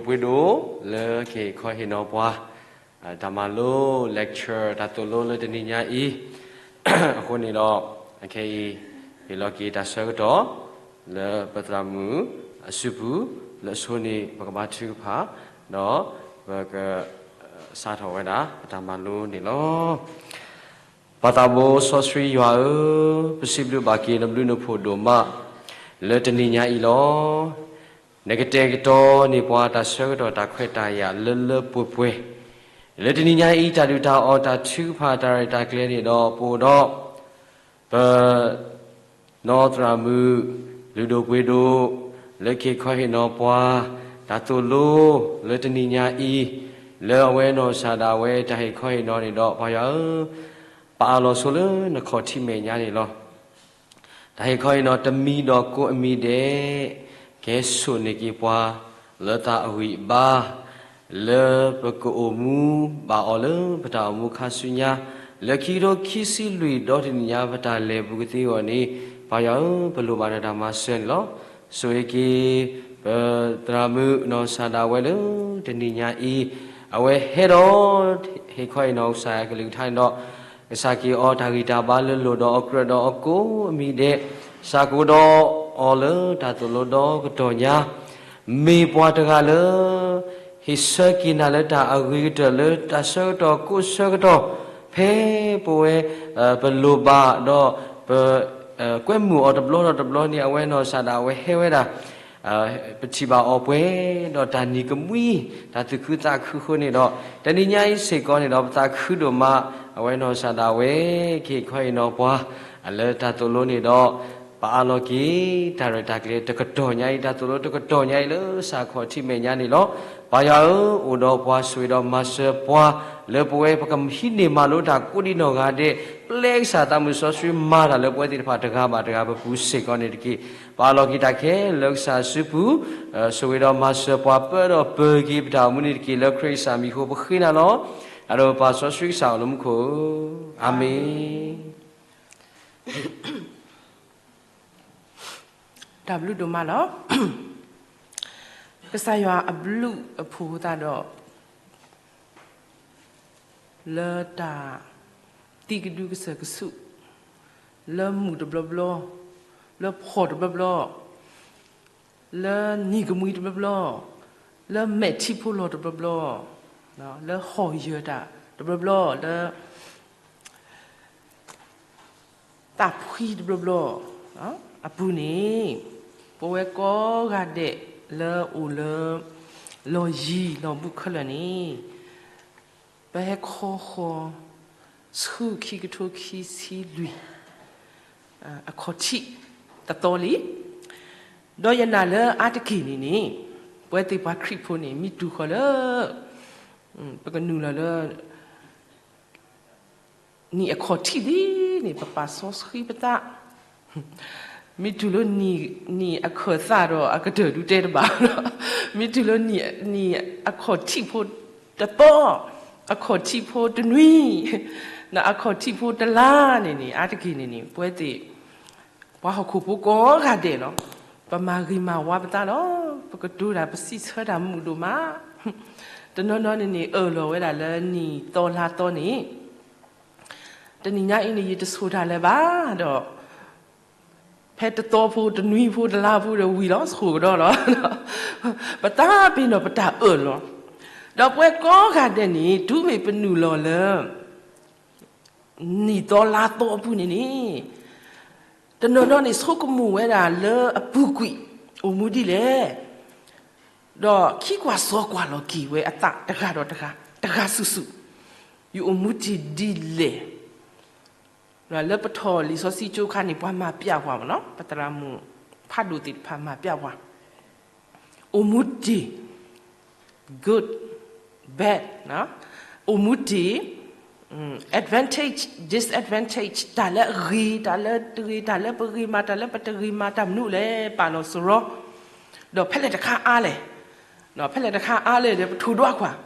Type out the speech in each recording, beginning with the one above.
ပှ့ၤဒိၣ်လၢကဟ့ၣ်ခီဟ့ၣ်နီၤပှၤ တၢ်မၤလိ lecture တၢ်သိၣ်လိလၢတနံၤညါအံၤ အဃိန့ၣ်ဒီး အခဲအံၤ ဟ့ၣ်လီၤက့ၤတၢ်ဆၢကတီၢ် လၢပသရၣ်မုၣ်အစုပူၤ လၢအဆိန့ၣ် ပကဘါထုကဖၣ် ဒီးပက စးထီၣ်ဝဲဒၣ် ပတၢ်မၤလိန့ၣ်လီၤ. ပၢ်သးဘိစီဆှံယွၤဧၢ, ပစံးဘျုးဘၣ်က့ၤနဘျုးနဖှိၣ်ဒိၣ်မး လၢတနံၤညါအံၤလီၤ. နကတဲာ်ကတီၤန့ၢ်ပှၤတၢ်ဆၢကတီၢ်တၢ်ခွဲးတၢ်ယာ်လၢလၢပှဲၤပှဲၤ လၢတနံၤညါအံၤ တၢ်ဒုၣ်တၢ်အီၣ်တၢ်ထုကဖၣ်တၢ်ရဲၣ်တၢ်ကျဲၤန့ၣ်ဒီး ပအိၣ်ဒီး ပ နီၢ်သရၣ်မုၣ် လုၢ်ဒိၣ်ပှ့ၤဒိၣ် လၢကဟ့ၣ်ခီဟ့ၣ်နီၤပှၤ တၢ်သိၣ်လိ လၢတနံၤညါအံၤ လၢအဝဲနီၢ်ကစၢ်ဒၣ်ဝဲတၢ်ဟ့ၣ်ခီဟ့ၣ်နီၤန့ၣ်ဒီး ပၢ်ယွၤဧၢ, ပအးလီၤဆိလၢနခီၣ်ထံးမဲာ်ညါန့ၣ်လီၤ. တၢ်ဟ့ၣ်ခီဟ့ၣ်နီၤတမံၤဒီးကိးအမံၤဒဲး ကဟဲစိာ်န့ၢ်က့ၤပှၤ လၢသးအဂံၢ်အဘါ လၢပကအိၣ်မူဘၣ်အီၤလၢပတၢ်အိၣ်မူခါဆူညါ လၢခံကထိခံဆံလွံၢ်ဒီတနံၣ်ညါ ပတၢ်လဲၤပူၤကသ့အဂီၢ်န့ၣ် ပၢ်ယွၤဧၢ, ပလိၣ်ဘၣ်နတၢ်မၤစၢၤန့ၣ်လီၤ. ဆိၣ်ဂ့ၤက့ၤ ပသရၣ်မုၣ်နီၢ်ကစၢ်ဒၣ်ဝဲလၢတနံၤညါအံၤ အဝဲဟဲဒီး ဟ့ၣ်ခီဟ့ၣ်နီၤကစၢ်ယွၤကလုၢ်ကထါန့ၣ်ဒီး ကစၢ်က့ၤအီၤတၢ်ဂံၢ်တၢ်ဘါလၢလိၣ်ဒီးအီၤကြၢးဒီးအီၤကိးမံၤဒဲး စးကဝဲၤဒီးအီၤလၢတၢ်သိၣ်လိဒီကတီၢ်ညါ မ့ၢ်ပှၤတဂၤလၢ ဟ့ၣ်ဆၢက့ၤနၤလၢတၢ်အဂ့ၤကတၢၢ်လၢတၢ်ဆၢကတီၢ်ကိးဆၢကတီၢ် ဖဲပဝဲ ပလိၣ်ဘၣ်ဒီး ပ ကွဲမုာ်အီၤတဘျီဒီးတဘျီန့ၣ် အဝဲနီၢ်ကစၢ်ဒၣ်ဝဲဟဲဝဲဒၣ် ပထံၣ်ဘၣ်အီၤပှဲၤဒီးတၢ်နံၤကမှံ တၢ်သူၣ်ခုသးခုအဃိန့ၣ်ဒီး တနံၤညါအံၤစ့ၢ်ကီးန့ၣ်ဒီး ပသးခုဒိၣ်မး အဝဲနီၢ်ကစၢ်ဒၣ်ဝဲ ကဟ့ၣ်ခီဟ့ၣ်နီၤပှၤ လၢတၢ်သိၣ်လိန့ၣ်ဒီး ပအးလီၤက့ၤ တၢ်ရဲၣ်တၢ်ကျဲၤတကတီၢ်ညါအံၤ တၢ်သိၣ်လိတကတီၢ်ညါအံၤလၢစးခီၣ်ထံးမဲာ်ညါန့ၣ်လီၤ. ပၢ်ယွၤဧၢ, အိၣ်ဒီးပှၤဆိၣ်ဂ့ၤဒီးမၤစၢၤပှၤ လၢပဝဲပကဟံးန့ၢ်မၤလိတၢ်ကိးဒံးနီၢ်ဂၤဒဲး ပျဲကစၢ်သးမုၣ်စီဆှံမၤတၢ်လၢပဝဲသ့ၣ်တဖၣ်တဂၤဘၣ်တဂၤပပူၤစ့ၢ်ကီးန့ၣ်တက့ၢ်. ပအးလီၤက့ၤတၢ်ခဲလၢာ်လၢကစၢ်အစုပူၤ ဆိၣ်ဂ့ၤဒီးမၤစၢၤပှၤပၢဒီးပၢၤက့ၤပတၢ်အိၣ်မူန့ၣ်တက့ၢ်. လၢခရံာ်ကစၢ်မံၤအဃိပဃ့နၤလီၤ. အဒိၣ်ပၢ်စီဆှံကစၢ်အိၣ်လၢမူခိၣ်ဧၢ, အၤမ့ၣ်. တၢ်ဘျုးဒိၣ်မးလီၤ. ကစၢ်ယွၤအဘျုးအဖှိၣ်အသးဒီး လၢတၢ်သံကဒုကစၢၢ်ကဆူး, လၢမုၢ်တဘျီဘျီ, လၢဖှီၣ်တဘျီဘျီ, လၢနံၤကမှံတဘျီဘျီ, လၢမဲာ်ထံဖိလီၤတဘျီဘျီ, လၢဟီၣ်ယၢၤတၢ်တဘျီဘျီ, လၢ သးဖှံတဘျီဘျီ အပူၤန့ၣ် ပဝဲကိးဂၤဒဲးလၢအိၣ်လၢ လီၢ်ယံၤလီၢ်ဘူးခဲလၢာ်န့ၣ် ပဟဲခီဃီၤ ဆူခံကထိခံဆံလွံၢ် အခီၣ်ထံးတသီလံ. ဒီးယနာ်လၢအါတက့ၢ်န့ၣ်န့ၣ် ပဝဲသ့ၣ်ပှၤခရံာ်ဖိန့ၣ် မ့ၢ်တုၤဃီၤလၢ ပကနုာ်လီၤလၢ နံၣ်အခီၣ်ထံးလံန့ၣ် ပပာ်စီဆှံပသး, မ့ၢ်တုၤလၢနံၣ်အခၢၣ်သးဒီးအကတၢၢ်ဒုးတဲတဘၣ်, မ့ၢ်တုၤလၢနံၣ်အခီၣ်ထံးဖိတသီ, အခီၣ်ထံးဖိတနွံ, အခီၣ်ထံးဖိတလါန့ၣ်န့ၣ် အါတက့ၢ်န့ၣ်န့ၣ် ပဝဲသ့ၣ် ပှၤဟီၣ်ခိၣ်ဖိကိးဂၤဒဲးလီၤ. ပမၤဂ့ၤမၤဝါပသးလီၤ. ပကတိၤတၢ်ပစံးဆၢတၢ်မုာ်ဒိၣ်မး, တနီၤနီၤန့ၣ်န့ၣ် အၢၣ်လီၤဝဲဒၣ်လၢနံၣ်သီလါသီန့ၣ် တနံၤညါအံၤန့ၣ် ယတဆိၣ်တၢ်လၢၤဘၣ်ဒီး ဖဲတသီဖိတနွံဖိတလါဖိဒီးဝံၤလီၤ ဆိၣ်ကဒီးလီၤ. ပသးပ့ၤနီၣ်ပတၢ်အၢၣ်လီၤ. ဒီးပဝဲကိးဂၤဒဲးန့ၣ် တုၤမ့ၢ်ပနုာ်လီၤလၢ နံၣ်သီလါသီအပူၤန့ၣ်န့ၣ် တနီၤနီၤန့ၣ် ဆိကမိၣ်ဝဲဒၣ်လၢအပူၤကွံာ် အိၣ်မူဒ်လဲၣ်, ဒီးခံကွၢ်စီကွၢ်လီၤက့ၤဝဲအသးတဂၤဒီးတဂၤ, တဂၤစုာ်စုာ်, ယအိၣ်မူတ့ၢ်ဒ်လဲၣ်. လၢပထီၣ်လံာ်စီဆှံကၠိခါန့ၣ် ပှၤမၤပျးပှၤမ့ၢ်နီၤ, ပသရၣ်မုၣ်ဖးဒိၣ်သ့ၣ်တဖၣ်မၤပျးပှၤ အိၣ်မူတ့ၢ် good, bad, အိၣ်မူတ့ၢ် advantage, disadvantage, တၢ်လၢအဂ့ၤ, တၢ်လၢတဂ့ၤ, တၢ်လၢပဂ့ၤမး, တၢ်လၢပတဂ့ၤမး, တၢ်မနုၤလဲၣ် ပာ်လီၤစရီ, ဒီးဖဲလဲၣ်တခါအါလဲၣ်, ဖဲလဲၣ်တခါအါလဲၣ်ဒီး ပထိၣ်ဒွးကွၢ်,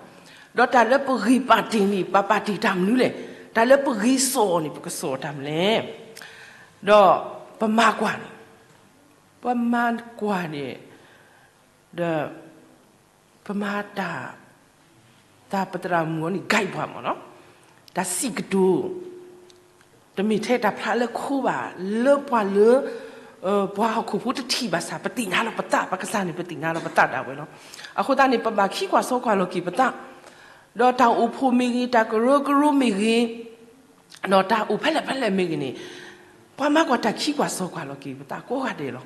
ဒီးတၢ်လၢပဂ့ၤပာ်တ့ၢ်န့ၣ် ပပာ်တ့ၢ်တၢ်မနုၤလဲၣ်, တၢ်လၢပဂ့ၤစိာ်န့ၣ် ပကစိာ်တၢ်မနုၤလဲၣ်, ဒီးပမၤကွၢ်န့ၣ်, ပမၤကွၢ်န့ၣ်, ဒီး ပမၤတၢ်, တၢ်ပသရၣ်မုၣ်အီၤန့ၣ် guide ပှၤမ့ၢ်နီၤ, တၢ်စံးကတိၤ, တမ့ၢ်ထဲတၢ်ဖျါလၢခိဘၣ်, လၢပှၤလၢ ပှၤဟီၣ်ခိၣ်ဖိတထံၣ်ဘၣ်ဆၣ် ပသ့ၣ်ညါလီၤပသး, ပကစၢ်န့ၣ် ပသ့ၣ်ညါလီၤပသးဒၣ်ဝဲလီၤ. အဃိသတးန့ၣ် ပဘၣ်ခံကွၢ်စီကွၢ်လီၤက့ၤပသး, ဒီးတၢ်အိၣ်ဖှိၣ်မ့ၢ်ဂ့ၤ, တၢ်ကရၢကရိမ့ၢ်ဂ့ၤ, ဒီးတၢ်အိၣ်ဖဲလဲၣ်ဖဲလဲၣ်မ့ၢ်ဂ့ၤန့ၣ်, ပှၤမၤကွၢ်တၢ်ခံကွၢ်စီကွၢ်လီၤက့ၤပသးကိးဂၤဒဲးလီၤ.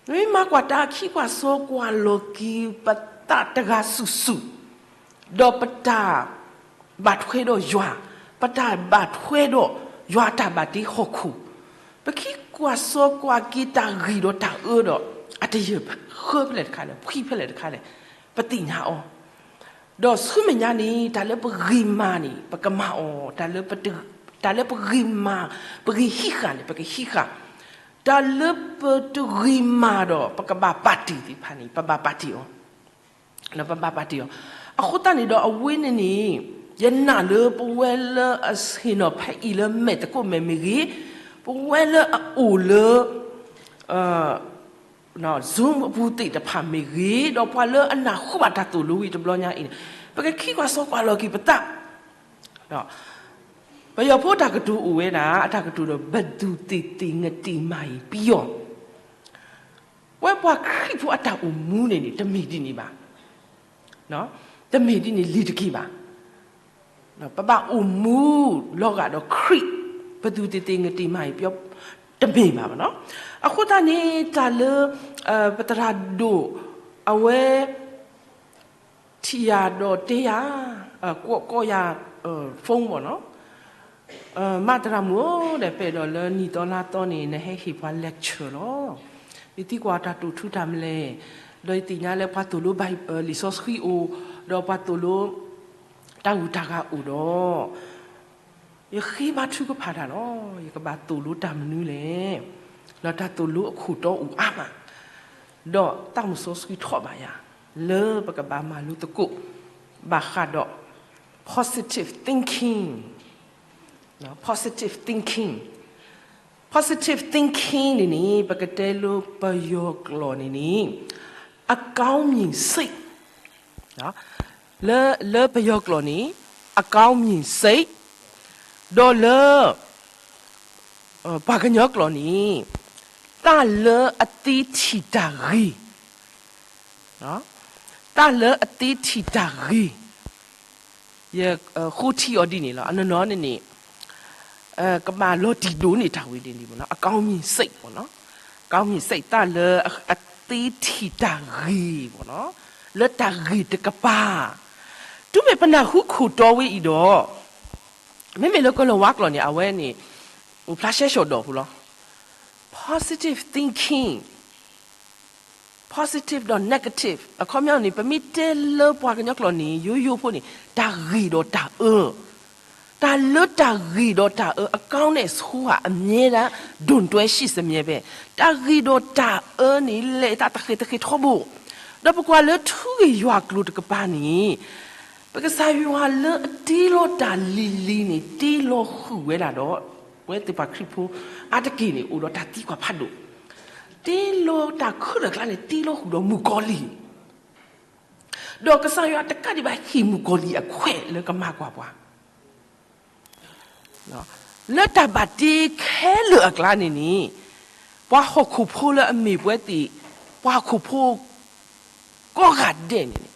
မ့ၢ်မၤကွၢ်တၢ်ခံကွၢ်စီကွၢ်လီၤက့ၤပသးတဂၤစုာ်စုာ်, ဒီးပတၢ်ဘၣ်ထွဲဒီးယွၤ, ပတၢ်ဘၣ်ထွဲဒီးယွၤအတၢ်ဘၣ်တ့ဟီၣ်ခိၣ်, ပခံကွၢ်စီကွၢ်က့ၤတၢ်ဂ့ၤဒီးတၢ်အၢဒီး, အတယၢၢ်ဃၢဖဲလဲၣ်တခါလဲၣ်, ဖှံဖဲလဲၣ်တခါလဲၣ်, ပသ့ၣ်ညါအီၤ ဒီးဆူမဲာ်ညါန့ၣ် တၢ်လၢပဂ့ၤမၤန့ၣ် ပကမၤအီၤ, တၢ်လၢပဂ့ၤမၤ, ပဂ့ၤဟံးဃာ်န့ၣ် ပကဟံးဃာ်, တၢ်လၢပတဂ့ၤမၤဒီး ပကဘၣ်ပာ်တ့ၢ်သ့ၣ်တဖၣ်န့ၣ် ပဘၣ်ပာ်တ့ၢ်အီၤ, ပဘၣ်ပာ်တ့ၢ်အီၤ. အဃိသတးန့ၣ်ဒီးအဝဲန့ၣ်န့ၣ်, ယနာ်လၢပဝဲလၢအဆ့ၣ်နီၤဖဲအံၤလၢမဲာ်သကိးမဲာ်မ့ၢ်ဂ့ၤ, ပဝဲလၢအအိၣ်လၢ Zoom အပူၤသ့ၣ်တဖၣ်မ့ၢ်ဂ့ၤ, ဒီးပှၤလၢအနၢ်ဟူဘၣ်တၢ်သိၣ်လိဝံၤတဘျီညါအံၤန့ၣ်, ပကခံကွၢ်စီကွၢ်လီၤက့ၤပသး, ပယီၤဖိတၢ်ကတိၤအိၣ်ဝဲဒၣ်, အတၢ်ကတိၤဒီး ဘယ်သူသေသေငတိမာရင်ပြီးရော, ဝဲပှၤခရံာ်ဖိအတၢ်အိၣ်မူန့ၣ်န့ၣ် တမ့ၢ်ဒ်န့ၣ်ဘၣ်, တမ့ၢ်ဒ်န့ၣ်လံၤတက့ၢ်ဘၣ်. ပဘၣ်အိၣ်မူလီၤဂာ်ဒီးခရံာ်, ဘယ်သူသေသေငတိမာရင်ပြီးရော, တမ့ၢ်ဘၣ်ဘၣ်နီၤ. အဃိသတးန့ၣ် တၢ်လၢ ပသရၣ်ဒိၣ် အဝဲ ထံၣ်ယၤဒီးတဲယၤ, ကိးယၤ phone ဘၣ်နီၤ, မၤသရၣ်မုၣ်ဧၢ, ဒီးပအဲၣ်ဒိးလၢနံၣ်သီလါသီန့ၣ် နဟဲဟ့ၣ်ပှၤ lecture လီၤ. ယသံကွၢ်တၢ်တိာ်ထူတၢ်မလဲၣ်, ဒီးယသ့ၣ်ညါလၢပှၤသိၣ်လိဘၣ်လံာ်စီဆှံအိၣ်, ဒီးပှၤသိၣ်လိ တၢ်ဂုၤတၢ်ဂၤအိၣ်ဒီး ယဃ့ဘါထုကဖၣ်တၢ်လီၤ. ယကဘၣ်သိၣ်လိတၢ်မနုၤလဲၣ်, ဒီးတၢ်သိၣ်လိအခိၣ်တီအိၣ်အါမး, ဒီးသးမုၣ်စီဆှံထီၣ်ဘၣ်ယၤ လၢပကဘၣ်မၤလိသကိး ဘၣ်ဃးဒီး positive thinking, positive thinking, positive thinking န့ၣ်န့ၣ် ပကတဲလၢပယီၤကျိာ်န့ၣ်န့ၣ် အကောင်းမြင်စိတ် လၢပယီၤကျိာ်န့ၣ် အကောင်းမြင်စိတ်, ဒီးလၢ ပှၤကညီကျိာ်န့ၣ် တၢ်လၢအသ့ထံၣ်တၢ်ဂ့ၤ, တၢ်လၢအသ့ထံၣ်တၢ်ဂ့ၤ, ယဃိထံအီၤဒ်န့ၣ်လီၤ. အနီၢ်နီၢ်န့ၣ်န့ၣ် ကဘၣ်လီၤတံၢ်ဒိၣ်န့ၢ်တၢ်ဝဲဒ်န့ၣ်မ့ၢ်နီၤ, အကောင်းမြင်စိတ်မ့ၢ်နီၤ, အကောင်းမြင်စိတ် တၢ်လၢအသ့ထံၣ်တၢ်ဂ့ၤမ့ၢ်နီၤ, လၢတၢ်ဂ့ၤတကပၤ, တုၤမ့ၢ်ပနၢ်ဟူခိၣ်တီဝဲအံၤဒီး, မ့မ့ၢ်လၢကလီၤဝါကျိာ်န့ၣ် အဝဲန့ၣ် အိၣ်ဖျါရှဲရှီၣ်ဒီးဖိလီၤ. Positive thinking, positive ဒီး negative အခီပညီန့ၣ် ပမ့ၢ်တဲလၢပှၤကညီကျိာ်န့ၣ် ယိယိဖိန့ၣ် တၢ်ဂ့ၤဒီးတၢ်အၢ, တၢ်လၢတၢ်ဂ့ၤဒီးတၢ်အၢ အကောင်းနဲ့ဆိုးဟာ အမြဲတမ်း ဒိၣ်တွဲရှိစမြဲပဲ, တၢ်ဂ့ၤဒီးတၢ်အၢန့ၣ် လဲၤသးတဃ့ၢ်တဃ့ၢ်ထီဘိ, ဒီးပကွၢ်လၢထူဂ့ၢ်ယွၤကျိၤတကပၤန့ၣ် ပကစၢ်ယွၤလၢအတ့လီၤတၢ်လံၤလံၤန့ၣ် တ့လီၤဃုာ်ဝဲဒၣ်ဒီး ပဝဲသ့ၣ်ပှၤခရံာ်ဖိအါတက့ၢ်န့ၣ် အိၣ်ဒီးတၢ်သံကွၢ်ဖးဒိၣ်, တ့လီၤတၢ်ခဲလၢာ်အကျါန့ၣ် တ့လီၤဃုာ်ဒီးမုၣ်ကီၤလံၢ်, ဒီးကစၢ်ယွၤတကးဒံးဘၣ်ဟ့ၣ်မုၣ်ကီၤလံၢ်အခွဲးလၢကမၤကွၢ်ပှၤ လၢတၢ်ဘၣ်တ့ခဲလၢာ်အကျါန့ၣ်န့ၣ် ပှၤဟီၣ်ခိၣ်ဖိလၢအမ့ၢ်ပဝဲသ့ၣ် ပှၤဟီၣ်ခိၣ်ဖိ ကိးဂၤဒဲးန့ၣ်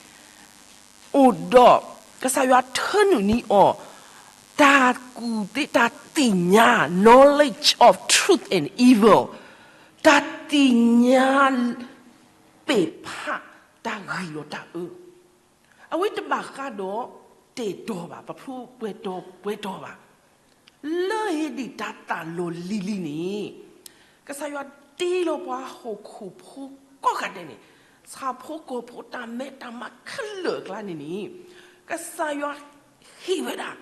အိၣ်ဒီး ကစၢ်ယွၤထၢနုာ်န့ၢ်အီၤ တၢ်ကူၣ်သ့တၢ်သ့ၣ်ညါ knowledge of truth and evil, တၢ်သ့ၣ်ညါ ပ့ၢ်ဖး တၢ်ဂ့ၤဒီးတၢ်အၢ, အဝဲတဘၣ်ဃးဒီး တဲာ်တီၤဘၣ် ပဖျိပှဲၤတီၤပှဲၤတီၤဘၣ်, လၢဟ့ၣ်ဒံးတၢ်သးလီၤလံၤလံၤန့ၣ် ကစၢ်ယွၤတ့လီၤပှၤဟီၣ်ခိၣ်ဖိကိးဂၤဒဲးန့ၣ် ဆၣ်ဖိကီၢ်ဖိ တၢ်မဲတၢ်မါခဲလၢာ်အကျါန့ၣ်န့ၣ် ကစၢ်ယွၤဟ့ၣ်ဝဲဒၣ်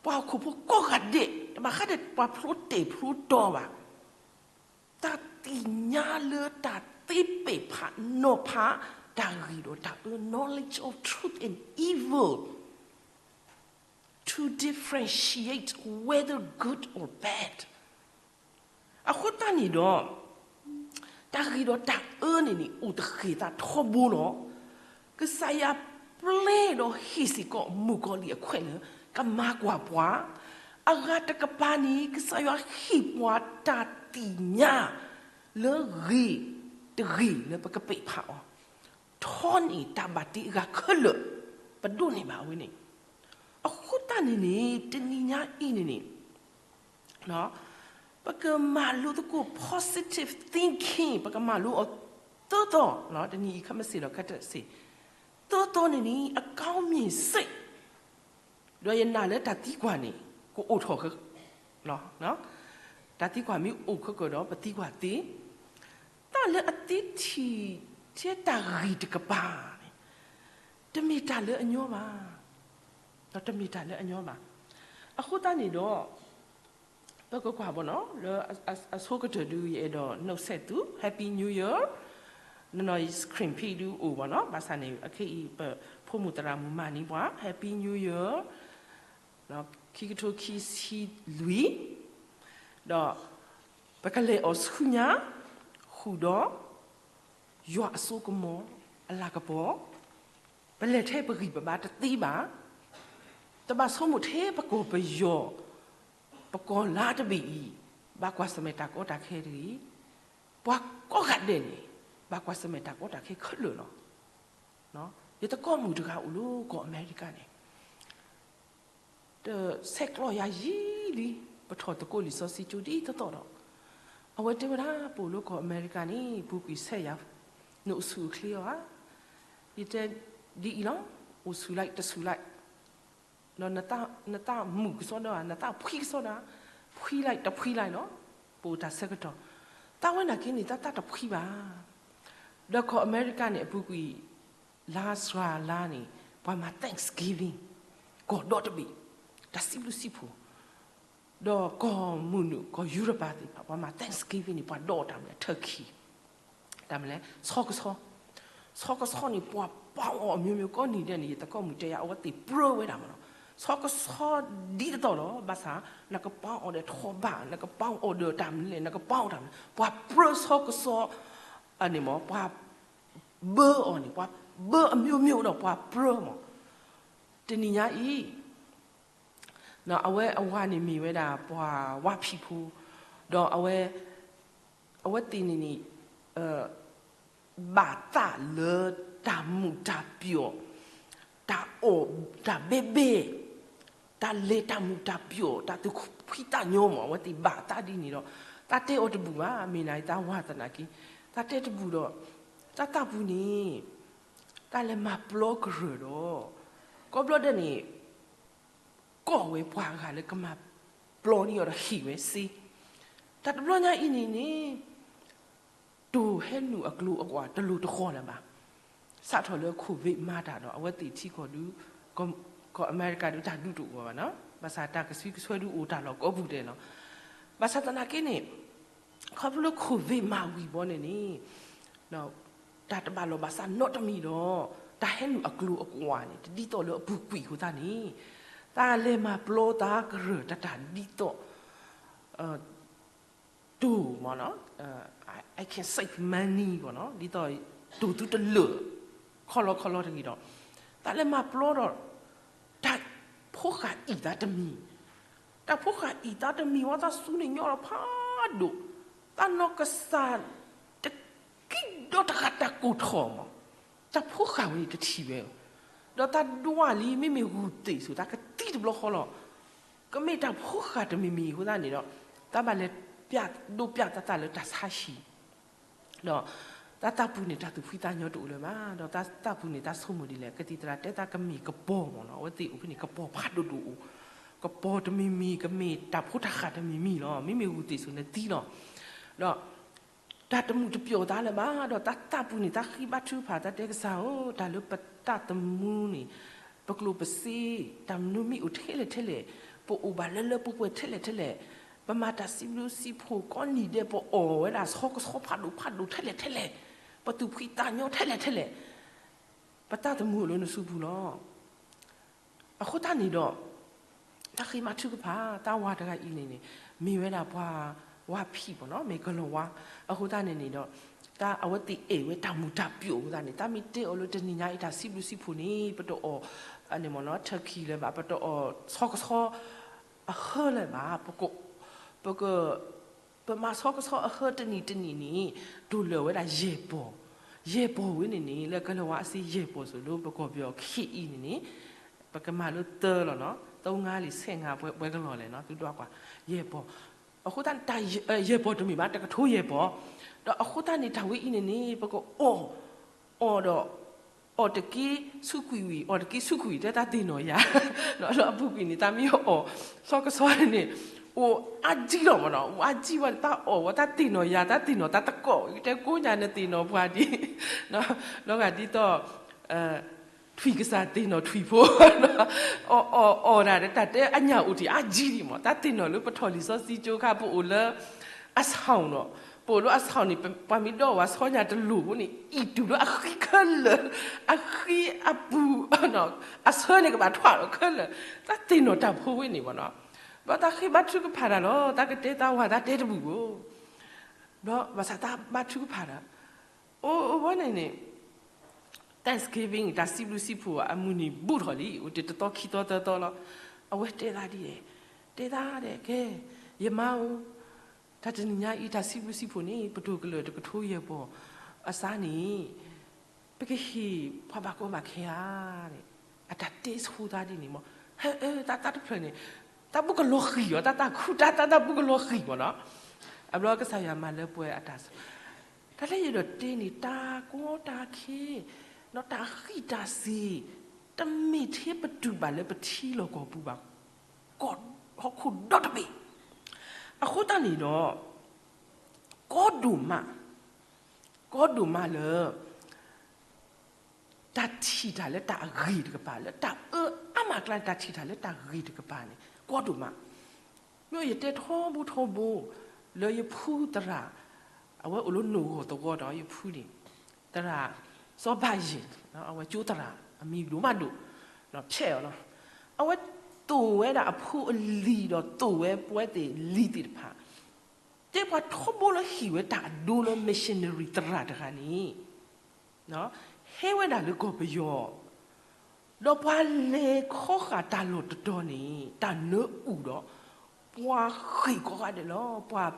ပှၤဟီၣ်ခိၣ်ဖိကိးဂၤဒဲး တဘၣ်ဃးဒီးပှၤဖျိတဲာ်ဖျိတီၤဘၣ် တၢ်သ့ၣ်ညါလၢတၢ်သ့ပ့ၢ်ဖးနီၤဖး တၢ်ဂ့ၤဒီးတၢ်အၢ knowledge of truth and evil, to differentiate whether good or bad. အဃိသတးန့ၣ်ဒီး တၢ်ဂ့ၤဒီးတၢ်အၢန့ၣ်န့ၣ် အိၣ်တဃ့ၢ်သးထီဘိလီၤ. ကစၢ်ယွၤပျဲဒီးဟ့ၣ်စ့ၢ်ကီးမုၣ်ကီၤလံၢ်အခွဲးလၢ ကမၤကွၢ်ပှၤ, အဂၤတကပၤန့ၣ် ကစၢ်ယွၤဟ့ၣ်ပှၤတၢ်သ့ၣ်ညါလၢဂ့ၤတဂ့ၤလၢပကပဲာ်ဖးအီၤ, ထီန့ၢ်တၢ်ဘၣ်တ့အဂၤခဲလၢာ်, ပဒိးန့ၢ်ဘၣ်အဝဲန့ၣ်. အဃိသတးန့ၣ်န့ၣ် တနံၤညါအံၤန့ၣ်န့ၣ် ပကမၤလိသကိး positive thinking ပကမၤလိအီၤသၢသီ, တနံၤအံၤခဲမုၢ်ဆ့ၣ်ဒီးခဲတစ့ၢ်, သၢသီန့ၣ်န့ၣ် အကောင်းမြင်စိတ်, ဒီးယနာ်လၢတၢ်သံကွၢ်န့ၣ် ကအိၣ်ထီၣ်, တၢ်သံကွၢ်မ့ၢ်အိၣ်ခဲကၢၢ်ဒီးပသံကွၢ်သ့, တၢ်လၢအသ့ထံၣ်ထဲတၢ်ဂ့ၤတကပၤန့ၣ် တမ့ၢ်တၢ်လၢအညီဘၣ်, တမ့ၢ်တၢ်လၢအညီဘၣ်. အဃိသတးန့ၣ်ဒီး ပကကွၢ်ဘၣ်နီၤ လၢအဆိကတၢၢ်ဒုး ယအဲၣ်ဒိးနုတ်ဆက်သူ Happy New Year, နီၢ်နီၢ် screen ဖဲဒုးအိၣ်ဘၣ်နီၤ, ဘၣ်ဆၣ်န့ၣ် အခဲအံၤ ပဖိမုၣ်သရၣ်မုၣ်မၤန့ၢ်ပှၤ Happy New Year, ခံကထိခံဆံလွံၢ်, ဒီး ပကလဲၤအီၤဆူညါ ဃုာ်ဒီး ယွၤအစိကမီၤအလၤကပီၤ, ပလဲၤထဲပဂံၢ်ပဘါတသ့ဘၣ်, တဘၣ်ဆိကမိၣ်ထဲပကီၢ်ပယီၤ, ပကီၢ်လါတဘ့ၣ်အံၤ ဘၣ်ကွၢ်ဆၢၣ်မဲာ်တၢ်ကီတၢ်ခဲတဂ့ၤ, ပှၤကိးဂၤဒဲးန့ၣ် ဘၣ်ကွၢ်ဆၢၣ်မဲာ်တၢ်ကီတၢ်ခဲခဲလၢာ်လီၤ. ယတကိးမုၣ်တဂၤအိၣ်လၢကီၢ်အမဲရကၤန့ၣ် တဆဲးကျိးယၤယံာ်လံ, ပထီၣ်သကိးလံာ်စီဆှံကၠိဒ်သိးသိးဒီး, အဝဲတဲဝဲဒၣ် ပအိၣ်လၢကီၢ်အမဲရကၤန့ၣ် ပူၤကွံာ်ဆဲးယၤ, နအိၣ်ဆူၣ်အိၣ်ချ့အီၤဧါ, ယတဲဒ်အံၤလီၤ, အိၣ်ဆူၣ်လံ တဆူၣ်လံ, ဒီးနသးမုာ်ကစီဒီဧါ, နသးဖှံကစီဒီဧါ, ဖှံလံ တဖှံလံလီၤ, ပအိၣ်တၢ်ဆၢကတီၢ်, တၢ်ဝဲန့ၣ်က့န့ၣ် တၢ်သးတဖှံဘၣ်. ဒီးကီၢ်အမဲရကၤန့ၣ် အပူၤကွံာ် လါစှၤလါန့ၣ် ပှၤမၤ Thanksgiving ကီၢ်ဒီတဘ့ၣ်, တၢ်စံးဘျုးစံးဖှိၣ်, ဒီးကီၢ်မုၢ်နုာ် ကီၢ်ယူရပၤသ့ၣ်တဖၣ် ပှၤမၤ Thanksgiving န့ၣ် ပှၤဒိးတၢ်မနုၤလဲၣ် turkey, တၢ်မနုၤလဲၣ် ဆီကဆီ, ဆီကဆီန့ၣ် ပှၤပီအီၤအမျိုးမျိုး ကိးနံၤဒဲးန့ၣ် ယသကိးမုၣ်တဲယၤ အဝဲသ့ၣ်ပြၢဝဲဒၣ်မနုၤ, ဆီကဆီဒ်သိးသိးလီၤ, ဘၣ်ဆၣ် နကပီအီၤဒီးထီဘၣ်, နကပီအီၤဒီးတၢ်မနုၤလဲၣ်, နကပီအီၤတၢ်မနုၤ, ပှၤပြၢဆီကဆီ အန့ၣ်မ့ၢ် ပှၤဘၢအီၤန့ၣ် ပှၤဘၢအမျိုးမျိုးဒီး ပှၤပြၢမး. တနံၤညါအံၤ အဝဲအဝၤန့ၣ်မ့ၢ်ဝဲဒၣ်ပှၤဝါဖံးဖိ, ဒီးအဝဲ, အဝဲသ့ၣ်န့ၣ်န့ၣ် ဘၣ်သးလၢတၢ်မုာ်တၢ်ပျီၣ်, တၢ်အီၣ်တၢ်ဘဲဘဲ, တၢ်လဲၤတၢ်မုာ်တၢ်ပျီၣ်, တၢ်သူၣ်ဖှံသးညီမး, အဝဲသ့ၣ်ဘၣ်သးဒ်န့ၣ်ဒီး တၢ်တဲအီၤတဘူၣ်ဘၣ်, မ့ၢ်နၤအံၤတၢ်ဝၤသနာ်က့, တၢ်တဲတဘူၣ်ဒီး တၢ်သးပူၤန့ၣ် တၢ်လဲၤမၤပျီကရၢၢ်ဒီး ကိးဘျီဒဲးန့ၣ် ကိးဝဲပှၤဂၤလၢကမၤပျီန့ၢ်အီၤဒီးဟ့ၣ်ဝဲစ့, တၢ်တဘျီညါအံၤန့ၣ်န့ၣ် တိၢ်ဟဲနုာ်အကျိၤအကွာ်တလိၤတဃီၤလၢၤဘၣ်. စးထီၣ်လၢ COVID မၤတၢ်ဒီး အဝဲသ့ၣ်ထံကီၢ်ဒုး, ကီၢ်အမဲရကၤဒုးတၢ်ဒုးတအိၣ်ဘၣ်နီၤ, ဘၣ်ဆၣ်တၢ်ကဆှံကဆှီဒုးအိၣ်တၢ်လီၢ်ကိးပူၤဒဲးလီၤ. ဘၣ်ဆၣ်သနာ်က့န့ၣ် ခီဖျိလၢ COVID မၤဝံၤဘီန့ၣ်န့ၣ် တၢ်တဘၣ်လီၢ်ဘၣ်စးနီတမံၤဒီး တၢ်ဟဲနုာ်အကျိၤအကွာ်န့ၣ် တဒ်သိးလၢအပူၤကွံာ်အဃိသတးန့ၣ် တၢ်လဲၤမၤပျီသးကရၢၢ်တၢ်တၢ်ဒ်သိး တိၢ်မးနီၤ, I can save money ဘီနီၤ, ဒ်သိးတိၢ်သုတလၢာ် ခီလီခီလီတဂ့ၤဒီး တၢ်လဲၤမၤပျီဒီး တၢ်ဖိဃာ်အံၣ်သးတမံၤ, တၢ်ဖိဃာ်အံၣ်သးတမံၤဝဲ တၢ်စူန့ၣ်ညီလီၤဖးဒိၣ်, တၢ်နီၢ်ကစၢ်တကံဒီတဂၤတၢ်ကိၢ်ထီၣ်မး, တၢ်ဖိဃာ်ဝဲန့ၣ်တထံၣ်ဝဲ, ဒီးတၢ်ဒွးလံ မ့မ့ၢ်ဂုၢ်သ့ၣ်ဆိ တၢ်ကသံတဘျီဃီလီၤ. ကမ့ၢ်တၢ်ဖိဃာ်တမံၤမံၤအဃိသတးန့ၣ်ဒီး တၢ်ဘၣ်လဲၤဒိးပျးတၢ်သးလၢတၢ်ဆါဟံၣ် ဒီးတၢ်သးပူၤန့ၣ် တၢ်သူၣ်ဖှံသးညီတအိၣ်လၢၤဘၣ်, ဒီးတၢ်သးပူၤန့ၣ် တၢ်ဆိကမိၣ်ဒ်လဲၣ်, ကသံၣ်သရၣ်တဲတၢ်ကမ့ၢ်ကပီၤမးနီၤ, အဝဲသ့ၣ်အိၣ်ဖဲန့ၣ် ကပီၤဖးဒိၣ်ဒိၣ်အိၣ်, ကပီၤတမံၤမံၤ ကမ့ၢ်တၢ်ဖိတၢ်ဃာ်တမံၤမံၤလီၤ, မ့မ့ၢ်ဂုၢ်သ့ၣ်ဆိန့ၣ်သံလီၤ. ဒီး တၢ်တမုာ်တပျီၢ်သးလၢၤဘၣ်, ဒီးတၢ်သးပူၤန့ၣ် တၢ်ဃ့ဘါထုကဖၣ် တၢ်တဲကစၢ်ဧၢ, တၢ်လၢပသးသမူန့ၣ် ပကျိၣ်ပစ့ တၢ်မနုၤမ့ၢ်အိၣ်ထဲလဲၣ်ထဲလဲၣ်, ပအိၣ်ဘၣ်လၢလၢပှဲၤပှဲၤထဲလဲၣ်ထဲလဲၣ်, ပမၤတၢ်စံးဘျုးစံးဖှိၣ်ကိးနံၤဒဲး ပအီၣ်ဝဲဒၣ်ဆီကဆီဖးဒိၣ်ဖးဒိၣ်ထဲလဲၣ်ထဲလဲၣ်, ပသူၣ်ဖှံသးညီထဲလဲၣ်ထဲလဲၣ်, ပသးသမူအိၣ်လၢနစုပူၤလီၤ. အဃိသတးန့ၣ်ဒီး တၢ်ဃ့ဘါထုကဖၣ် တၢ်ဝၤတဂၤအံၤန့ၣ်န့ၣ် မ့ၢ်ဝဲဒၣ်ပှၤဝါဖံးဘီနီၤ, မ့ၢ်ကလီၤဝါ, အဃိသတးန့ၣ်န့ၣ်ဒီး တၢ်အဝဲသ့ၣ်အဲၣ်ဝဲတၢ်မုာ်တၢ်ပျိာ်အဃိသတးန့ၣ် တၢ်မ့ၢ်တဲအီၤလၢတနံၤညါအံၤ တၢ်စံးဘျုးစံးဖှိၣ်န့ၣ် ပတအီၣ် အန့ၣ်မ့ၢ်နီၤ turkey လၢၤဘၣ်, ပတအီၣ်ဆီကဆီအဟၢလၢၤဘၣ်, ပက ပမၤဆီကဆီအဟၢတနံၤတနံၤန့ၣ် တိၢ်လၢာ်ဝဲဒၣ်ယဲၢ်ပီၢ်, ယဲၢ်ပီၢ်ဝဲန့ၣ်န့ၣ် လၢကလၢၤဝါအစ့ယဲၢ်ပီၢ် စိၤလၢပကီၢ်ပယီၤခံအံၤန့ၣ်န့ၣ် ပကမၤလၢသၢလီၤနီၤ, သၢငါလံ ဆဲးငါ ပှဲၤကလီၤလဲၣ်နီၤ သုဒွးကွၢ်, ယဲၢ်ပီၢ်, အဃိသတး ယဲၢ်ပီၢ်တမ့ၢ်ဘၣ် တကထိယဲၢ်ပီၢ်, ဒီးအဃိသတးန့ၣ် တၢ်ဝဲအံၤန့ၣ်န့ၣ် ပကအီၣ် အီၣ်ဒီး အီၣ်တက့ၢ်ဆူးကွံာ်ဝံၤ အီၣ်တက့ၢ်ဆူးကွံာ်ဝံၤ တဲတၢ်သ့ၣ်နီၣ်ယၤ, ဒီးလၢအပူၤကွံာ်န့ၣ် တၢ်မ့ၢ်အီၣ် ဆီကဆီန့ၣ် အိၣ်အါကံလီၤမ့ၢ်နီၤ, အိၣ်အါကံဝဲ တၢ်အီၣ်ဝဲ တၢ်သ့ၣ်နီၣ်ယၤ တၢ်သ့ၣ်နီၣ်တၢ်သကိး တဲကိးညါ နသ့ၣ်နီၣ်ပှၤဒ် လီၤဂာ်ဒ်သိး ထွံၣ်ကစၢ်သ့ၣ်နီၣ်ထွံၣ်ဖိ အီၣ်အီၣ်အီၣ်ဒၣ် တၢ်တဲအညၣ်အိၣ်တ့ၢ်အါကံဒံးမး တၢ်သ့ၣ်နီၣ်လၢပထီၣ်လံာ်စီဆှံကၠိခါ ပအိၣ်လၢ အဆီၣ်နီၤ, ပအိၣ်လၢအဆီၣ်န့ၣ် ပှၤမ့ၢ်ဒိးဝဲဆီညါတလိၣ်ဖိန့ၣ် အံၣ်တူၢ်လၢအဃံခဲလၢာ်, အဃံအပူၤ, အဆၢန့ၣ်ကဘၣ်ထွးလီၤခဲလၢာ်, တၢ်သ့ၣ်နီၣ်တၢ်ဖိဝဲန့ၣ်မ့ၢ်နီၤ, ဘျီတၢ်ဃ့ဘါထုကဖၣ်တၢ်လီၤ တၢ်ကတဲတၢ်ဝၤတၢ်တဲတဘူၣ်ဘၣ်, ဘျီဘၣ်ဆၣ်တၢ်ဘါထုကဖၣ်တၢ် အိၣ်ဝဲန့ၣ်န့ၣ် Thanksgiving တၢ်စံးဘျုးစံးဖှိၣ်အမုၢ်နံၤဘူးထီၣ်လံ အိၣ်တ့ၢ်တသီခံသီသၢသီလီၤ, အဝဲတဲသးဒ်လဲၣ်, တဲသးဒ် ကဲ, ယမါဧၢ, တၢ်တနံၤညါအံၤ တၢ်စံးဘျုးစံးဖှိၣ်န့ၣ် ပတိၢ်ကလၢာ်တကထိယဲၢ်ပီၢ်အစးန့ၣ် ပကဟ့ၣ်ပှၤဘၣ်ကီဘၣ်ခဲဧါ, အတၢ်တဲဆိသးဒ်န့ၣ်မး, ဟဲအၢ တၢ်သးတဖျၢၣ်န့ၣ် တၢ်ဘူၣ်ကလီၤဃံၤအီၤ တၢ်သးခုတၢ်သးတၢ်ဘူၣ်ကလီၤဃံၤမးနီၤ, အဘျီကစၢ်ယွၤမၤလၢပှဲၤအတၢ် တၢ်လၢယအဲၣ်ဒိးတဲန့ၣ် တၢ်ကီတၢ်ခဲ ဒီးတၢ်ဃံးတၢ်စ့ၤ တမ့ၢ်ထဲပတူၢ်ဘၣ်လၢပထံလီၢ်ကီၢ်ပူၤဘၣ်, ကီၢ်ဟီၣ်ခိၣ်ဒီတဘ့ၣ်, အဃိသတးန့ၣ်ဒီး ကီဒိၣ်မး, ကီဒိၣ်မးလၢ တၢ်ထံၣ်တၢ်လၢတၢ်အဂ့ၤတကပၤ လၢတၢ်အၢအါမးအကျါန့ၣ် တၢ်ထံၣ်တၢ်လၢတၢ်ဂ့ၤတကပၤန့ၣ် ကီဒိၣ်မး, မ့ၢ်ယတဲထီဘိထီဘိ လၢယဖုသရၣ် အဝဲအိၣ်လၢနိၣ်ဂီၢ်သဝီဒီး ယဖုန့ၣ် သရၣ်စီၤဘၣ်ယဲၢ် အဝဲကၠိသရၣ်အမံၤဒိၣ်မးဒိၣ် ဖျဲးအီၤလီၤ, အဝဲသိၣ်ဝဲဒၣ်အဖိအလံၤဒီးသိၣ်ဝဲပဝဲသ့ၣ်လံၤသ့ၣ်တဖၣ် တဲပှၤထီဘိလၢဟ့ၣ်ဝဲတၢ်အဒိလၢ missionary သရၣ်တဂၤန့ၣ် ဟဲဝဲဒၣ်လၢကီၢ်ပယီၤ, ဒီးပှၤလဲၤခီဃာ်တၢ်လီၢ်တတီၤန့ၣ် တၢ်နၢအုၣ်ဒီး ပှၤဃံးကိးဂၤဒဲးလီၤ. ပှၤ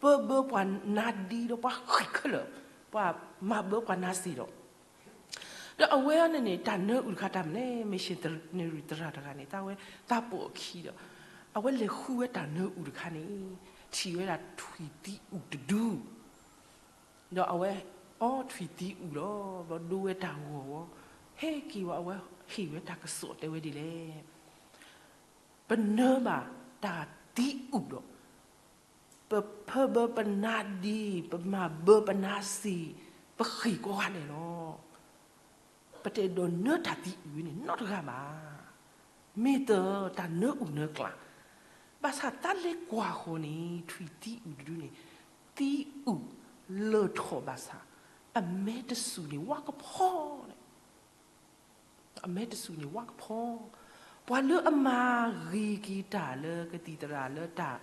ပၢဘၢပှၤနါဒ့ဒီးပှၤဃံးခဲလၢာ်, ပှၤမၤဘၢပှၤနါစ့ဒီး ဒီးအဝဲန့ၣ်န့ၣ် တၢ်နၢအုၣ်တခါတၢ်မနုၤလဲၣ်, missionary သရၣ်တဂၤန့ၣ် တၢ်ဝဲတၢ်ပိာ်အခံဒီး အဝဲလဲၤဃုဝဲတၢ်နၢအုၣ်တခါန့ၣ် ထံၣ်ဝဲဒၣ်ထွံၣ်သံအုၣ်တဒု ဒီးအဝဲအီထွံၣ်သံအုၣ်လီၤ. ဘျီဒိဝဲတၢ်ဂီၤဝီ, ဟဲက့ၤဝဲ အဝဲဟ့ၣ်ဝဲတၢ်ကစီၣ်တဲဝဲဒ်လဲၣ်, ပနၢဘၣ်တၢ်သံအုၣ်ဒီး ပဖၢဘၢပနါဒ့, ပမၤဘၢပနါစ့, ပဃံးကိးဂၤဒဲးလီၤ. ပတအဲၣ်ဒိးနၢတၢ်သံအုၣ်ဝဲန့ၣ်နီတဂၤဘၣ်. မ့ၢ်တၢ်တၢ်နၢအုၣ်နၢကျး, ဘၣ်ဆၣ်တၢ်လဲၤကွၢ်ဃီၤန့ၣ် ထွံၣ်သံအုၣ်တဒုန့ၣ် သံအုၣ်လၢထီၣ်ဘၣ်ဆၣ် အမဲတစူၣ်န့ၣ်ဝါကဖီန့ၣ် အမဲတစူၣ်န့ၣ်ဝါကဖီ, ပှၤလၢအမၤဂ့ၤက့ၤတၢ်လၢကသံၣ်သရၣ်လၢတၢ်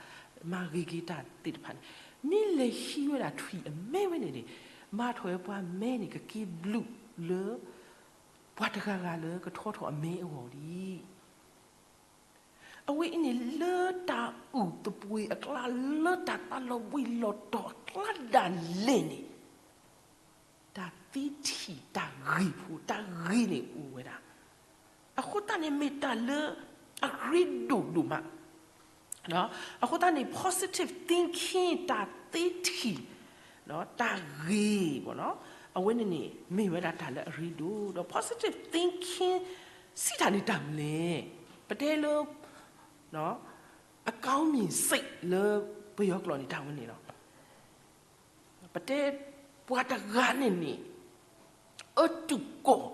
မၤဂ့ၤက့ၤတၢ်သ့ၣ်တဖၣ်န့ၣ် မ့ၢ်လဲၤဟံးဝဲဒၣ်ထွံၣ်အမဲဝဲန့ၣ်န့ၣ် မၤထီၣ်ဝဲပှၤမဲန့ၣ် ကက့ၤဘျုးလၢ ပှၤတဂၤဂၤလၢကထီထီၣ်အမဲအဂီၢ်လံ. အဝဲအံၤန့ၣ် လၢတၢ်အုၣ်သပှ့ၤအကျါ လၢတၢ်သးလီၤဘှံးလီၤတီၤအကျါဒၣ်လဲာ်န့ၣ် တၢ်သ့ထံၣ်တၢ်ဂ့ၤဖိ တၢ်ဂ့ၤန့ၣ်အိၣ်ဝဲဒၣ်. အဃိသတးန့ၣ် မ့ၢ်တၢ်လၢအရ့ဒိၣ်ဒိၣ်မး. အဃိသတးန့ၣ် positive thinking တၢ်သ့ထံၣ် တၢ်ဂ့ၤ အဝဲန့ၣ်န့ၣ် မ့ၢ်ဝဲဒၣ်တၢ်လၢအရ့ဒိၣ် ဒီး positive thinking စံးတၢ်န့ၣ်တၢ်မနုၤလဲၣ်. ပတဲလၢ အကောင်းမြင်စိတ် လၢပယီၤကျိာ်န့ၣ် တၢ်ဝဲန့ၣ်လီၤ. ပတဲ ပှၤတဂၤန့ၣ်န့ၣ် အတူၢ်ကိၢ်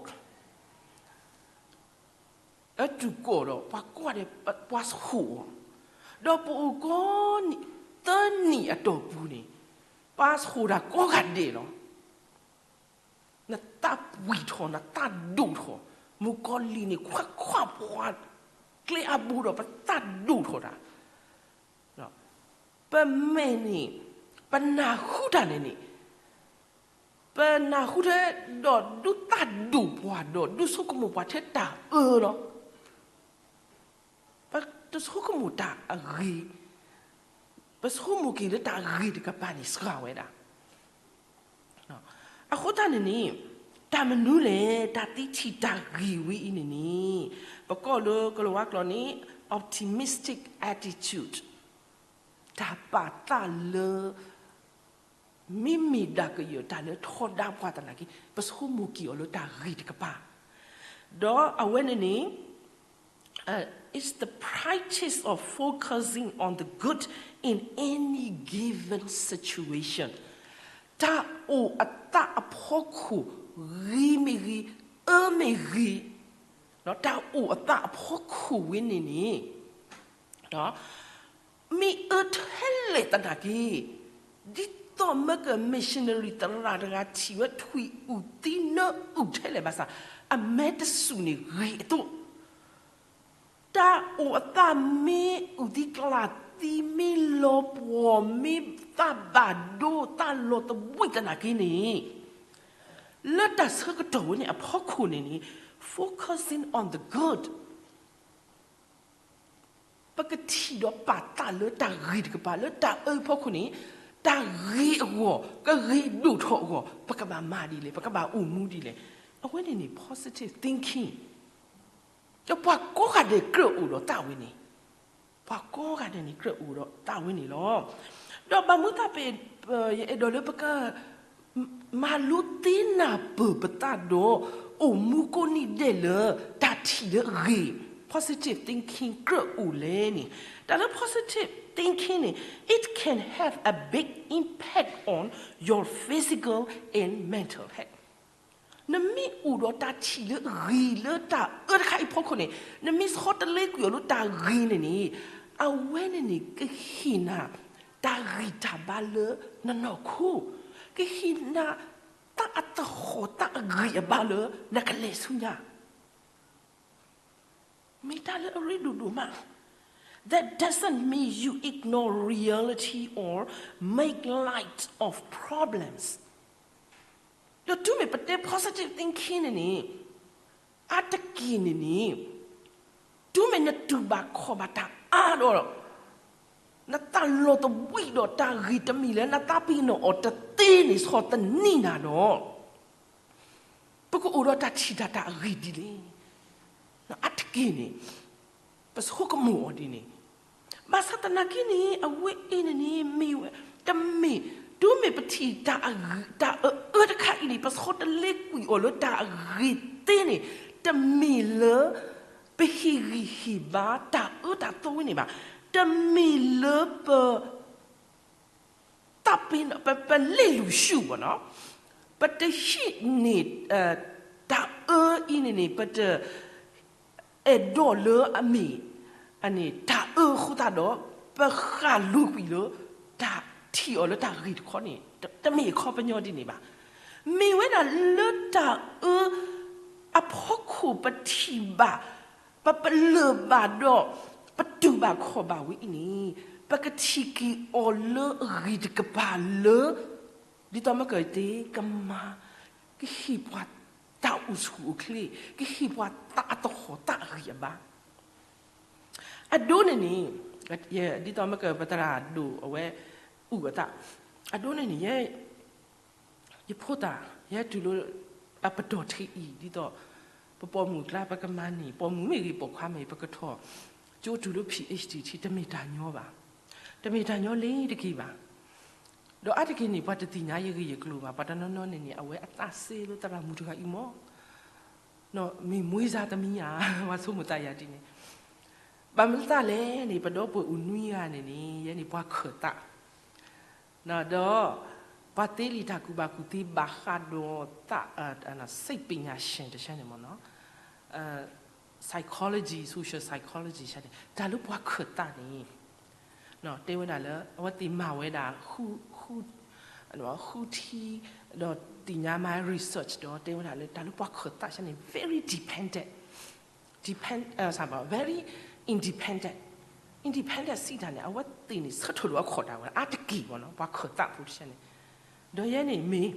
အတူၢ်ကိၢ်ဒီး ပှၤကွၢ်ဒီး ပှၤဆိၣ်အီၤ, ဒီးပအိၣ်ကိးနံၣ် သၢနံၣ်အတီၢ်ပူၤန့ၣ် ပှၤဆိၣ်တၢ်ကိးဂၤဒဲးလီၤ. နသးပှံၢ်ထီၣ် နသးဒိၣ်ထီၣ်, မုၣ်ကီၤလံၢ်န့ၣ် ခွဲးခွါပှၤကျဲအါဘိဒီး ပသးဒိၣ်ထီၣ်တၢ် ပမဲာ်န့ၣ် ပနၢ်ဟူတၢ်န့ၣ်န့ၣ် ပနၢ်ဟူထဲဒီးဒုးသးဒိၣ်ပှၤဒီးဒုးဆိကမိၣ်ပှၤထဲတၢ်အၢလီၤ. ပတဆိကမိၣ်တၢ်အဂ့ၤ, ပဆိကမိၣ်က့ၤလၢတၢ်ဂ့ၤတကပၤန့ၣ်စှၤဝဲဒၣ်. အဃိသတးန့ၣ်န့ၣ်, တၢ်မနုၤလဲၣ် တၢ်သံထံၣ်တၢ်ဂ့ၤဝဲအံၤန့ၣ်န့ၣ်, ပကိးလၢကလၤဝါကျိာ်န့ၣ် optimistic attitude, တၢ်ပာ်သးလၢ မ့မ့ၢ်ဒၣ်ကယၢၢ်တၢ်လၢထီဒါပှၤသနာ်က့ ပဆိကမိၣ်က့ၤအီၤလၢတၢ်ဂ့ၤတကပၤ, ဒီးအဝဲန့ၣ်န့ၣ် is the practice of focusing on the good in any given situation. တၢ်အိၣ်အသးအဖီခိၣ်, ဂ့ၤမ့ၢ်ဂ့ၤ, အၢမ့ၢ်ဂ့ၤ, တၢ်အိၣ်အသးအဖီခိၣ်ဝဲန့ၣ်န့ၣ် မ့ၢ်အၢထဲလဲၣ်သနာ်က့, ဒ်သိးမ့ၢ်က missionary သရၣ်တဂၤထံၣ်ဝဲထွံၣ်အုၣ်သံနၢအုၣ်ထဲလဲၣ်ဘၣ်ဆၣ်, အမဲတစူၢ်န့ၣ်ဂ့ၤအသိး, တၢ်အိၣ်အသးမ့ၢ်အုၣ်သံကျၢ်သံ မ့ၢ်လီၤပှီၢ် မ့ၢ်သးဘၣ်ဒိ သးလီၤသဝံၣ်သနာ်က့န့ၣ်, လၢတၢ်ဆၢကတီၢ်ဝဲန့ၣ်အဖီခိၣ်န့ၣ်န့ၣ်, focusing on the good, ပကထံၣ်ဒီးပာ်သးလၢတၢ်ဂ့ၤတကပၤ လၢတၢ်အၢအဖီခိၣ်န့ၣ်, တၢ်ဂ့ၤအဂီၢ် ကဂ့ၤဒိၣ်ထီၣ်အဂီၢ် ပကဘၣ်မၤဒ်လဲၣ် ပကဘၣ်အိၣ်မူဒ်လဲၣ်. အဝဲန့ၣ်န့ၣ် positive thinking, ဒီးပှၤကိးဂၤဒဲးကြၢးအိၣ်ဒီးသးဝဲန့ၣ်, ပှၤကိးဂၤဒဲးန့ၣ်ကြၢးအိၣ်ဒီးသးဝဲန့ၣ်လီၤ. ဒီးဘၣ်မနုၤသးပ, ယအဲၣ်ဒိးလၢပက မၤလိသ့နၢ်ပၢၢ်ပသးဒီး အိၣ်မူကိးနံၤဒဲးလၢ တၢ်ထံၣ်လၢအဂ့ၤ, positive thinking ကြၢးအိၣ်လဲၣ်န့ၣ်, တၢ်လၢ positive thinking န့ၣ် it can have a big impact on your physical and mental health. နမ့ၢ်အိၣ်ဒီးတၢ်ထံၣ်လၢအဂ့ၤလၢတၢ်အၢတခါအံၤဖီခိၣ်န့ၣ်, နမ့ၢ်ဆီတလဲကွံာ်အီၤလၢတၢ်ဂ့ၤန့ၣ်န့ၣ်, အဝဲန့ၣ်န့ၣ် ကဟ့ၣ်နၤ တၢ်ဂံၢ်တၢ်ဘါလၢနနီၢ်ခိ, ကဟ့ၣ်နၤ သးအသဟီၣ်သးအဂံၢ်အဘါလၢနကလဲၤဆူညါ မ့ၢ်တၢ်လၢအရ့ဒိၣ်ဒိၣ်မး. That doesn't mean you ignore reality or make light of problems. ဒီးတုၤမ့ၢ်ပတဲ positive thinking န့ၣ်န့ၣ်, အါတက့ၢ်န့ၣ်န့ၣ်, တုၤမ့ၢ်နတူၢ်ဘၣ်ခီၣ်ဘၣ်တၢ်အါဒီး နသးလီၤသဝံၣ်ဒီးတၢ်ဂ့ၤတမံၤလၢနသးပ့ၤနီၣ်အီၤတသ့န့ၣ် ဆီၣ်သနံးနၤဒီး ပကအိၣ်ဒီးတၢ်ထံၣ်တၢ်တၢ်အဂ့ၤဒ်လဲၣ်. အါတက့ၢ်န့ၣ် ပဆိကမိၣ်အီၤဒ်န့ၣ်, ဘၣ်ဆၣ်သနာ်က့န့ၣ် အဝဲအံၤန့ၣ်န့ၣ် မ့ၢ်ဝဲ တမ့ၢ် တုၤမ့ၢ်ပထံၣ်တၢ်အဂ့ၤ တၢ်အအၢတခါအံၤန့ၣ် ပဆီတလဲကွံာ်အီၤလၢတၢ်အဂ့ၤသ့န့ၣ်, တမ့ၢ်လၢ ပဟ့ၣ်ဂံၢ်ဟ့ၣ်ဘါတၢ်အၢတၢ်သီဝဲန့ၣ်ဘၣ်. တမ့ၢ်လၢပ သးပ့ၤနီၣ် ပ ပလ့ၣ်လူၤဆူၣ်ဘၣ်နီၤ, ပတဟံးန့ၢ် တၢ်အၢအံၤန့ၣ်န့ၣ် ပတ အဲၣ်ဒိးလၢအမ့ၢ် အန့ၣ် တၢ်အၢအဃိသတးဒီး ပဃၣ်လိၤကွံာ်လၢ တၢ်ထံၣ်အီၤလၢတၢ်ဂ့ၤတခီန့ၣ် တမ့ၢ်အခီပညီဒ်န့ၣ်ဘၣ်. မ့ၢ်ဝဲဒၣ်လၢတၢ်အၢ အဖီခိၣ်ပထံၣ်ဘၣ် ပပလၢၢ်ဘၣ်ဒီး ပတူၢ်ဘၣ်ခီၣ်ဘၣ်ဝဲအံၤန့ၣ် ပကထံၣ်က့ၤအီၤလၢအဂ့ၤတကပၤလၢ ဒ်သိးမ့ၢ်ကတဲကမၤ ကဟ့ၣ်ပှၤတၢ်အိၣ်ဆူၣ်အိၣ်ချ့, ကဟ့ၣ်ပှၤသးအသဟီၣ်သးအဂံၢ်အဘါ. အဒိန့ၣ်န့ၣ် ဒ်သိးမ့ၢ်ကပသရၣ်ဒိၣ်အဝဲ အုၣ်အသး, အဒိန့ၣ်န့ၣ် ယဲ ယဖိသၣ် ယဲတုၤလၢ အပတီၢ်ထံအံၤ ဒ်သိး ပပိာ်မုၣ်ကျါ ပကမၤန့ၢ် ပိာ်မုၣ်မ့ၢ်ဂ့ၤ ပိာ်ခွါမ့ၢ်ဂ့ၤ ပကထီၣ် ကၠိတုၤလၢ PhD ထံ တမ့ၢ်တၢ်ညီဘၣ်. တမ့ၢ်တၢ်ညီလ့ၤတက့ၢ်ဘၣ်. ဒီးအါတက့ၢ်န့ၣ် ပှၤတသ့ၣ်ညါယဂ့ၢ်ယကျိၤဘၣ်. ပှၤတနီၤနီၤန့ၣ်န့ၣ် အဝဲအသးစဲလၢသရၣ်မုၣ်တဂၤအံၤမ့ၢ် မ့ၢ်မွေးစားသမီးဧါ, ပှၤဆိကမိၣ်သးယၤဒ်န့ၣ်. ဘၣ်မနုၤသ့ၣ်လဲၣ်န့ၣ် ပဒီပုၢ်ဝဲၢ်နွံဂၤန့ၣ်န့ၣ် ယဲန့ၣ်ပှၤခၢၣ်သး ဒီး ပှၤသ့လံာ်တၢ်ကူၣ်ဘၣ်ကူၣ်သ့ဘၣ်ဃးဒီးသး စိတ်ပညာရှင် တဆၢန့ၣ်မ့ၢ်နီၤ psychology, social psychology ဆၢန့ၣ် တၢ်လၢပှၤခၢၣ်သးန့ၣ် တဲဝဲဒၣ်လၢ အဝဲသ့ၣ်မၤဝဲဒၣ် ဃုထံ ဒီးသ့ၣ်ညါမၤ research ဒီးတဲဝဲဒၣ်လၢ တၢ်လၢပှၤခၢၣ်သးဆၢန့ၣ် very dependent, depend, very independent, independent စံးတၢ်န့ၣ် အဝဲသ့ၣ်န့ၣ် ဆၢထၢၣ်လိာ်အခီၣ်တၢ်ဝဲ အါတက့ၢ်ဘၣ်နီၤ ပှၤခၢၣ်သးဖိတဆၢန့ၣ်. ဒီးယဲန့ၣ်မ့ၢ်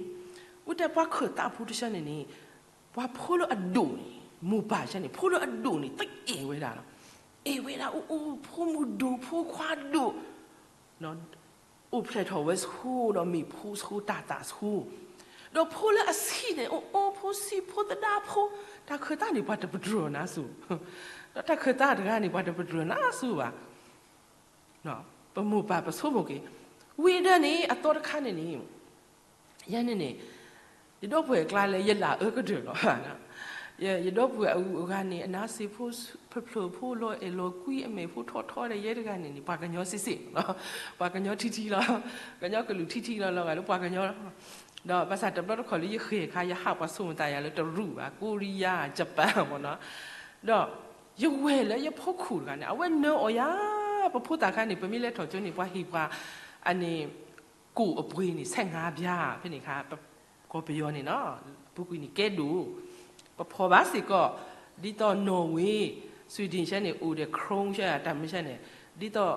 အိၣ်တဲပှၤခၢၣ်သးဖိတဆၢန့ၣ်န့ၣ်, ပှၤဖိလၢအဒိၣ်န့ၣ်, မိၢ်ပၢ်ဆၢန့ၣ် ဖိလၢအဒိၣ်န့ၣ် သ့အဲၣ်ဝဲဒၣ်လီၤ. အဲၣ်ဝဲဒၣ်အိၣ်အိၣ် ဖိမုၣ်ဒိၣ် ဖိခွါဒိၣ်, အိၣ်ဖျဲၣ်ထီၣ်ဝဲဆိဒီးမ့ၢ်ဖိဆိ တၢ်သၣ်ဆိ, ဒီးဖိလၢအဆံးန့ၣ် အိၣ်အိၣ် ဖိဆံးဖိသဒါဖိ, တၢ်ခၢၣ်သးန့ၣ် ပှၤတပတြၢၤနါစိၤ, ဒီးတၢ်ခၢၣ်သးတဂၤန့ၣ် ပှၤတပတြၢၤနါစိၤဘၣ်. ပမိၢ်ပၢ်ပဆိကမိၣ်က့ၤ, ဝံၤဒၣ်န့ၣ် အသီတခါန့ၣ်န့ၣ်, ယဲန့ၣ်န့ၣ်, ယဒီပုၢ်ဝဲၢ်အကျါလၢယလၢအၢကတၢၢ်လီၤ. ယဒီပုၢ်ဝဲၢ်အဂၤန့ၣ် အနါစ့ဖိ ဖျၢၣ်ဖျၢၣ်ဖိ လီၤအဲၣ်လီၤကွံ အမဲာ်ဖိထီထီဒီး ယဲတဂၤန့ၣ်န့ၣ် ပှၤကညီစ့စ့လီၤ. ပှၤကညီထံထံလီၤ. ကညီကလုာ်ထံထံလီၤလီၤဂာ်လၢပှၤကညီလီၤ. ဒီးဘၣ်ဆၣ်တဘျီတခီၣ်လၢယဃ့ၢ်အခါ ယဟးပှၤဆိမိၣ်သးယၤလၢတရူးဘၣ် ကိရံယါ ယပၣ်မ့ၢ်နီၤ, ဒီးယဝဲၢ်လၢယဖိခိၣ်တဂၤန့ၣ် အဝဲနၢအီၤယၤ, ပဖိသၣ်ခါန့ၣ် ပမ့ၢ်လဲၤထီၣ်ကၠိန့ၣ် ပှၤဟ့ၣ်ပှၤ အန့ၣ် ကိၣ်အပှ့ၤန့ၣ် ဆဲးငါးပြား ဖဲန့ၣ်ခါ, ကီၢ်ပယီၤန့ၣ်နီၤ, ပူၤကွံာ်န့ၣ်ကဲဒိၣ်, ပဖီၣ်ဘၣ်စ့ၢ်ကီး, ဒ်သိး Norway, Sweden ဆဲန့ၣ် အိၣ်ဒီး crown ဆဲ တၢ်မ့ၢ်ဆဲန့ၣ်, ဒ်သိး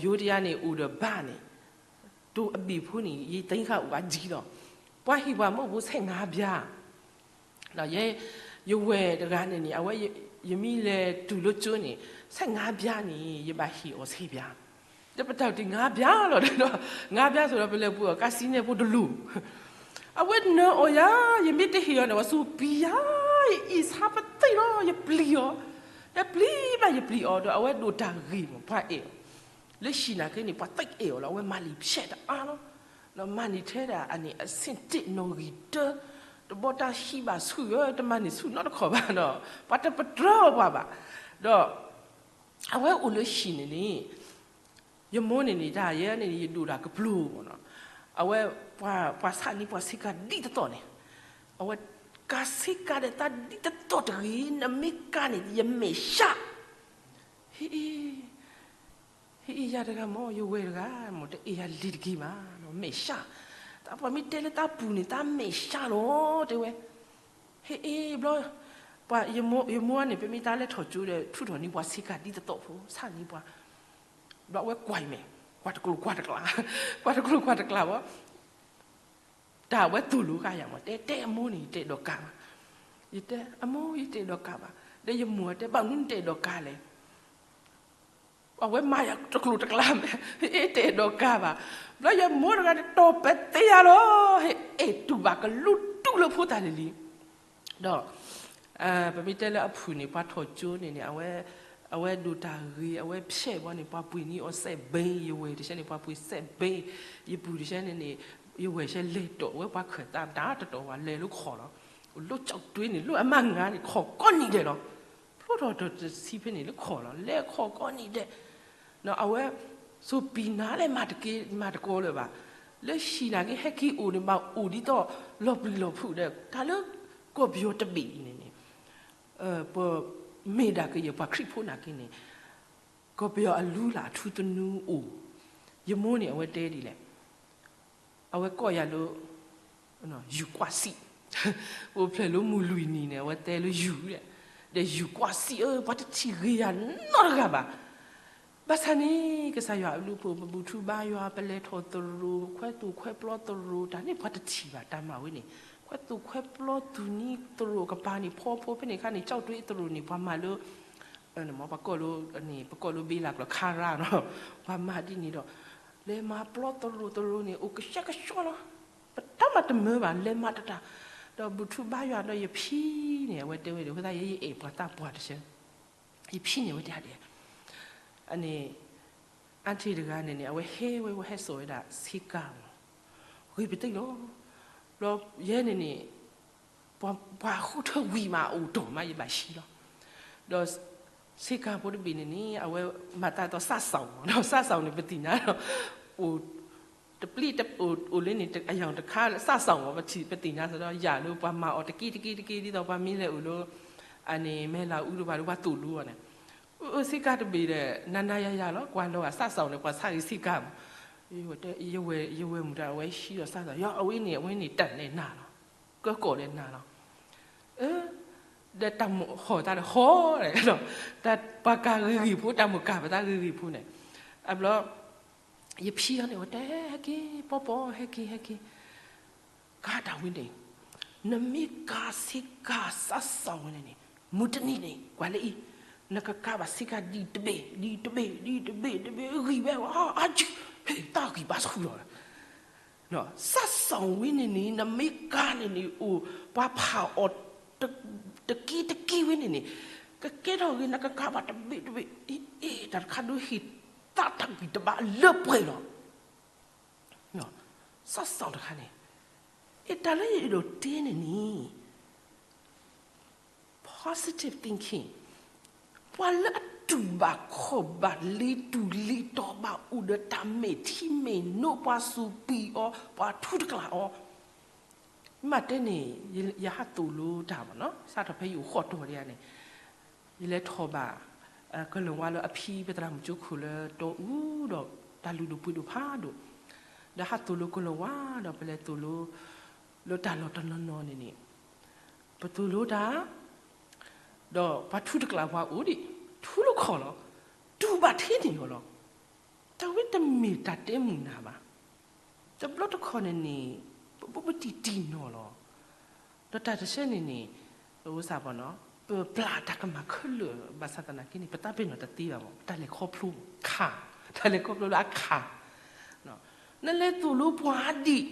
ယိၤတယါန့ၣ် အိၣ်ဒီးဘၣ်န့ၣ်, တိၤအဘ့ၣ်ဖိန့ၣ် ယသ့ၣ်ညါအူအါကံလီၤ. ပှၤဟ့ၣ်ပှၤမ့ၢ်အိၣ်ဖိဆဲးငါးပြား ဒီးယဲ ယဝဲၢ်တဂၤန့ၣ်န့ၣ် အဝဲ ယမ့ၢ်လဲၤတုၤလၢကၠိန့ၣ် ဆဲးငါးပြားန့ၣ် ယဘၣ်ဟ့ၣ်အီၤဆဲးပြား, ဒီးပတၢ်တ့ၢ်ငါးပြားလီၤဒီး ငါးပြားဆိဒီး ပလဲၤပှ့ၤအီၤကါစံနဲၣ်ဖိတလိၤ, အဝဲနၢအီၤယၤ, ယမ့ၢ်တဟ့ၣ်အီၤန့ၣ် အဝဲစူးပံယၤ, ယအ့ၣ်ဆါပသ့ၣ်လီၤ, ယပျံၤအီၤ, ယပျံၤဘၣ်ယပျံၤအီၤဒီး အဝဲဒိၣ်တၢ်ဂ့ၤမး ပှၤအဲၣ်အီၤ, လၢဟံၣ်နာ်က့န့ၣ် ပှၤသ့အဲၣ်အီၤလီၤ, အဝဲမၤလံာ်ဖျဲးတအါလီၤ, ဒီးမၤန့ၢ်ထဲဒၣ်အန့ၣ် အဆင့်တစ် နီၣ်ဂံၢ်တၢ, တဘီတၢ်ဟံးဘၣ်ဆူၣ်ဧၢ, တမၤန့ၢ်ဆူၣ်နီတခီၣ်ဘၣ်ဒီး ပှၤတပတြၢၤပှၤဘၣ်, ဒီး အဝဲအိၣ်လၢဟံၣ်န့ၣ်န့ၣ်, ယမိၢ်န့ၣ်န့ၣ် တၢ်ယဲန့ၣ် ယဒိၣ်တၢ်ကပျိမ့ၢ်နီၤ, အဝဲ ပှၤဆၣ်န့ၢ်ပှၤဆ့ကၤဒ်တသီၣ်န့ၣ်, အဝဲ ကၤဆ့ကၤဒီးသးဒ်တသီၣ်တဂ့ၤ, နမ့ၢ်ကၤန့ၣ် ယမဲာ်ဆှး, ဟ့ၣ်အ့ၣ် ဟ့ၣ်အ့ၣ်ယၤတဂၤမ့ၢ် ယဝဲၢ်တဂၤမ့ၢ် တအဲၣ်ယၤလံၤတဂ့ၤဘၣ်, မဲာ်ဆှး, သးပှၤမ့ၢ်တဲလၢသးပူၤန့ၣ် သးမဲာ်ဆှးလီၤ တဲဝဲ, ဟ့ၣ်အ့ၣ်ဘျီ, ပှၤ ယမိၢ်န့ၣ် ပမ့ၢ်တၢ်လဲၤထီၣ်ကၠိဒီး ထုးထီၣ်န့ၢ်ပှၤဆ့ကၤဒ်တသီၣ်ဖိ ဆၣ်န့ၢ်ပှၤ, ဘျီအဝဲကွၢ်အံၤမဲာ်, ကွၢ်တကျိၤကွၢ်တကျါ, ကွၢ်တကျိၤကွၢ်တကျါဘၣ် တၢ်အဝဲသိၣ်လိကါယၤမး တဲ တဲအမိၢ်န့ၣ် ယတအဲၣ်ဒိးကၤဘၣ်, ယတဲ အမိၢ် ယတအဲၣ်ဒိးကၤဘၣ်, ဒီးယမိၢ်တဲ ဘၣ်မနုၤနတအဲၣ်ဒိးကၤလဲၣ်, အဝဲမၤယၤတကျိၤတကျါမဲာ်, ဟ့ၣ်အ့ၣ်တအဲၣ်ဒိးကၤဘၣ်, ဘျီယမိၢ်တဂၤန့ၣ် တီၢ်ပသ့ယၤလီၤ, ဟ့ၣ်အဲၣ်တူၢ်ဘၣ်ကလူတူၢ်လၢဖိသၣ်လံၤလံၤ, ဒီး ပမ့ၢ်တဲလၢအဖုၣ်န့ၣ် ပှၤထီၣ်ကၠိန့ၣ်န့ၣ် အဝဲ အဝဲဒိၣ်တၢ်ဂ့ၤ အဝဲဖျဲးဘီန့ၣ် ပှၤပှ့ၤန့ၢ်အီၤစဲးဘ့, ယဝဲၢ်တဆၢန့ၣ် ပှၤပှ့ၤစဲးဘ့, ယပုၢ်တဆၢန့ၣ်န့ၣ် ယဝဲၢ်ဆၢလဲၤတီၣ်ဝဲပှၤခၢၣ်သးတၢ်တတီၤဝဲ လဲၤလၢခီၣ်လီၤ, အိၣ်လၢကၠီၣ်တွ့န့ၣ် လၢအမါငါန့ၣ် ခီၣ်ကိးနံၤဒဲးလီၤ, ဖျိထီၣ်တဆံဖဲန့ၣ်လၢခီၣ်လီၤ လဲၤခီၣ်ကိးနံၤဒဲး, အဝဲ စူးပံနၤလဲၣ် မၤတက့ မၤတကီလၢၤဘၣ်, လၢဟံၣ်နာ်က့ ဟဲက့ၤအိၣ်န့ၣ် ဘၣ်အိၣ်ဒ်သိး လီၤပျံၤလီၤဖုးဒီး တၢ်လၢကီၢ်ပယီၤတဘ့ၣ်အံၤန့ၣ်န့ၣ် ပမ့ၢ်ဒၣ်ကယဲၢ်ပှၤခရံာ်ဖိနာ်က့န့ၣ် ကီၢ်ပယီၤအလုၢ်အလၢ်အထူသနူအိၣ်, ယမိၢ်န့ၣ် အဝဲတဲဒ်လဲၣ်, အဝဲကိးယၤလၢ ယူၢ်ကွၢ်စံး, အိၣ်ဖျဲၣ်လၢမုၢ်လွံၢ်နံၤန့ၣ် အဝဲတဲလၢယူၢ်, ဒီးယူၢ်ကွၢ်စံးဧၢ ပှၤတထံၣ်ဂ့ၤယၤနီတဂၤဘၣ်, ဘၣ်ဆၣ်န့ၣ် ကစၢ်ယွၤအဘျုးအဖှိၣ် ပဘူၣ်ထူဘါယွၤ ပလဲၤထီၣ်သရိာ် ခွဲသူၣ်ခွဲပျီသရိာ် တၢ်န့ၣ်ပှၤတထံၣ်ဘၣ် တၢ်မၤဝဲန့ၣ် ခွဲသူၣ်ခွဲပျီသူၣ်နံၤသရိာ်ကပၤန့ၣ် ဖီဖိဖဲန့ၣ်ခါန့ၣ် ကၠီၣ်တွ့သရိာ်န့ၣ် ပှၤမၤလၢ ပကိးလၢ ပကိးလၢဘ့လၢ်ကျိာ်ခါရၣ်နီၤ ပှၤမၤဒ်န့ၣ်ဒီး လဲၤမၤပျီသရိာ်သရိာ်န့ၣ် အိၣ်ကဆှဲကဆှီလီၤ, ပတၢ်မၤတမၢဘၣ် လဲၤမၤတတၢ်, ဒီးဘူၣ်ထူဘါယွၤဒီးယဖံန့ၣ် အဝဲတဲဝဲဒၣ် အဃိသတးယဲယအဲၣ်ပှၤသးပှၢ်တဆၢ ယဖံန့ၣ်ဝဲတဲဒ်လဲၣ်, အန့ၣ် အါထံၣ်တဂၤန့ၣ်န့ၣ် အဝဲဟဲဝဲ ဝဲဟဲစိာ်ဝဲဒၣ်ဆ့ကၤမး, ဂ့ၤပသ့ၣ်လီၤ, ဘျီယဲန့ၣ်န့ၣ် ပှၤဃုထၢဝံၤမး အအိၣ်တီၢ်မး ယဘၣ်ဆံလီၤ, ဒီးဆ့ကၤဖိတဘ့ၣ်န့ၣ်န့ၣ် အဝဲမၤသးဒ်သိးစးစီၤမး ဒီးစးစီၤန့ၣ် ပသ့ၣ်ညါဒီး အိၣ်တပျံၤ အိၣ်လၢန့ၣ် အယံၤတခါ စးစီၤမး ပထံၣ် ပသ့ၣ်ညါစ့ၢ်ဒီး ယၤလၢပှၤမၤအီၤတက့ၢ်တက့ၢ်တက့ၢ် ဒ်သိးပှၤမ့ၢ်လဲၤအိၣ်လၢ အန့ၣ် မဲၢ်လးအူတဖၣ်ဒီး ပှၤသိၣ်လိအီၤန့ၣ် အၢ ဆ့ကၤတဘ့ၣ်ဒီး နၤနၤယၤယၤလီၤ ကွၢ်လီၤဂာ်စးစီၤန့ၣ် ပှၤဆါဂ့ၤဆ့ကၤမး, ယဝဲၢ်မုၣ်တဂၤ အဝဲဟံးဒီးစးစီၤ ယၤ အဝဲန့ၣ် အဝဲန့ၣ်တၢ်လဲၣ်နၤလီၤ, ကၢကီၢ်လဲၣ်နၤလီၤ, အၢ ဒီးတၢ်မိၣ်ဟီၣ်သးဒီးဟီၣ်ဒီး တၢ်ပှၤကၤဂ့ၤဂ့ၤဖိ တၢ်မိၣ်ကၤပသးဂ့ၤဂ့ၤဖိန့ၣ်, အဘျီ ယဖံအီၤန့ၣ် အဝဲတဲဟဲက့ၤ ပီပီဟဲက့ၤဟဲက့ၤ ကါတၢ်ဝဲန့ၣ်, နမ့ၢ်ကါဆ့ကၤစးစီၤဝဲန့ၣ်န့ၣ်, မုၢ်တနံၤန့ၣ် ကွၢ်လၢအံၤ, နကကါဘၣ်ဆ့ကၤဒ်တဘ့ၣ် ဒ်တဘ့ၣ် ဒ်တဘ့ၣ် တဘ့ၣ်ဂံၢ်ဝဲ, အါ, အါ, တၢ်ဂံၢ်ဘါဆူၣ်လီၤ. စးစီၤဝဲန့ၣ်န့ၣ် နမ့ၢ်ကါန့ၣ်န့ၣ် အိၣ်ပှၤဖးအီၤ တက့တက့ဝဲန့ၣ်န့ၣ်, ကကဲထီၣ်ဂ့ၤ နကကါဘၣ်တဘ့ၣ်တဘ့ၣ်, အ့ တၢ်တခါဒုးဟ့ၣ်သးတၢ်ဂံၢ်တဘါလၢပှဲၤလီၤ. စးစီၤတခါန့ၣ်, အ့ တၢ်လၢယအဲၣ်ဒိးတဲန့ၣ်န့ၣ် positive thinking, ပှၤလၢအတူၢ်ဘၣ်ခီၣ်ဘၣ်လ့ၤတူၢ်လ့ၤတီၤဘၣ်အိၣ်ဒီးတၢ်မဲာ်ထံမဲာ်နိ ပှၤစူးပံၤအီၤ ပှၤထူတကျးအီၤ, မ့ၢ်တဲန့ၣ် ယဟးသိၣ်လိတၢ်ဘၣ်နီၤ, စးထီၣ်ဖဲယအိၣ်ဃီၣ်တီၤဒံးန့ၣ်, ယလဲၤထီၣ်ဘၣ် ကလီၤဝါလၢအဖံပသရၣ်မုၣ်ကၠိခိၣ်လၢတီအူဒီး တၢ်လုၢ်ဒိၣ်ပှ့ၤဒိၣ်ဖးဒိၣ်, ဒီးဟးသိၣ်လိကလီၤဝါဒီး ပလဲၤသိၣ်လိ လၢတၢ်လီၢ်တနီၤနီၤန့ၣ်န့ၣ်, ပသိၣ်လိတၢ် ဒီးပှၤထူတကျးပှၤအိၣ်ဒံး, ထူလၢခီၣ်လီၤ, တူၢ်ဘၣ်ထံန့ၣ်လီၤ. တၢ်ဝဲတမ့ၢ်တၢ်တဲမုာ်နၤဘၣ်. တဘျီတခီၣ်န့ၣ်န့ၣ် ပဘူးပတံၢ်တံၢ်နီၢ်လီၤ. ဒီးတၢ်တဆဲန့ၣ်န့ၣ် ပအိၣ်စၢ်ဘၣ်နီၤ, ပပျၢ်တၢ်ကမၣ်ခဲလၢာ် ဘၣ်ဆၣ်သနာ်က့န့ၣ် ပတၢ်ပ့ၤနီၣ်တသ့ဘၣ်မး, တၢ်လဲၤခီဖျိခး, တၢ်လဲၤခီဖျိလၢအခး, နလဲၤသိၣ်လိပှၤဒံး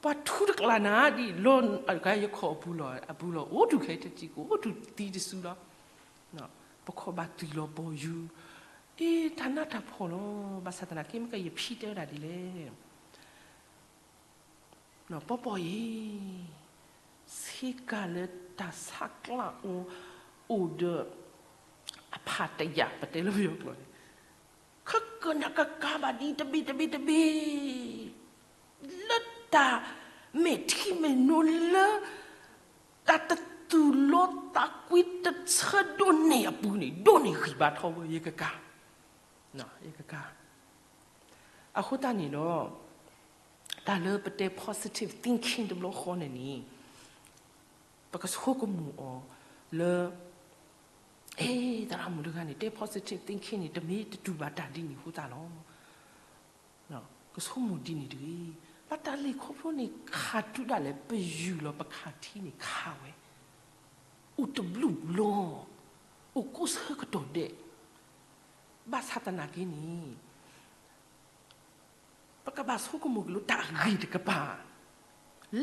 ပှၤထူတကျးနၤဒံး လီၤ, ယခီၣ်အပူၤလီၤ, အပူၤလီၤ အိၣ်တူၢ်ခဲတစံၢ်ကီး အိၣ်တူၢ်သံတစုလီၤ. ပခီၣ်ဘၣ်သွံၣ်လီၤပီၢ်ယူၤ, အ့ တၢ်နးတၢ်ဖှီၣ်လီၤ. ဘၣ်ဆၣ်သနာ်က့ မ့ၢ်ကယဖံတဲဝဲဒၣ်ဒ်လဲၣ် ပီပီအံၤ, ဆ့ကၤလၢတၢ်ဆါကျးအီၤ အိၣ်ဒီး အဖးတယာ် ပတဲလၢပယီၤကျိာ်န့ၣ်, ခဲကနံၣ်နကကါဘၣ်ဒ်တဘ့ၣ်တဘ့ၣ်တဘ့ၣ် လၢတၢ်မဲာ်ထံမဲာ်နိလၢ တၢ်တသူၣ်လီသးကွံတဆၢဒိၣ်န့ၢ်အပူၤန့ၣ် ဒိၣ်န့ၢ်ဂံၢ်ဘါထီဘိ ယကကါ, ယကကါ. အဃိသတးန့ၣ်ဒီး တၢ်လၢပတဲ positive thinking တဘျီဃီန့ၣ်န့ၣ် ပကဆိကမိၣ်အီၤလၢ အ့ သရၣ်မုၣ်တဂၤန့ၣ် တဲ positive thinking န့ၣ် တမ့ၢ်တတူၢ်ဘၣ်တၢ်ဒ်န့ၣ်အဃိသတးလီၤ. ကဆိကမိၣ်ဒ်န့ၣ်တဂ့ၤ. ဘၣ်တၢ်လဲၤခီဖျိန့ၣ် ခးတုၤဒၣ်လဲာ် ပယူၢ်လီၤပခးထံန့ၣ်ခးဝဲ, အိၣ်တဘျုးဘျီ, အိၣ်ကိးဆၢကတီၢ်ဒဲး, ဘၣ်ဆၣ်သနာ်က့န့ၣ် ပကဘၣ်ဆိကမိၣ်က့ၤလၢတၢ်အဂ့ၢ်တကပၤ,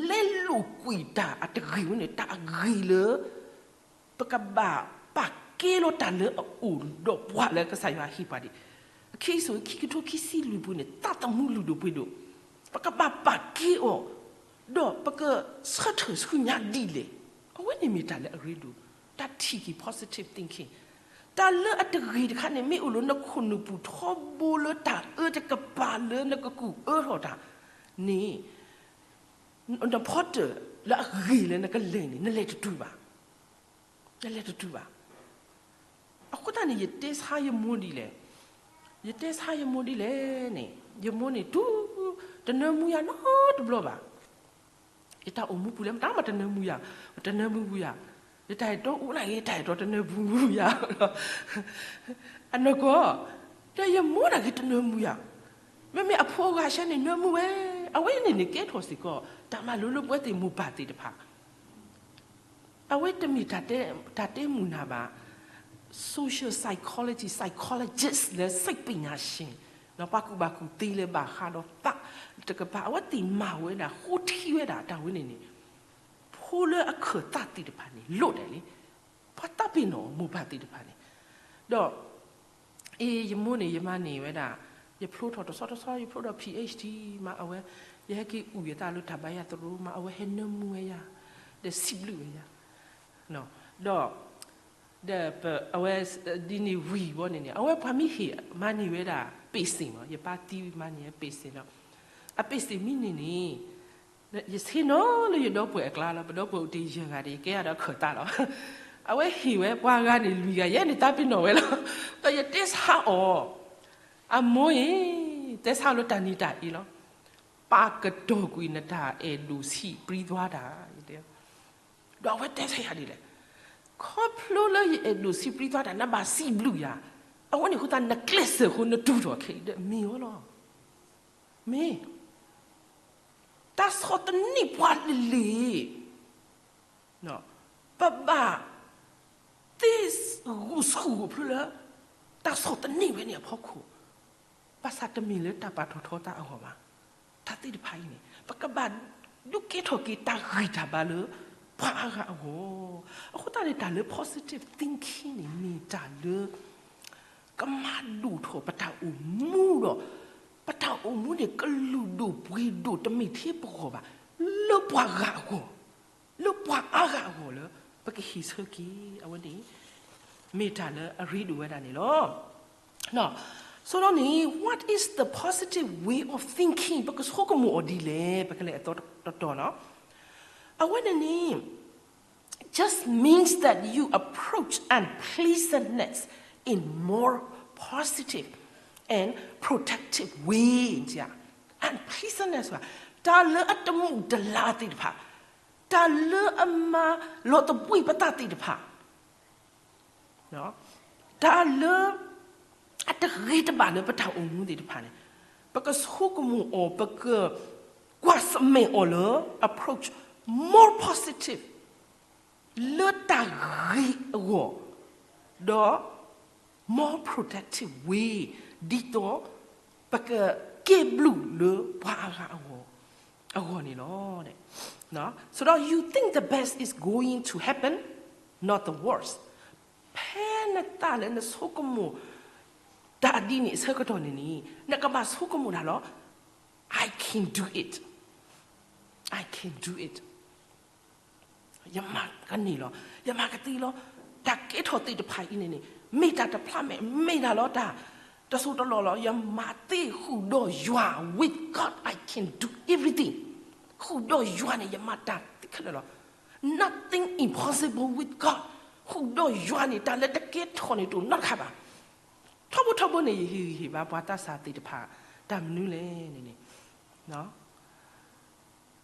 လဲလိာ်ကွံာ်တၢ်အတဂ့ၤဝဲန့ၣ် တၢ်အဂ့ၢ်လၢ ပကဘၣ်ပာ်ကဲလီၤတၢ်လၢအအိၣ်ဒီးပှၤလၢကစၢ်ယွၤဟ့ၣ်ပှၤဒံး, အခံအစိၤ ခံကထိခံဆံလွံၢ်ပူၤန့ၣ် သးသမူလုၢ်ဒိၣ်ပှ့ၤဒိၣ်, ပကဘၣ်ပာ်ကဲအီၤ, ဒီးပကဆၢထၢၣ်ဆူညါဒ်လဲၣ်, အဝဲန့ၣ်မ့ၢ်တၢ်လၢအရ့ဒိၣ်, တၢ်ထံၣ်က့ၤ positive thinking, တၢ်လၢအတဂ့ၤတခါန့ၣ် မ့ၢ်အိၣ်လၢနခိၣ်နူာ်ပူၤထီဘိလၢတၢ်အၢတကပၤလၢနကကူၣ်အၢထီၣ်တၢ်န့ၣ် နဖီတၢၣ်လၢအဂ့ၤလၢနကလဲၤန့ၣ် နလဲၤတတုၤဘၣ်, နလဲၤတတုၤဘၣ်. အဃိသတးန့ၣ် ယတဲဆါယမိၢ်ဒ်လဲၣ်, ယတဲဆါယမိၢ်ဒ်လဲၣ်န့ၣ် ယမိၢ်န့ၣ်တူၢ် တနၢမူယၤနီတဘျီဘၣ်. ယတၢ်အိၣ်မူပူၤလဲၣ် မတၤမတနၢမူယၤ, တနၢမူပူၤယၤ, ယတၢ်အဲၣ်တီအိၣ်နာ်က့ ယတၢ်အဲၣ်တီတနၢမူပူၤယၤ အနီၢ်ကီၢ်, ဒီးယမိၢ်နာ်က့တနၢမူယၤ, မ့မ့ၢ်အဖိအဂၤဆၢန့ၣ်နၢမူဝဲ, အဝဲန့ၣ်န့ၣ်ကဲထီၣ်စ့ၢ်ကီး တၢ်မၤလိလၢပဝဲသ့ၣ်မိၢ်ပၢ်သ့ၣ်တဖၣ်, အဝဲတမ့ၢ်တၢ်တဲမုာ်နၤဘၣ်. Social psychology, psychologist လၢ စိတ်ပညာရှင် ပှၤကူၣ်ဘၣ်ကူၣ်သ့လၢဘၣ်ဃးဒီးသးတကပၤ အဝဲသ့ၣ်မၤဝဲဒၣ် ဃိထံဝဲဒၣ်တၢ်ဝဲန့ၣ်န့ၣ်, ဖိလၢအခၢၣ်သးသ့ၣ်တဖၣ်န့ၣ် လိၣ်ဒဲးလံ, ပှၤသးပ့ၤနီၣ်မိၢ်ပၢ်သ့ၣ်တဖၣ်န့ၣ်, ဒီး အ့ ယမိၢ်န့ၣ် ယမၤန့ၢ်ဝဲဒၣ်, ယဖျိထီၣ်တဆီတဆီ ယဖျိဒီး PhD မး အဝဲ, ယဟဲက့ၤအုၣ်ယသးလၢတၢ်ဘါယွၤသရိာ်မး အဝဲဟဲနၢမူဝဲယၤ, ဒီးစံးဘျုးဝဲယၤ, ဒီး ဒီးအဝဲ ဒ်န့ၣ်ဝံၤဘီန့ၣ်န့ၣ် အဝဲပှၤမ့ၢ်ဟ့ၣ်မၤန့ၢ်ဝဲဒၣ် ပ့ၢ်စ့ၣ်မး ယပၢ်သံမၤန့ၢ်ဝဲပ့ၢ်စ့ၣ်ဒီး, အပ့ၢ်စ့ၣ်မံန့ၣ်န့ၣ်, ယဆ့ၣ်နီၤလၢယဒီပုၢ်ဝဲၢ်အကျါလီၤ, ပဒီပုၢ်ဝဲၢ်အိၣ်တ့ၢ်ယဲၢ်ဂၤဒီး ယကဲယၤဒီးအခၢၣ်သးလီၤ. အဝဲဟ့ၣ်ဝဲပှၤဂၤန့ၣ်လွံၢ်ဂၤ ယဲန့ၣ်သးပ့ၤနီၣ်ဝဲလီၤ. ဒီးယတဲဆါအီၤ, အမိၢ်အံၤ, တဲဆါလၢတၢ်နံၤတၢ်အ့လီၤ, ပာ်ကတီၢ်ကွံာ်နတၢ်အဲၣ်ဒိၣ်ဆံးပြံသွါတၢ်, ဒီးအဝဲတဲဆါယၤဒ်လဲၣ်, ခီဖျိလၢယအဲၣ်ဒိၣ်ဆံးပြံသွါတၢ် နဘၣ်စံးဘျုးယၤ, အဝဲန့ၣ်အဃိသတး နကျဲးစၢးဃိနတူၢ်ထီၣ်ခဲအံၤဒီးမ့ၢ်ဝဲလီၤ. မ့ၢ်တ တၢ်ဆီၣ်သနံးပှၤလံၤလံၤ, ပဘၣ်သ့ဂုာ်ဆူၣ်ဂုာ်ဖျိလၢ တၢ်ဆီၣ်သနံးဝဲန့ၣ်အဖီခိၣ်, ဘၣ်ဆၣ်တမ့ၢ်လၢတၢ်ပာ်ထီၣ်ထီတၢ်အဂီၢ်ဘၣ်. တၢ်သ့ၣ်တဖၣ်အံၤန့ၣ် ပကဘၣ်ဒုးကဲထီၣ်က့ၤတၢ်ဂံၢ်တၢ်ဘါလၢပှၤအါဂၤအဂီၢ်. အဃိသတးန့ၣ် တၢ်လၢ positive thinking န့ၣ် မ့ၢ်တၢ်လၢ ကမၤဒိၣ်ထီၣ်ပတၢ်အိၣ်မူဒီး ပတၢ်အိၣ်မူန့ၣ် ကလုာ်ဒိၣ်ပှ့ၤဒိၣ်တမ့ၢ်ထဲပဂီၢ်ဘၣ်, လၢပှၤဂၤအဂီၢ်, လၢပှၤအါဂၤအဂီၢ်လၢ ပကဟ့ၣ်ဆၢက့ၤ အဝဲန့ၣ် မ့ၢ်တၢ်လၢအရ့ဒိၣ်ဝဲဒၣ်န့ၣ်လီၤ. ဆိုတော့န့ၣ် what is the positive way of thinking ပကဆိကမိၣ်အီၤဒ်လဲၣ်, ပကလဲၤအသီတတီၤနီၤ. အဝဲန့ၣ်န့ၣ် just means that you approach unpleasantness in more positive and productive way. Unpleasantness တၢ်လၢအတမုာ်တလၤသ့ၣ်တဖၣ်, တၢ်လၢအမၤလီၤသဘှံးပသးသ့ၣ်တဖၣ်, တၢ်လၢ အတဂ့ၤတဘၣ်လၢပတၢ်အိၣ်မူသ့ၣ်တဖၣ်န့ၣ် ပကဆိကမိၣ်အီၤ, ပကကွၢ်ဆၢၣ်မဲာ်အီၤလၢ approach more positive လၢတၢ်ဂ့ၤအဂီၢ်, ဒီး more productive way ဒ်သိး ပကကဲဘျုးလၢပှၤအါဂၤအဂီၢ်, အဂီၢ်န့ၣ်လီၤ. ဆိုတော့ you think the best is going to happen, not the worst. ဖဲနသးလၢနဆိကမိၣ် တၢ်ဒ်န့ၣ်အဆၢကတီၢ်န့ၣ်န့ၣ် နကဘၣ်ဆိကမိၣ်တၢ်လီၤ, I can do it, I can do it. ယမၤကန့ၢ်လီၤ, ယမၤကသ့လီၤ. တၢ်ကဲထီၣ်သ့ၣ်တဖၣ်အံၤန့ၣ်န့ၣ် မ့ၢ်တၢ်တဖျါမဲာ်, မ့ၢ်တၢ်လီၤတၢ်တစိၢ်တလီၢ်လီၤ. ယမၤသ့ဃုာ်ဒီးယွၤ, with God I can do everything. ဃုာ်ဒီးယွၤန့ၣ် ယမၤတၢ်သ့ခဲလၢာ်လီၤ. Nothing impossible with God. ဃုာ်ဒီးယွၤန့ၣ် တၢ်လၢတကဲထီၣ်န့ၣ်တအိၣ်နီတခါဘၣ်. ထီဘိထီဘိန့ၣ် ယဟ့ၣ်ဂံၢ်ဟ့ၣ်ဘါပှၤသးစၢ်သ့ၣ်တဖၣ်, တၢ်မနုၤလဲၣ်န့ၣ်န့ၣ်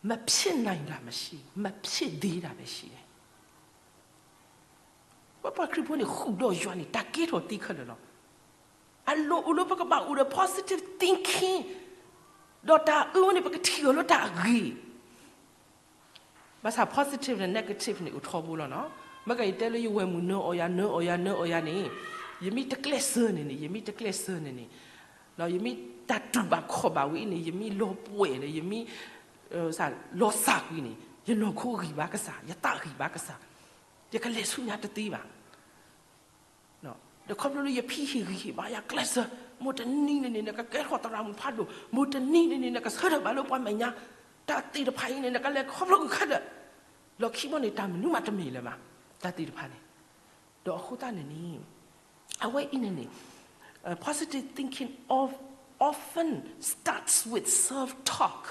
မဖြစ်နိုင်တာမရှိဘူး, မဖြစ်သေးတာပဲရှိတယ်. ပပှၤခရံာ်ဖိန့ၣ် ဃုာ်ဒီးယွၤန့ၣ် တၢ်ကဲထီၣ်သ့ခဲလၢာ်လီၤ. အလိၣ်အိၣ်လၢပကဘၣ်အိၣ်ဒီး positive thinking, ဒီးတၢ်အၢဝဲန့ၣ် ပကထံၣ်အီၤလၢတၢ်အဂ့ၤ ဘၣ်ဆၣ် positive န့ၣ် negative န့ၣ် အိၣ်ထီဘိလီၤနီၤ. မ့ၢ်ကယတဲလၢယဝဲၢ်မုၢ်နၢအီၤယၤ နၢအီၤယၤ နၢအီၤယၤန့ၣ်, ယမ့ၢ်တကျဲးစၢးန့ၣ်န့ၣ်, ယမ့ၢ်တကျဲးစၢးန့ၣ်န့ၣ်, ယမ့ၢ်တၢ်တူၢ်ဘၣ်ခီၣ်ဘၣ်ဝဲအံၤန့ၣ်, ယမ့ၢ်လီၤပှဲၤဒီး ယမ့ၢ် လီၤစၢ်ကွံာ်န့ၣ်, ယနီၢ်ခိဂံၢ်ဘါကစၢ်, ယသးဂံၢ်ဘါကစၢ်, ယကလဲၤဆူညါတသ့ဘၣ်. ဒီးခီဖျိလၢယဖံဟ့ၣ်ဂံၢ်ဟ့ၣ်ဘါယၤကျဲးစၢး, မိၢ်တနံၤန့ၣ်န့ၣ် နကကဲထီၣ်သရၣ်မုၣ်ဖးဒိၣ်, မိၢ်တနံၤန့ၣ်န့ၣ် နကဆၢထၢၣ်ဘၣ်လၢပှၤမဲာ်ညါ, တၢ်သ့ၣ်တဖၣ်အံၤန့ၣ် နကလဲၤခီဖျိဂုာ်ခါဒီး, လီၢ်ခံဘီန့ၣ် တၢ်မနုၤမးတမ့ၢ်လၢၤဘၣ်, တၢ်သ့ၣ်တဖၣ်န့ၣ်. ဒီးအဃိသတးန့ၣ်န့ၣ်, အဝဲအံၤန့ၣ်န့ၣ်, positive thinking of, often starts with self talk.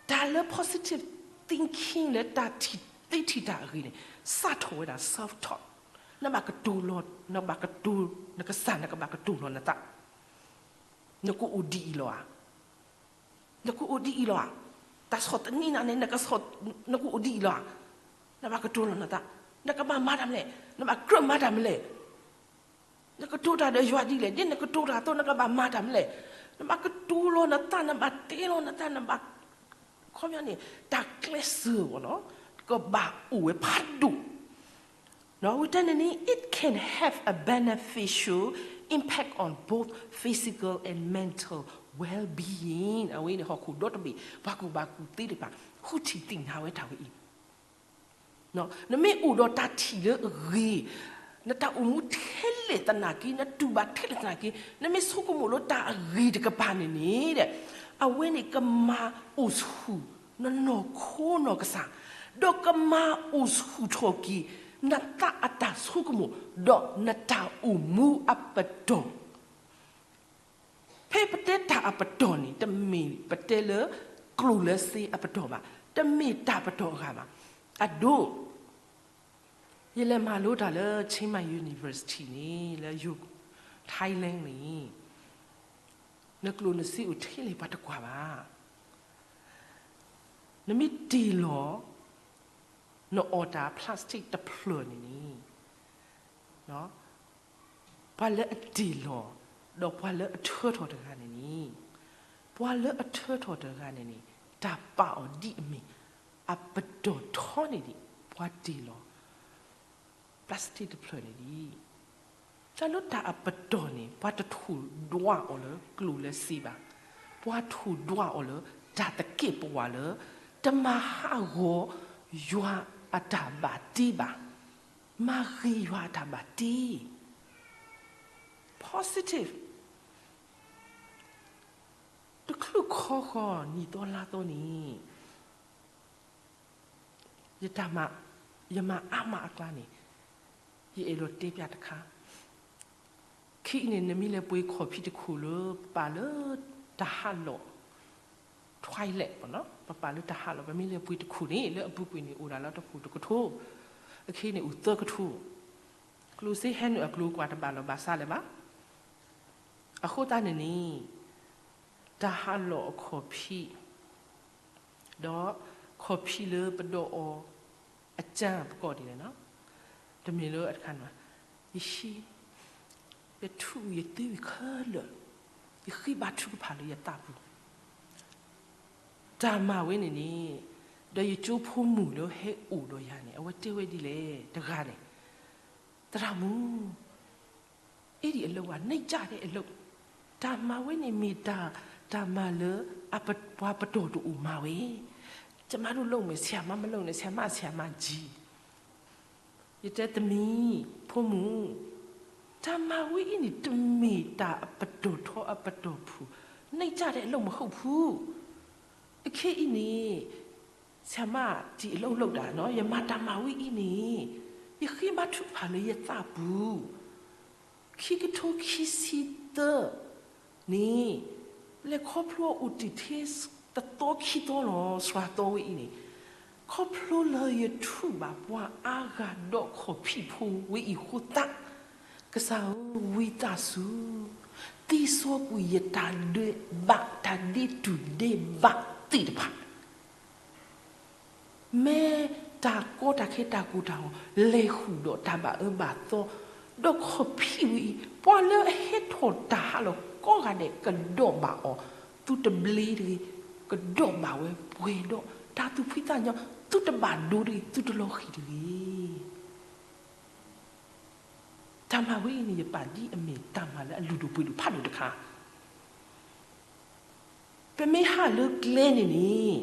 တၢ်လၢ positive thinking လၢတၢ်ထံၣ်သ့ထံၣ်တၢ်အဂ့ၤန့ၣ် စးထီၣ်ဝဲဒၣ် self talk. နဘၣ်ကတိၤလီၤ, နဘၣ်ကတိၤ, နကစၢ် နကဘၣ်ကတိၤလီၤနသး, နကအိၣ်ဒ်အံၤလီၤဧါ, နကအိၣ်ဒ်အံၤလီၤဧါ, တၢ်ဆီၣ်သနံးနၤန့ၣ် နက, နကအိၣ်ဒ်အံၤလီၤဧါ, နဘၣ်ကတိၤလီၤနသး, နကဘၣ်မၤတၢ်မနုၤလဲၣ်, နဘၣ်ကြၢးမၤတၢ်မနုၤလဲၣ်. နကတိၤတၢ်ဒီးယွၤဒ်လဲၣ်, ဒ်နကတိၤတၢ်အသိး နကဘၣ်မၤတၢ်မနုၤလဲၣ်. နဘၣ်ကတိၤလီၤနသး, နဘၣ်တဲလီၤနသး, နဘၣ်, ခီပညီန့ၣ် တၢ်ကျဲးစၢးအဂီၢ်နီၤ, ကဘၣ်အိၣ်ဝဲဖးဒိၣ်. Now ဝံၤတဲန့ၣ်န့ၣ် it can have a beneficial impact on both physical and mental well-being. အဝဲန့ၣ်ဟီၣ်ခိၣ်ဒီတဘ့ၣ် ပှၤကူၣ်ဘၣ်ကူၣ်သ့တဖၣ် ဃုထံၣ်သ့ၣ်ညါဝဲတၢ်ဝဲအံၤ နမ့ၢ်အိၣ်ဒီးတၢ်ထံၣ်လၢအဂ့ၤ, နတၢ်အိၣ်မူထဲလဲၣ်သနာ်က့, နတူၢ်ဘၣ်ထဲလဲၣ်သနာ်က့, နမ့ၢ်ဆိကမိၣ်လၢတၢ်အဂ့ၤတကပၤန့ၣ်န့ၣ်, အဝဲန့ၣ်ကမၤအိၣ်ဆူၣ်နနီၢ်ခိနီၢ်ကစၢ်, ဒီးကမၤအိၣ်ဆူၣ်ထီၣ်က့ၤ နသးအတၢ်ဆိကမိၣ်, ဒီးနတၢ်အိၣ်မူအပတီၢ် ဖဲပတဲတၢ်အပတီၢ်န့ၣ် တမ့ၢ်ပတဲလၢ ကျိၣ်လၢစ့အပတီၢ်ဘၣ်, တမ့ၢ်တၢ်ပတီၢ်အဂၤဘၣ်. အဒိ, ယလဲၤမၤလိတၢ်လၢ Chiang Mai University န့ၣ် လၢယိၤ, Thailand န့ၣ်, နကျိၣ်နစ့အိၣ်ထဲလဲၣ်ပှၤတကွၢ်ဘၣ်. နမ့ၢ်တ့ၢ်လီၤ နအီၣ်တၢ် plastic တဖျၢၣ်န့ၣ်န့ၣ် ပှၤလၢအတ့ၢ်လီၤ ဒီးပှၤလၢအထၢထီၣ်တဂၤန့ၣ်န့ၣ်, ပှၤလၢအထၢထီၣ်တဂၤန့ၣ်န့ၣ် တၢ်ပာ်အီၤဒ်အမ့ၢ် အပတီၢ်ထီန့ၣ်ဒံး ပှၤတ့ၢ်လီၤ plastic တဖျၢၣ်န့ၣ်ဒံး, တၢ်လၢတၢ်အပတီၢ်န့ၣ် ပှၤတထိၣ်ဒွးအီၤလၢကျိၣ်လၢစ့ဘၣ်, ပှၤထိၣ်ဒွးအီၤလၢတၢ်သကဲးပဝးလၢ တမၤဟးဂီၤယွၤအတၢ်ဘၣ်တ့ဘၣ်, မၤဂ့ၤယွၤအတၢ်ဘၣ်တ့ positive တချုးခီဃီနံၣ်သီလါသီန့ၣ် ယတၢ်မၤ, ယမၤအါမးအကျါန့ၣ် ယအဲၣ်ဒိးတဲပျးတခါ, ခံအံၤန့ၣ် နမ့ၢ်လဲၤပှ့ၤခီၣ်ဖံးတခိၣ်လၢ ပပာ်လၢတၢ်ဟးလီၢ် toilet ပပာ်လၢတၢ်ဟးလီၢ် ပမ့ၢ်လဲၤပှ့ၤတခိၣ်န့ၣ် လၢအပူၤကွံာ်န့ၣ် အိၣ်ဒၣ်လၢတခိၣ်တကထိ, အခဲအံၤန့ၣ်အိၣ်သၢကထိ, ကျိၣ်စ့ဟဲနုာ်အကျိၤကွၢ်တဘၣ်လီၤဘၣ်ဆါလၢၤဘၣ်. အဃိသတးန့ၣ်န့ၣ် တၢ်ဟးလီၢ်အခီၣ်ဖံး ဒီးခီၣ်ဖံးလၢပဒိးအီၤ အကၢပကိးဒ်လဲၣ်နီၤ, တမ့ၢ်လၢအခါန့ၣ် ယဟံး, ယထူယသ့ဝံၤခဲလၢာ်, ယဃ့ဘါထုကဖၣ်လၢယသးပူၤ တၢ်မၤဝဲန့ၣ်န့ၣ်, ဒီးယကၠိဖိမုၣ်လၢဟဲအိၣ်ဒီးယၤန့ၣ် အဝဲတဲဝဲဒ်လဲၣ်တဂၤန့ၣ်, သရၣ်မုၣ်, အ့ၣ်ဒံးအလုပ် အနိမ့်ကၢ်ဒဲးအလုပ်, တၢ်မၤဝဲန့ၣ်မ့ၢ်တၢ်, တၢ်မၤလၢ ပှၤပတီၢ်တအိၣ်မၤဝဲ, ကျွန်မတို့လုပ်မယ် ဆရာမမလုပ်နဲ့ ဆရာမဆရာမကြီး, ယတဲသမံၤ, ဖိမုၣ်, တၢ်မၤဝဲအံၤန့ၣ် တမ့ၢ်တၢ်အပတီၢ်ထီအပတီၢ်ဖုၣ်, နိမ့်ကၢ်ဒဲးအလုပ်မဟုတ်ဘူး, အခဲအံၤန့ၣ် ဆရာမ တံၤအလုပ်လုပ်တာနော်, ယမၤတၢ်မၤဝဲအံၤန့ၣ် ယဃ့ဘါထုကဖၣ်လၢယသးပူၤ, ခံကထိခံဆံသၢန့ၣ် လဲၤခီဖျိအိၣ်တ့ၢ်ထဲတသီခံသီလီၤ စှၤသီဝဲအံၤန့ၣ်, ခီဖျိလၢယထူးဘၣ်ပှၤအါဂၤဒီးခီၣ်ဖံးဖိဝဲအံၤအဃိသတး, ကစၢ်ဧၢ ဝံသးစူၤ သ့စီကွံာ်ယတၢ်ဒဲးဘး တၢ်ဒ့တူၢ်ဒဲးဘးသ့ၣ်တဖၣ် မ့ၢ်တၢ်ကီတၢ်ခဲတၢ်ကိၢ်တၢ်ဂီၤ လဲၤဃုာ်ဒီးတၢ်ဘၣ်အၢဘၣ်သီ, ဒီးခီၣ်ဖံးဝဲအံၤ ပှၤလၢအဟဲထီၣ်တၢ်ဟးလီၢ်ကိးဂၤဒဲး ကဒီးဘၣ်အီၤ, သုတဘျ့တဂ့ၤ, ကဒီးဘၣ်ဝဲပှဲၤဒီးတၢ်သူၣ်ဖှံသးညီ, သုတဘၣ်ဒိတဂ့ၤ, သုတလီၤဃံၤတဂ့ၤ. တၢ်မၤဝဲအံၤန့ၣ် ယပာ်ဒ်အမ့ၢ်တၢ်မၤလၢအလုၢ်ဒိၣ်ပှ့ၤဒိၣ်ဖးဒိၣ်တခါ ပမ့ၢ်ဟးလၢကျဲန့ၣ်န့ၣ်,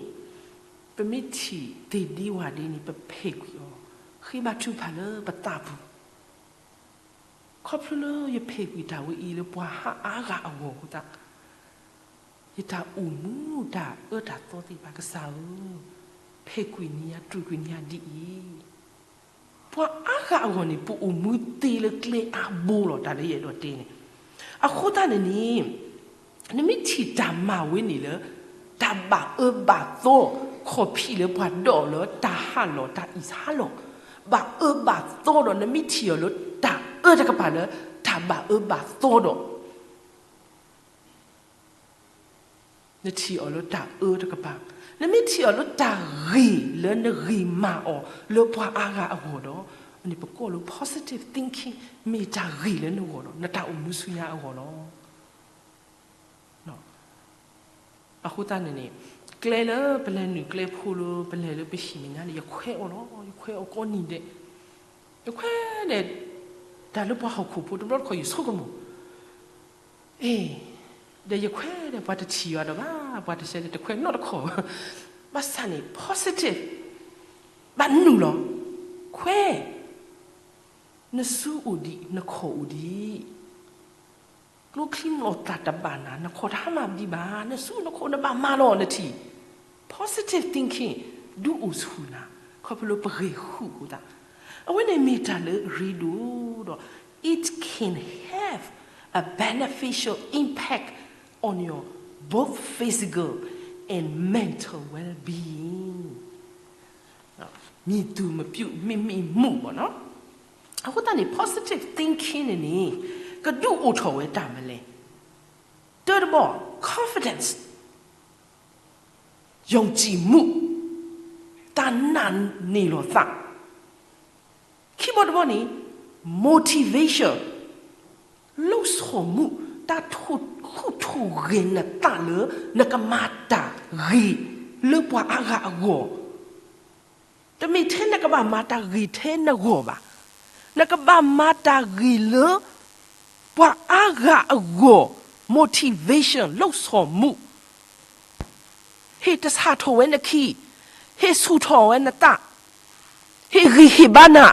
ပမ့ၢ်ထံၣ်သ့ၣ်ဒ့ဝၣ်ဒ့န့ၣ် ပဖဲးကွံာ်အီၤ, ဃ့ဘါထုကဖၣ်လၢပသးပူၤ, ခီဖျိလၢယဖဲးကွံာ်တၢ်ဝဲအံၤလၢပှၤဟးအါဂၤအဂီၢ်အဃိသတး, ယတၢ်အိၣ်မူတၢ်အၢတၢ်သီသ့ၣ်တဖၣ် ကစၢ်ဧၢ, ဖဲးကွံာ်န့ၢ်ယၤ တြူာ်ကွံာ်န့ၢ်ယၤဒ်အံၤ ပှၤအါဂၤအဂီၢ်န့ၣ် ပအိၣ်မူသ့လၢကျဲအါဘိလီၤ တၢ်လၢယအဲၣ်ဒိးတဲန့ၣ်. အဃိသတးန့ၣ်န့ၣ်, နမ့ၢ်ထံၣ်တၢ်မၤဝဲန့ၣ်လၢ တၢ်ဘၣ်အၢဘၣ်သီ, ခီၣ်ဖံးလၢပှၤဒိးလၢတၢ်ဟးလီၢ်တၢ်အံၣ်ဟးလီၢ်, ဘၣ်အၢဘၣ်သီဒီး နမ့ၢ်ထံၣ်အီၤလၢတၢ်အၢတကပၤလၢ တၢ်ဘၣ်အၢဘၣ်သီဒီး နထံၣ်အီၤလၢတၢ်အၢတကပၤ, နမ့ၢ်ထံၣ်အီၤလၢတၢ်ဂ့ၤလၢနဂ့ၤမၤအီၤလၢပှၤအါဂၤအဂီၢ်ဒီး, န့ၣ်ပကိးလၢ positive thinking မ့ၢ်တၢ်ဂ့ၤလၢနဂီၢ်ဒီး နတၢ်အိၣ်မူဆူညါအဂီၢ်လီၤ. အဃိသတးန့ၣ်န့ၣ်, ကျဲလၢပလဲၤနုာ်ကျဲဖိလၢပလဲၤလၢပဟံၣ်မဲာ်ညါန့ၣ် ယခွဲးအီၤလီၤ, ယခွဲးအီၤကိးနံၤဒဲး, ယခွဲးဒီး တၢ်လၢပှၤဟီၣ်ခိၣ်ဖိတဘျီတခီၣ်ယဆိကမိၣ် အ့ၣ်, ဒီးယခွဲးဒီးပှၤတထံၣ်ယၤဒီးဘၣ်, ပှၤတဆဲးဒီးတခွဲးနီတခီၣ်, ဘၣ်ဆၣ်န့ၣ် positive ဘၣ်နုာ်လီၤ, ခွဲး, နစုအိၣ်ဒံး နခီၣ်အိၣ်ဒံး, ကျိချံမျိာ်သၣ်တဘၣ်နၤ, နခီၣ်တဟါမၢ်ဒံးဘၣ်, နစုနခီၣ်နဘၣ်မၤလီၤနထံၣ်, positive thinking ဒုးအိၣ်ဆူၣ်နၤ, ခီဖျိလၢပဂ့ၤဃုာ်အဃိသတး, အဝဲန့ၣ်မ့ၢ်တၢ်လၢအရ့ဒိၣ်ဒီး it can have a beneficial impact on your both physical and mental well-being. မံၤသူၣ်မပြုတ် မ့မ့ၢ်မူးဘၣ်နီၤ. အဃိသတးန့ၣ် positive thinking န့ၣ်န့ၣ် ကဒုးအိၣ်ထီၣ်ဝဲတၢ်မနုၤလဲၣ်. တၢတဘီ confidence, ယုံကြည်မှု, တၢ်နာ်န့ၢ်လီၤသး. ခံဘီတဘီန့ၣ် motivation, လှုံ့ဆော်မှု, တၢ်ထိၣ်ဟူးထိၣ်ဂဲၤနသးလၢ နကမၤတၢ်ဂ့ၤ လၢပှၤအါဂၤအဂီၢ်, တမ့ၢ်ထဲနကဘၣ်မၤတၢ်ဂ့ၤထဲနဂီၢ်ဘၣ်. နကဘၣ်မၤတၢ်ဂ့ၤလၢ ပှၤအါဂၤအဂီၢ်, motivation လုပ်ဆောင်မှု, ဟ့ၣ်တဆၣ်ထီၣ်ဝဲနခံ, ဟ့ၣ်ဆူၣ်ထီၣ်ဝဲနသး, ဟ့ၣ်ဂံၢ်ဟ့ၣ်ဘါနၤ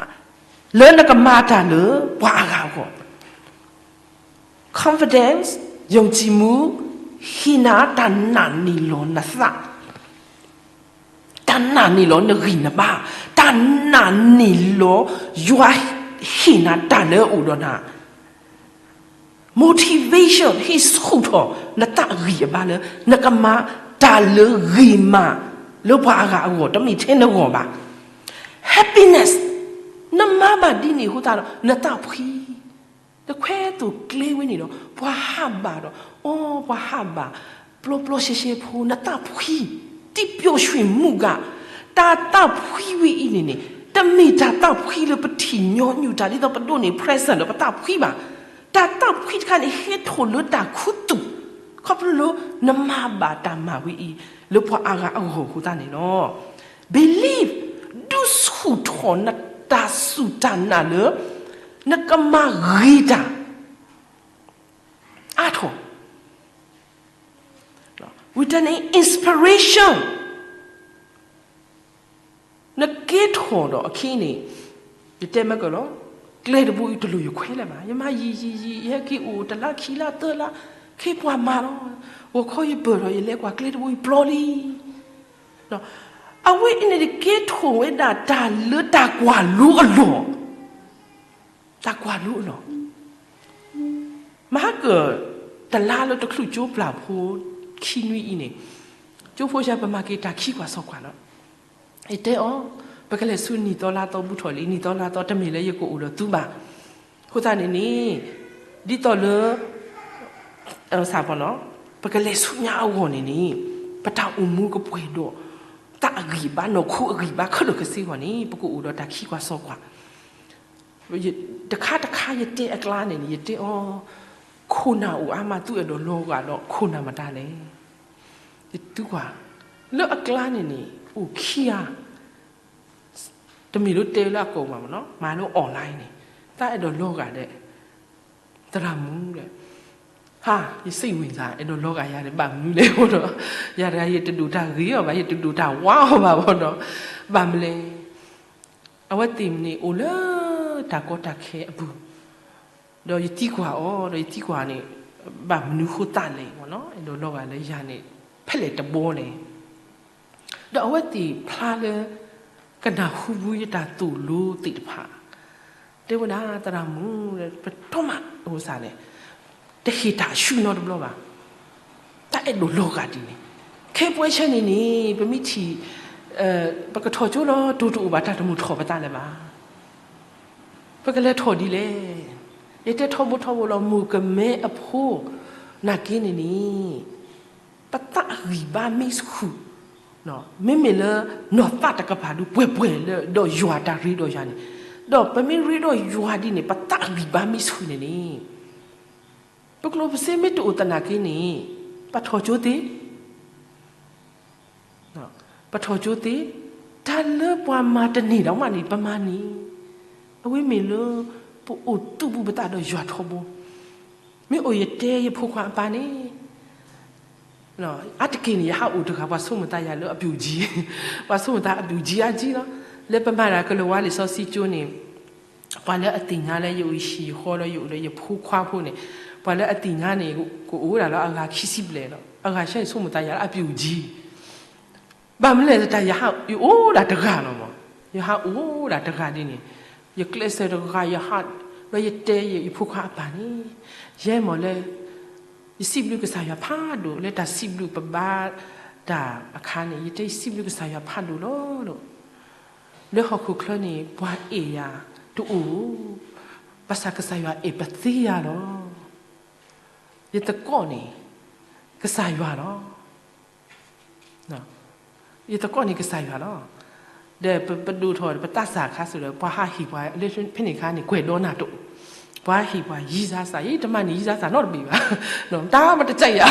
လၢနကမၤတၢ်လၢပှၤအါဂၤအဂီၢ်. Confidence, ယုံကြည်မှု, ဟ့ၣ်နၤတၢ်နာ်န့ၢ်လီၤနသး, တၢ်နာ်န့ၢ်လီၤနဂံၢ်နဘါ, တၢ်နာ်န့ၢ်လီၤ ယွၤဟ့ၣ်နၤတၢ်လၢအအိၣ်ဒီးနၤ motivation ဟ့ၣ်ဆူၣ်ထီၣ်နသးအဂံၢ်အဘါလၢ နကမၤတၢ်လၢဂ့ၤမး လၢပှၤအါဂၤအဂီၢ် တမ့ၢ်ထဲနဂီၢ်ဘၣ်. Happiness နမၤဘၣ်ဒ်န့ၣ်အဃိသတးဒီး နသးဖှံ, နခွဲသိၣ်ကျဲဝဲန့ၣ်ဒီး ပှၤဟးဘၣ်ဒီး အိ ပှၤဟးဘၣ် ပျီပျီရှဲရှဲဖိ နသးဖှံ, တံပျိၣ်ရွှ့ၣ်မူၣ်ဂၤ, တၢ်သးဖှံဝဲအံၤန့ၣ်န့ၣ် တမ့ၢ်တၢ်သးဖှံလၢပထံၣ်ညီနုၢ်တၢ် ဒ်သိးပဒိးန့ၢ် present ဒီးပသးဖှံဘၣ်. တၢ်သးဖှံတခါန့ၣ် ဟဲထီၣ်လၢတၢ်ခူသူၣ်, ခီဖျိလၢနမၤဘၣ်တၢ်မၤဝဲအံၤ လၢပှၤအါဂၤအဂီၢ်အဃိသတးန့ၣ်လီၤ. Believe ဒုးဆူၣ်ထီၣ်နတၢ်စူၢ်တၢ်နာ်လၢ နကမၤဂ့ၤတၢ် အါထီၣ် ဝံၤတန့ၣ် inspiration နကဲထီၣ်ဒီးအခံန့ၣ် ယတဲမ့ၢ်ကလီၤ, ကျဲတဘိအံၤတလိၣ်ယခွဲးလၢၤဘၣ်, ယမၤယံာ်ယံာ်ယံာ် ယဟဲက့ၤအိၣ်တလါခံလါသၢလါ, ခဲပှၤမၤလီၤ, ဂီၤခီယပၢၢ်ဒီးယလဲၤကွၢ်ကျဲတဘိအံၤပျီလံ. အဝဲအံၤန့ၣ်တကဲထီၣ်ဝဲဒၣ်တၢ်လၢတၢ်ကွၢ်လိအလီၢ် တၢ်ကွၢ်လိအလီၢ်. မဟါကၢၣ်တလါလၢတချုးကၠိပျၢ်ဖိခံနွံအံၤန့ၣ်, ကၠိဖိဆၢ ပမၤက့ၤတၢ်ခံကွၢ်စီကွၢ်လီၤ. ယတဲအီၤ, ပကလဲၤဆူနံၣ်သီလါသီဘူးထီၣ်လံ, နံၣ်သီလါသီတမ့ၢ်လၢယကအိၣ်ဒီးသုဘၣ်. အဃိသတးန့ၣ်န့ၣ် ဒ်သိးလၢ ပကလဲၤဆူညါအဂီၢ်န့ၣ်န့ၣ် ပတၢ်အိၣ်မူကပှဲၤဒီး သးအဂံၢ်ဘါ နီၢ်ခိအဂံၢ်ဘါခဲလၢာ်ခဲဆ့အဂီၢ်န့ၣ် ပကအိၣ်ဒီးတၢ်ခံကွၢ်စီကွၢ်. တခါတခါယတဲအကျါန့ၣ်န့ၣ် ယတဲအီၤ, ခိၣ်နၢ်အိၣ်အါမး သုအဲၣ်ဒိးလီၤဂာ်ဒီးခိၣ်နၢ်မတၤလဲၣ်. ယသုကွၢ် လၢအကျါန့ၣ်န့ၣ် အိၣ်ခံဂၤ တမ့ၢ်လၢတဲလၢအကိာ်ပူၤမ့ၢ်နီၤ, မၤလၢ online န့ၣ်, တၢ်အဲၣ်ဒိးလီၤဂာ်ဒီး သရၣ်မုၣ်ဒီး, ဟါ, ယစံးဝံသး အဲၣ်ဒိးလီၤဂာ်ယၤဒီး ဘၣ်မနုၤလဲၣ်ဒီး, ယၤတဂၤ ယတဒိၣ်တၢ်ဂ့ၤအီၤဘၣ်, ယတဒိၣ်တၢ်ဝါအီၤဘၣ်ဘၣ်ဒီး, ဘၣ်မနုၤလဲၣ်. အဝဲသ့ၣ်န့ၣ်အိၣ်လၢတၢ်ကီတၢ်ခဲအပူၤ, ဒီးယသံကွၢ်အီၤ, ဒီးယသံကွၢ်န့ၣ် ဘၣ်မနုၤဃိသတးလဲၣ်မ့ၢ်နီၤ, အဲၣ်ဒိးလီၤဂာ်လၢယၤန့ၣ် ဖဲလဲၣ်တဘီလဲၣ်. ဒီးအဝဲသ့ၣ်ဖျါလၢ ကနၢ်ဟူဘၣ်ယတၢ်သိၣ်လိသ့ၣ်တဖၣ်, တဲဝဲဒၣ် သရၣ်မုၣ်, ပတီၢ်မးအဝဲစ့ၢ်န့ၣ် တဟ့ၣ်တၢ်ဆူၣ်နီတဘျီဘၣ်. တၢ်အဲၣ်ဒိးလီၤဂာ်ဒ်န့ၣ်, ခဲပဝဲဆၢန့ၣ်န့ၣ် ပမ့ၢ်ထံၣ် ပကထီၣ်ကၠိလီၤ တိၤတအိၣ်ဘၣ် တၢ်တမုာ်ထီၣ်ပသးလၢၤဘၣ်. ပကလဲၤထီၣ်ဒ်လဲၣ်. ယတဲထီဘိထီဘိလီၤ မိၢ်ကမဲအဖိ နာ်က့န့ၣ်န့ၣ် ပသးအဂံၢ်ဘါမ့ၢ်ဆူၣ်, မ့မ့ၢ်လၢနီၢ်သးတကပၤဒုးပှဲၤပှဲၤလၢ ဒီးယွၤတၢ်ရ့ဒီးယွၤန့ၣ်, ဒီးပမ့ၢ်ရ့ဒီးယွၤဒ်န့ၣ် ပသးအဂံၢ်ဘါမ့ၢ်ဆူၣ်န့ၣ်န့ၣ် ပကျိၣ်ပစ့မ့ၢ်တအိၣ်သနာ်က့န့ၣ် ပထီၣ်ကၠိသ့ ပထီၣ်ကၠိသ့, တၢ်လၢပှၤမၤတန့ၢ်ဒီးမးန့ၣ် ပမၤန့ၢ်, အဝဲမ့ၢ်လၢ ပအိၣ်သူၣ်ပူၤပသးဒီးယွၤထီဘိ. မ့ၢ်အိၣ်ယတဲယဖိခွါအပၢ်န့ၣ် အါတက့ၢ်န့ၣ် ယဟးအိၣ်တဂၤ ပှၤဆိကမိၣ်သးယၤလၢအပျိၢ်ကံ, ပှၤဆိကမိၣ်သးအပျိၢ်ကံအါကံလီၤ. လၢပမၤတၢ်ကလၤဝါလံာ်စီဆှံကၠိန့ၣ် ပှၤလၢအသ့ၣ်ညါလၢယအိၣ်ယဟံၣ်ယဃီဒီးယအိၣ်ဒီးယဖိခွါဖိန့ၣ်, ပှၤလၢအသ့ၣ်ညါန့ၣ် ကအိၣ်ဝဲဒၣ်လၢအဂၤခံဆံဘျဲၣ်လီၤ. အဂၤဆံန့ၣ် ဆိကမိၣ်သးယၤလၢအပျိၢ်ကံ ဘၣ်မနုၤလဲၣ်တၢ် ယဟးယအိၣ်ဒၣ်တဂၤလီၤမး, ယဟးအိၣ်ဒၣ်တဂၤဒ်န့ၣ်, ယကျဲးစၢးတဂၤ ယဟး, ဒီးယတဲယဖိခွါအပၢ်န့ၣ်, ယဲမ့ၢ်လၢ ယစံးဘျုးကစၢ်ယွၤဖးဒိၣ် လၢတၢ်စံးဘျုးပဘါတၢ်အခါန့ၣ် ယတဲယစံးဘျုးကစၢ်ယွၤဖးဒိၣ်လီၤ. လၢဟီၣ်ခိၣ်ချၢန့ၣ် ပှၤအဲၣ်ယၤတအိၣ်, ဘၣ်ဆၣ်ကစၢ်ယွၤအဲၣ်ပသ့ယၤလီၤ. ယသကိးန့ၣ် ကစၢ်ယွၤလီၤ. ယသကိးန့ၣ်ကစၢ်ယွၤလီၤ. ဒီးပဒိၣ်ထီၣ်ပသးစၢ်အခါစ့ၢ်ဒီး ပှၤဟးဟ့ၣ်ပှၤလၢဖဲန့ၣ်အခါန့ၣ် ကွဲးဒီနၢ်တအိၣ်, ပှၤဟ့ၣ်ပှၤယံစါစၢ်, ယတမၤန့ၢ်ယံစါစၢ်နီတဘ့ၣ်ဘၣ်, တၢ်မတစၢ်ယၤ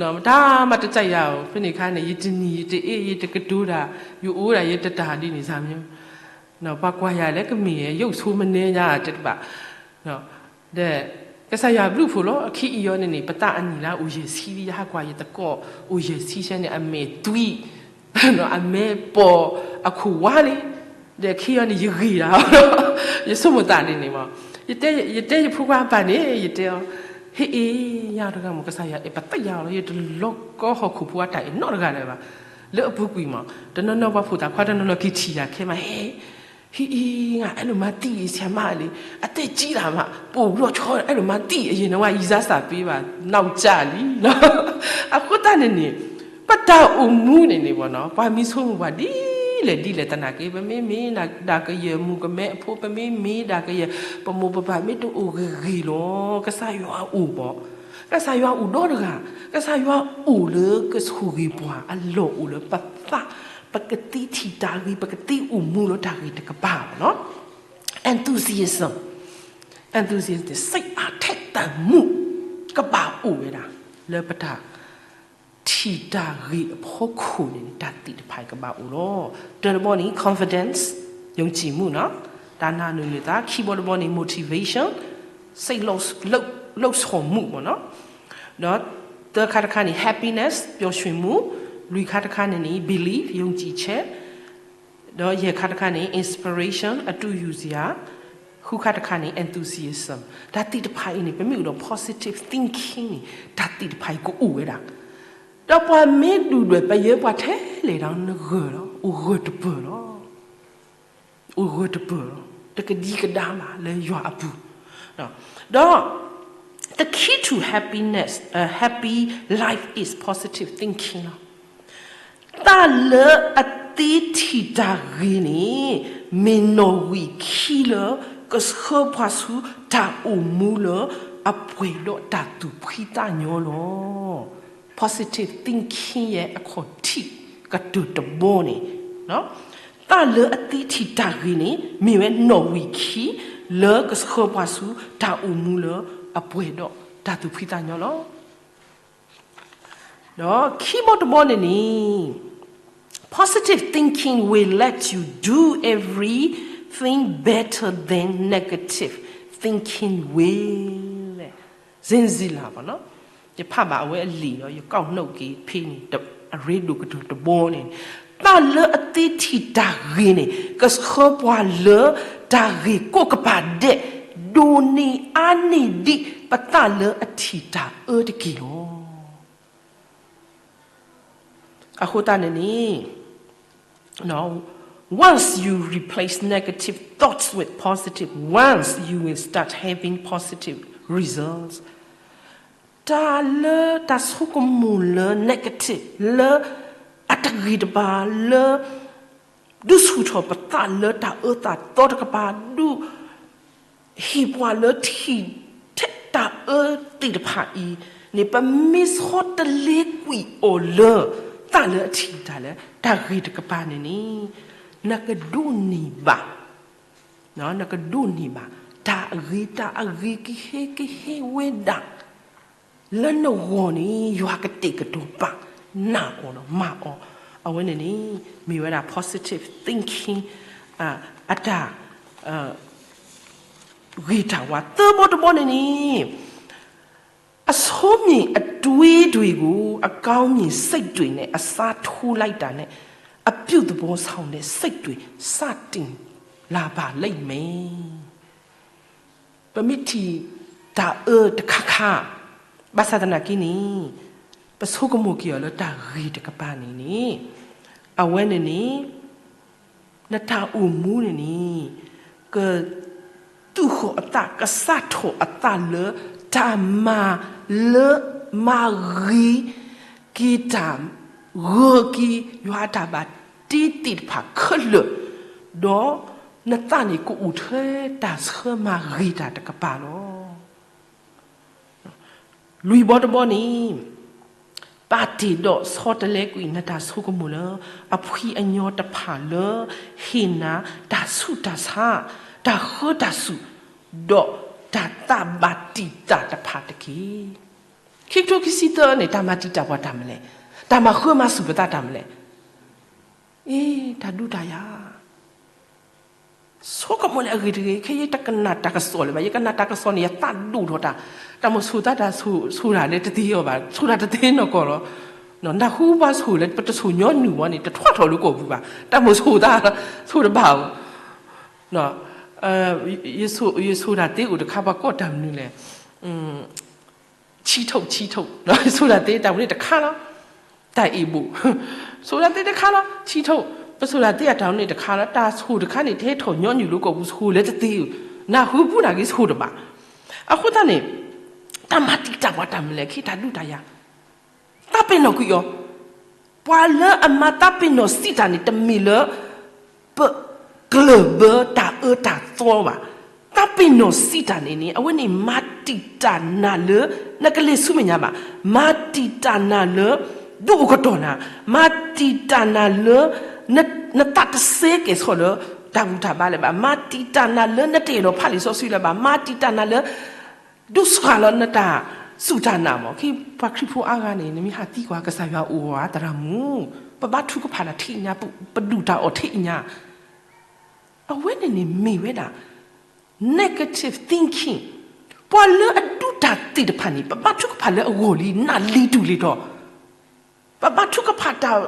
တၢ်မၤတစၢ်ယၤဧိၤ ဖဲန့ၣ်အခါန့ၣ် ယတနံၤယတအ့ၣ် ယတကတိၤတၢ် ယအိၣ်ဒၣ်ယတတၢ်ဒ်န့ၣ် စၢ်မၠိ ပှၤကွၢ်ယၤလၢကမ့ၢ်ယိၣ်ဆိမနုၤယၤတဲတဘၣ် ဒီး ကစၢ်ယွၤဘျုးဖှိၣ်လီၤ အခံအံၤအီၤန့ၣ်န့ၣ် ပသးအနံၣ်လၢအိၣ်ယဲၢ်ဆံ ယဟးကွၢ်ယသကိး အိၣ်ယဲၢ်ဆံဆဲန့ၣ် အမဲာ်သွံၣ် အမဲာ်ပိာ်အခိၣ်ဝါလံ ဒီးခံအီၤန့ၣ် ယဂ့ၤဒၣ် ယဆိကမိၣ်သးဒ်န့ၣ်မး ယတဲယဖိခွါအပၢ်န့ၣ် ယတဲအီၤ ဟ့ၣ်အ့ၣ် ညါတဂၤမ့ၢ် ကစၢ်ယွၤအဲၣ်ပသးယၤလီၤ ယတလီၤကီဟီၣ်ခိၣ်ဖိအတၢ်အဲၣ်နီတဂၤလၢၤဘၣ် လၢအပူၤကွံာ်မး တနီၤနီၤပှၤဖိသၣ်ခွါတနီၤနီၤက့ၤထံၣ်ယၤခဲမး ဟ့ၣ် ဟ့ၣ်အ့ၣ် ငါအဲၣ်လိာ်မၤသံအံၤ ဆရာမလေး အသက်ကြီးလာမှ ပိုပြီးတော့ချောတယ် အဲၣ်လိာ်မၤသံအံၤ အရင်တုန်းက ရည်စမ်းစာပေးပါ နောက်ကျလီၤ အဃိသတးန့ၣ်န့ၣ် ပတၢ်အိၣ်မူန့ၣ်န့ၣ်ဘၣ်နီၤ ပှၤမံဆိကမိၣ်ပှၤဒ်လဲၣ်ဒ်လဲၣ်သနာ်က့ ပမ့မ့ၢ်ဒၣ်ကယဲၢ်မုၣ်ကမဲအဖိ ပမ့မ့ၢ်ဒၣ်ကယဲၢ် ပမိၢ်ပပၢ်မ့ၢ်တအိၣ်ဂ့ၤဂ့ၤလီၤ ကစၢ်ယွၤအိၣ်ဘၣ် ကစၢ်ယွၤအိၣ်ဒီတဂၤ ကစၢ်ယွၤအိၣ်လၢကဆိၣ်ဂ့ၤပှၤ အလီၢ်အိၣ်လၢပသး ပကသ့ထံၣ်တၢ်ဂ့ၤ ပကသ့အိၣ်မူလၢတၢ်ဂ့ၤတကပၤဘၣ်နီၤ enthusiasm enthusiasm စိတ်အားထက်သန်မှု ကဘၣ်အိၣ်ဝဲဒၣ် လၢပတၢ် ထံၣ်တၢ်ဂ့ၤအဖီခိၣ်န့ၣ်န့ၣ် တၢ်သ့ၣ်တဖၣ်အံၤကဘၣ်အိၣ်လီၤ တၢတဘီန့ၣ် confidence ယုံကြည်မှုနီၤ တၢ်နာ်နုာ်လၢသး ခံဘီတဘီန့ၣ် motivation စိတ်လှုပ်လှုပ်ဆောင်မှုပေါ့နော် ဒီးသၢခါတခါန့ၣ် happiness ပျော်ရွှင်မှု လွံၢ်ခါတခါန့ၣ်န့ၣ် belief ယုံကြည်ချက် ဒီးယဲၢ်ခါတခါန့ၣ် inspiration အတုယူစရာ ဃုခါတခါန့ၣ် enthusiasm တၢ်သ့ၣ်တဖၣ်အံၤန့ၣ် ပမ့ၢ်အိၣ်ဒီး positive thinking န့ၣ် တၢ်သ့ၣ်တဖၣ်အံၤကအိၣ်ဝဲဒၣ် ဒီးပှၤမ့ၢ်ဒုၣ်ဒွဲၣ်ပယဲၢ်ပှၤထဲလဲၣ်ဒီးနဂၢၢ်လီၤ အိၣ်ဂၢၢ်တပၢၢ်လီၤ အိၣ်ဂၢၢ်တပၢၢ်လီၤ တကဒံကဒါဘၣ်လၢယွၤအပူၤ ဒီး the key to happiness, uh, happy life is positive thinking လီၤ တၢ်လၢအသ့ထံၣ်တၢ်ဂ့ၤန့ၣ် မ့ၢ်နီၣ်ဝံာ်ခံလၢ ကဆှၢပှၤဆူတၢ်အိၣ်မူလၢအပှဲၤဒီးတၢ်သူၣ်ဖှံသးညီလီၤ positive thinking ယဲအခီၣ်ထံးကတၢၢ်တဘီန့ၣ် တၢ်လၢအသ့ထံၣ်တၢ်ဂ့ၤန့ၣ် မ့ၢ်ဝဲနီၣ်ဝံာ်ခံ လၢကဆှၢပှၤဆူတၢ်အိၣ်မူလၢအပှဲၤဒီးတၢ်သူၣ်ဖှံသးညီလီၤ. ဒီးခံဘီတဘီန့ၣ်န့ၣ် positive thinking will let you do everything better than negative thinking will စ့ၣ်စ့ၣ်လၢ်ဘၣ်နီၤ ယဖးဘၣ်အဝဲအလံာ်ဒီး ယကောက်နုတ်က့ၤဖဲန့ၣ် အရ့ဒိၣ်ကတၢၢ်တဘီန့ၣ် တၢ်လၢအသ့ထံၣ်တၢ်ဂ့ၤန့ၣ် ကဆှၢပှၤလၢတၢ်ဂ့ၢ်ကိးကပၤဒဲး ဒိၣ်န့ၢ်အါန့ၢ်ဒံးပသးလၢအထံၣ်တၢ်အၢတက့ၢ်လီၤ. အဃိသတးန့ၣ်န့ၣ် once you replace negative thoughts with positive ones, you will start having positive results. တၢ်လၢတၢ်ဆိကမိၣ်လၢ negative လၢအတဂ့ၤတဘၣ်လၢ ဒုးဆူၣ်ထီၣ်ပသးလၢတၢ်အၢတၢ်သီတကပၤ ဒုးဟ့ၣ်ပှၤလၢထံၣ်ထဲတၢ်အၢသ့ၣ်တဖၣ်အံၤန့ၣ် ပမ့ၢ်ဆီတလဲကွံာ်အီၤလၢ သးလၢအထံၣ်တၢ်လၢတၢ်ဂ့ၤတကပၤန့ၣ်န့ၣ် နကဒိးန့ၢ်ဘၣ် နကဒိးန့ၢ်ဘၣ် တၢ်အဂ့ၤ တၢ်အဂ့ၤကဟဲကဟဲဝဲဒၣ် လၢနဂီၢ်န့ၣ် ယွၤကတဲာ်ကတီၤပာ်နၢ်အီၤဒီးမၤအီၤ အဝဲန့ၣ်န့ၣ် မ့ၢ်ဝဲဒၣ် positive thinking အတၢ်ဂ့ၤတၢ်ဝါ သၢဘီတဘီန့ၣ်န့ၣ် အဆိမ့ၢ်အတွေးတဂ့ၤကို အကောင်းမြင်စိတ်တွေနဲ့ အစားထိုးလိုက်တာနဲ့ အပြုသဘောဆောင်တဲ့စိတ်တွေ စတင်လာပါလိမ့်မယ်. ပမ့ၢ်ထံၣ်တၢ်အၢတခါခါ ဘၣ်ဆၣ်သနာ်က့န့ၣ် ပဆိကမိၣ်က့ၤအီၤလၢတၢ်ဂ့ၤတကပၤန့ၣ်န့ၣ် အဝဲန့ၣ်န့ၣ် နတၢ်အိၣ်မူန့ၣ်န့ၣ် ကသူၣ်ဃီၣ်အသး ကစးထီၣ်အသးလၢ တၢ်မၤလၢမၤဂ့ၤက့ၤတၢ် ဂၢၢ်က့ၤယွၤအတၢ်ဘၣ်တ့သ့ၣ်တဖၣ်ခဲလၢာ်, ဒီးနသးန့ၣ် ကအိၣ်ထဲတၢ်ဆၢမၤဂ့ၤတၢ်တကပၤလီၤ. လွံၢ်ဘီတဘီန့ၣ် ပာ်တ့ၢ်ဒီးဆီတလဲကွံာ်နတၢ်ဆိကမိၣ်လၢ အဖှံအညီတဖၣ်လၢ ဟ့ၣ်နၤတၢ်ဆူးတၢ်ဆါ, တၢ်ဃၢတၢ်စူၣ်, ဒီးတၢ်သးဘၣ်တံာ်တာ်တဖၣ်တက့ၢ်. ခံကထိခံဆံသၢန့ၣ် တၢ်မၤတံာ်တာ်ပှၤတၢ်မနုၤလဲၣ်, တၢ်မၤဃၢမၤစူၣ်ပသးတၢ်မနုၤလဲၣ်. အ့ တၢ်ဒုးတၢ်ယၤ ဆိကမိၣ်လၢအဂ့ၤတဂ့ၤ, ခဲအံၤယတကနၣ်တၢ်ကစီၣ်လၢၤဘၣ်, ယကနၣ်တၢ်ကစီၣ်န့ၣ် ယသးဒိၣ်ထီၣ်တၢ်, တၢ်မိၣ်ဆိၣ်သးတၢ်ဆိၣ်တၢ်လၢတသ့အီၤဘၣ်, ဆိၣ်တၢ်တသ့နီၢ်ကီၢ်လီၤ. နၢ်ဟူပှၤဆိၣ်လၢပတဆိၣ်ညီနုၢ်ဝဲန့ၣ် တထွဲထီၣ်လၢကီၢ်ပူၤဘၣ်, တၢ်မိၣ်ဆိၣ်သး ဆိၣ်တဘၣ်ဧိၤ ယဆိၣ်တၢ်သ့အိၣ်တခါ ပှၤကိးတၢ်မနုၤလဲၣ်, ဆံးထိၣ် ဆံးထိၣ်, ဆိၣ်တၢ်သ့တၢ်ဝဲန့ၣ်တခါလီၤ. တၢ်အ့ၣ်ဘိၣ်, ဆိၣ်တၢ်သ့တခါလီၤ, ဆံးထိၣ်, ပဆိၣ်တၢ်သ့အတၢ်ဝဲန့ၣ်တခါလီၤ. တၢ်ဆိၣ်တခါန့ၣ် တဟဲထီၣ်ညီနုၢ်လၢကီၢ်ပူၤ ဆိၣ်လၢတသ့ဧိၤ, နၢ်ဟူပူၤနၢ်ဂ့ၤဆိၣ်တဘၣ်. အဃိသတးန့ၣ် တၢ်မၤတံာ်တာ်ပှၤတၢ်မနုၤလဲၣ်, ခံတၢ်ဒုးတၢ်ယၤ သးပ့ၤနီၣ်ကွံာ်အီၤ, ပှၤလၢအမၤသးပ့ၤနီၣ်စံးတၢ်န့ၣ် တမ့ၢ်လၢ ပကျၢၢ်ဘၢတၢ်အၢတၢ်သီဘၣ်. သးပ့ၤနီၣ်စံးတၢ်န့ၣ်န့ၣ် အဝဲန့ၣ်မၤတံာ်တာ်နၤလၢ နကလဲၤဆူမဲာ်ညါဘၣ်, မၤတံာ်တာ်နၤလၢ ဒုးအိၣ်ကတီၢ်နၤ, မၤတံာ်တာ်နၤလၢ နသးတစဲကဲၤဆိးလၢ တၢ်ဘူၣ်တၢ်ဘါလၢၤဘၣ်, မၤတံာ်တာ်နၤလၢနတအဲၣ်ဒိးဖးလံာ်စီဆှံလၢၤဘၣ်, မၤတံာ်တာ်နၤလၢ ဒုးစှၤလီၤနတၢ်စူၢ်တၢ်နာ်မး. ခဲပှၤခရံာ်ဖိအါဂၤန့ၣ် နမ့ၢ်ဟးသံကွၢ်ကစၢ်ယွၤအိၣ်ဧါ သရၣ်မုၣ်, ပဘါထုကဖၣ်တၢ်ထဲအံၤညါ, ပဒုၣ်တၢ်အီၣ်ထဲအံၤညါ, အဝဲန့ၣ်န့ၣ်မ့ၢ်ဝဲဒၣ် negative thinking. ပှၤလၢအဒုးတၢ်သ့ၣ်တဖၣ်န့ၣ် ပဘါထုကဖၣ်လၢအဂီၢ်လံ နၢ်လံတူၢ်လံထီၣ် ပဘါထုကဖၣ်တၢ်,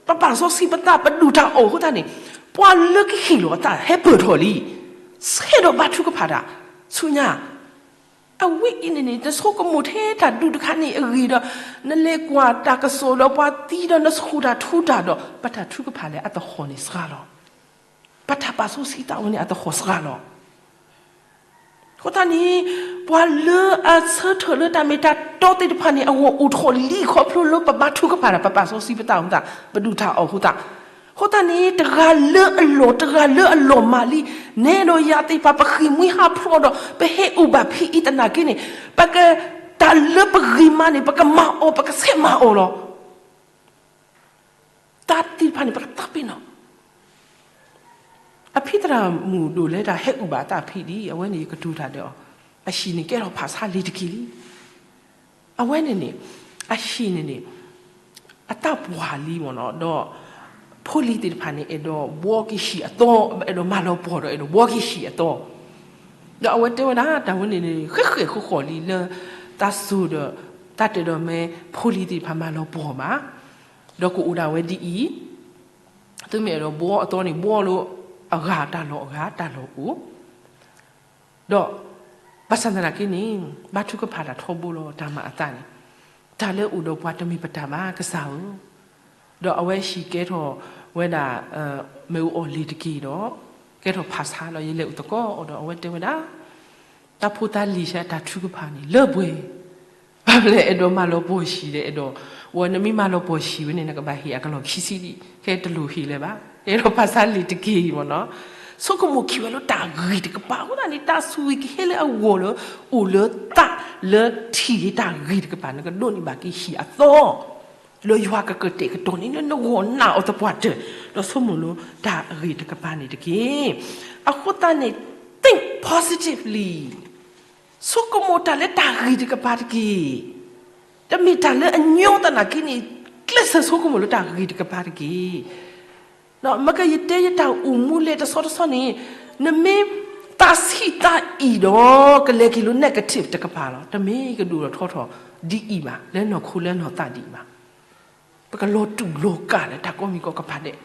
ပပာ်စီဆှံပသး ပဒုၣ်တၢ်အီၣ်အဃိသတးန့ၣ်, ပှၤလၢကဟ့ၣ်လီၤအသးဟဲပၢၢ်ထီၣ်လံ, ဆဲးဒီးဘါထုကဖၣ်တၢ်ဆူညါ. အဝဲအံၤန့ၣ်န့ၣ် နဆိကမိၣ်ထဲတၢ်ဒုးတခါန့ၣ်အဂ့ၢ်ဒီး, နလဲၤကွၢ်တၢ်ကစီၣ်ဒီးပှၤသံဒီးနဆိၣ်တၢ်ထူတၢ်ဒီး ပတၢ်ထုကဖၣ်လၢအသဟီၣ်န့ၣ်စှၤလီၤ. ပတၢ်ပာ်စီဆှံသးဝဲန့ၣ်အသဟီၣ်စှၤလီၤ. အဃိသတးန့ၣ် ပှၤလၢအဆၢထၢၣ်လၢတၢ်မ့ၢ်တၢ်တီသ့ၣ်တဖၣ်န့ၣ် အဂီၢ်အိၣ်ထီၣ်လံခီဖျိလၢပဘါထုကဖၣ်တၢ် ပပာ်စီဆှံပသးအဃိသတး, ပဒုၣ်တၢ်အီၣ်အဃိသတး, အဃိသတးန့ၣ် တဂၤလၢအလီၢ် တဂၤလၢအလီၢ်မးလံ, နဲဒီးယၤသ့ၣ်တဖၣ် ပဃ့ၢ်မှံဟးဖျိးဒီး ပဟဲအိၣ်ဘၣ်ဖဲအံၤသနာ်က့န့ၣ်, ပက, တၢ်လၢပဂ့ၤမးန့ၣ် ပကမၤအီၤ ပကဆဲးမၤအီၤလီၤ. တၢ်သ့ၣ်တဖၣ်န့ၣ် ပကသးပ့ၤနီၣ်. အဖံသရၣ်မုၣ်ဒိၣ်လဲတၢ်ဟဲအုၣ်ဘၣ်အသးဖံဒ်အဝဲန့ၣ် ယကတိၤတၢ်ဒီးအီၤ, အဟံၣ်န့ၣ်ကဲထီၣ်ဖးဆါလံၤတက့ၢ်လံ. အဝဲန့ၣ်န့ၣ်, အဟံၣ်န့ၣ်န့ၣ်, အသးပှၢ်လံမ့ၢ်နီၤ, ဒီးဖိလံၤသ့ၣ်တဖၣ်န့ၣ် အဲၣ်ဒိးဘှီက့ၤဟံၣ်အသီ, အဲၣ်ဒိးမၤလီၤပှီၢ်ဒီးအဲၣ်ဒိးဘှီက့ၤဟံၣ်အသီ. ဒီးအဝဲတဲဝဲဒၣ် တၢ်ဝဲန့ၣ်န့ၣ် ဃဲးဃဲးဃီဃီလံလၢ သးစိၤဒီး သးတအဲၣ်ဒိးမ့ၢ်ဖိလံၤသ့ၣ်တဖၣ်မၤလီၤပှီၢ်ဘၣ်. ဒီးကအိၣ်ဒၣ်ဝဲဒ်အံၤ, သုမ့ၢ်အဲၣ်ဒိးဘှီအသီန့ၣ် ဘှီလၢအဂၤတၢ်လီၢ်အဂၤတၢ်လီၢ်အိၣ်, ဒီး ဘၣ်ဆၣ်သနာ်က့န့ၣ် ဘါထုကဖၣ်တၢ်ထီဘိလီၤ တၢ်မၤအသးန့ၣ်, တၢ်လၢအိၣ်ဒီးပှၤတမ့ၢ်ပတၢ်ဘၣ် ကစၢ်ဧၢ. ဒီးအဝဲဟံၣ်ကဲထီၣ်ဝဲဒၣ် မ့ၣ်အူအီၣ်လံၤတက့ၢ်ဒီး ကဲထီၣ်ဖးဆါဒီး ယလဲၤအိၣ်သကိးဒီး အဝဲတဲဝဲဒၣ် တၢ်ဖိသၣ်လံၤဆဲးတၢ်ထုကဖၣ်န့ၣ် လၢပှဲၤ, ဘၣ်မနုၤလဲၣ် အဲၣ်ဒိးမၤလီၤပှီၢ်ဟံၣ်ဒီး အဲၣ်ဒိး, ဝဲနမ့ၢ်မၤလီၤပှီၢ်ဟံၣ်ဝဲန့ၣ် နကဘၣ်ဟ့ၣ်အကလီၢ်ခံဆံဒံး, ခဲတလိၣ်ဟ့ၣ်လၢၤဘၣ်, အဲၣ်ဒိးဖးဆါလံၤတက့ၢ်အံၤမ့ၢ်နီၤ. ဆိကမိၣ်ခံဝဲလၢတၢ်ဂ့ၤတကပၤ အဃိသတးန့ၣ် တၢ်ဆိၣ်ဂ့ၤကဟဲလၢအဂီၢ်လၢ အိၣ်လၢသးလၢထံၣ်တၢ်ဂ့ၤတကပၤ နကဒိးန့ၢ်ဘၣ်က့ၤဟံၣ်အသီ လၢယွၤကကတဲာ်ကတီၤန့ၣ် လၢနဂီၢ်နာ်အီၤသပှၢ်တၢၢ်, ဒီးဆိကမိၣ်လၢတၢ်ဂ့ၤတကပၤန့ၣ်တက့ၢ်. အဃိသတးန့ၣ် think positively, ဆိကမိၣ်တၢ်လၢတၢ်ဂ့ၤတကပၤတက့ၢ်. တမ့ၢ်တၢ်လၢအညီသနာ်က့န့ၣ် ကျဲးစၢးဆိကမိၣ်လၢတၢ်ဂ့ၤတကပၤတက့ၢ်. မ့ၢ်ကယတဲယတၢ်အိၣ်မူလဲၣ်တဆီတဆီန့ၣ်, နမ့ၢ်သးဆံးသးအံၣ်ဒီး ကလဲၤက့ၤလၢ negative တကပၤလီၤ. တမ့ၢ်ကဒိၣ်ထီၣ်ထီထီၣ်ဒ်အံၤဘၣ်, လၢနီၢ်ခိလၢနီၢ်သးဒ်အံၤဘၣ်. ပကလီၤတူာ်လီၤကာ်လၢတၢ်ကိးမံၤကိးကပၤဒဲး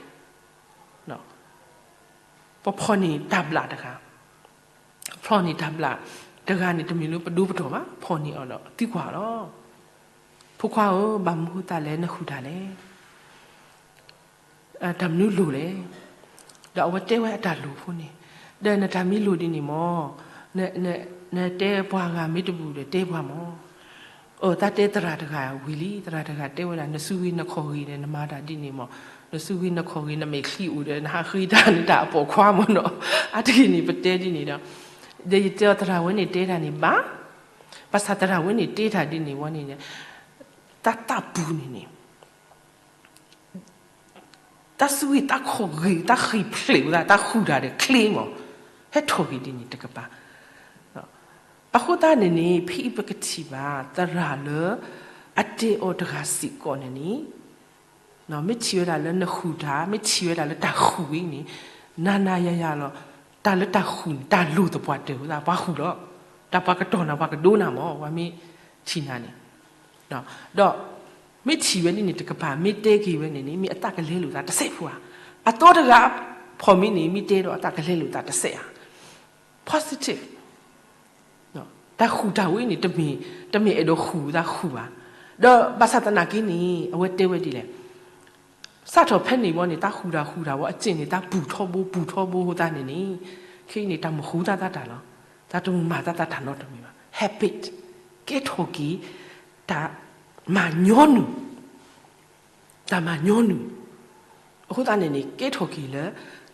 ပဖီၣ်န့ၢ်တၢ်ဘျၣ်တဂၤ, ဖီၣ်န့ၢ်တၢ်ဘျၣ်တဂၤန့ၣ် တမ့ၢ်လၢပဒိပတီၢ်ဘၣ်, ဖီၣ်န့ၢ်အီၤဒီးသံကွၢ်အီၤလီၤ. ဖိခွါဧၢ, ဘၣ်မနုၤဃိသးလဲၣ် နဃုာ်တၢ်လဲၣ်. တၢ်မနုၤလိၤလဲၣ်. ဒီးအဝဲတဲဝဲအတၢ်လိၤဖိန့ၣ်, ဒီးနတၢ်မ့ၢ်လိၤဒ်န့ၣ်မး, နတဲပှၤဂၤမ့ၢ်တဘူၣ်ဒီးတဲပှၤမး. အၢ သးတဲသရၣ်တဂၤဝံၤလံ, သရၣ်တဂၤတဲဝဲဒၣ် နစုဂ့ၤနခီၣ်ဂ့ၤဒီး နမၤတၢ်ဒ်န့ၣ်မး, နစုဂ့ၤနခီၣ်ဂ့ၤ နမဲာ်ချံအိၣ်ဒီး နဟးဃ့တၢ်နတၢ်အပိာ်ခွါမးနီၤ. အါတက့ၢ်န့ၣ် ပတဲဒ်န့ၣ်ဒီး ဒီးယတဲအီၤ သရၣ်ဝဲန့ၣ်တဲတၢ်န့ၣ်ဘၣ်, ဘၣ်ဆၣ်သရၣ်ဝဲန့ၣ်တဲတၢ်ဒ်န့ၣ်ဝဲန့ၣ်, တၢ်သးပူၤန့ၣ်န့ၣ် တၢ်စုဂ့ၤတၢ်ခီၣ်ဂ့ၤ တၢ်ဃ့ၢ်ဖျဲးဝဲဒၣ် တၢ်ဃုာ်တၢ်ဒီးချ့မး, ဟဲထီၣ်ဂ့ၤဒ်န့ၣ်တကပၤ. အဃိသတးန့ၣ်န့ၣ် ဖဲအံၤပကထံၣ်ဘၣ် သရၣ်လၢ အတဲအီၤတဂၤစ့ၢ်ကီးန့ၣ်န့ၣ်, မ့ၢ်ထံၣ်ဝဲဒၣ်လၢနဃုာ်တၢ်, မ့ၢ်ထံၣ်ဝဲဒၣ်လၢတၢ်ဃုာ်ဝဲန့ၣ်, နၤနၤယၤယၤလီၤ. တၢ်လၢတၢ်ဃုာ်န့ၣ် တၢ်လိၣ်သပှၢ်တၢၢ်ဝဲသး ပှၤဃုာ်လီၤ. တၢ်ပှၤကတီၢ်နၤ ပှၤကဒိနၤမၢ်, ပှၤမ့ၢ်ထံၣ်နၤန့ၣ်, ဒီး မ့ၢ်ထံၣ်ဝဲန့ၣ်န့ၣ် တကပၤ, မ့ၢ်တဲက့ၤဝဲန့ၣ်န့ၣ် မ့ၢ်အသးကလဲလိာ်သးတစဲးဖိဧါ. အသီတဂၤ ဖီမ့ၢ်န့ၣ် မ့ၢ်တဲဒီးအသးကလဲလိာ်သးတစဲးဧါ. Positive. တၢ်ဃုာ်တၢ်ဝဲန့ၣ် တမ့ၢ်, တမ့ၢ်အဲၣ်ဒိးဃုာ်သးဃုာ်ဘၣ်. ဒီးဘၣ်ဆၣ်သနာ်က့န့ၣ် အဝဲတဲဝဲဒ်လဲၣ်, စးထီၣ်ဖဲန့ၣ်ဘီန့ၣ် တၢ်ဃုာ်တၢ်ဃုာ်တၢ်ဝဲအစ့ၣ်န့ၣ် တၢ်ပူၤထီဘိပူၤထီဘိအဃိသတးန့ၣ်န့ၣ်, ခဲအံၤန့ၣ် တၢ်မ့ၢ်ဃုာ်သးသးတၢ်လီၤ. တၢ်တမ့ၢ်မၤသးသးတၢ်နီတမံၤဘၣ်. Habit. ကဲထီၣ်က့ၤ တၢ်မၤညီနုၢ် တၢ်မၤညီနုၢ်. အဃိသတးန့ၣ်န့ၣ် ကဲထီၣ်က့ၤလၢ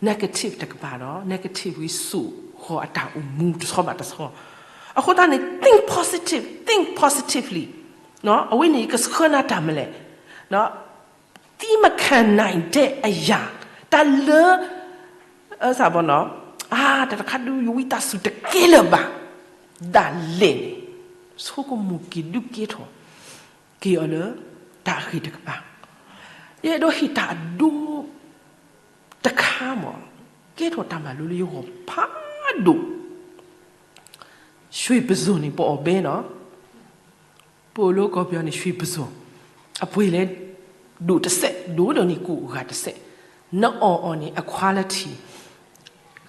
negative တကပၤဒီး negative ဝံစိာ်ဃီၤအတၢ်အိၣ်မူတဆီဘၣ်တဆီ. အဃိသတးန့ၣ် think positive, think positively. အဝဲန့ၣ် ကဆှၢနၤတၢ်မနုၤလဲၣ်. သံမခံနိုင်တဲ့အရာ, တၢ်လၢ အစးဘီနီၤ, အါ တၢ်တခါဒုးယဝံသးစူၤတကဲလၢၤဘၣ်. ဒၣ်လဲာ်န့ၣ် ဆိကမိၣ်က့ၤဒုးကဲထီၣ်က့ၤအီၤလၢ တၢ်အဂ့ၤတကပၤ. ယအဲၣ်ဒိးဟ့ၣ်တၢ်အဒိ တခါမး, ကဲထီၣ်တၢ်မၤလိလၢယဂီၢ်ဖးဒိၣ်. ရွှေပုစွန်န့ၣ် ပအီၣ်ဘဲနီၤ, ပအိၣ်လၢကီၢ်ပယီၤန့ၣ် ရွှေပုစွန်, အပှ့ၤလဲၤဒိၣ်တစဲး, ဒိၣ်ဒိၣ်န့ၣ်ကိၣ်အဂၤတစဲး, နအီၣ်အီၤန့ၣ် အ quality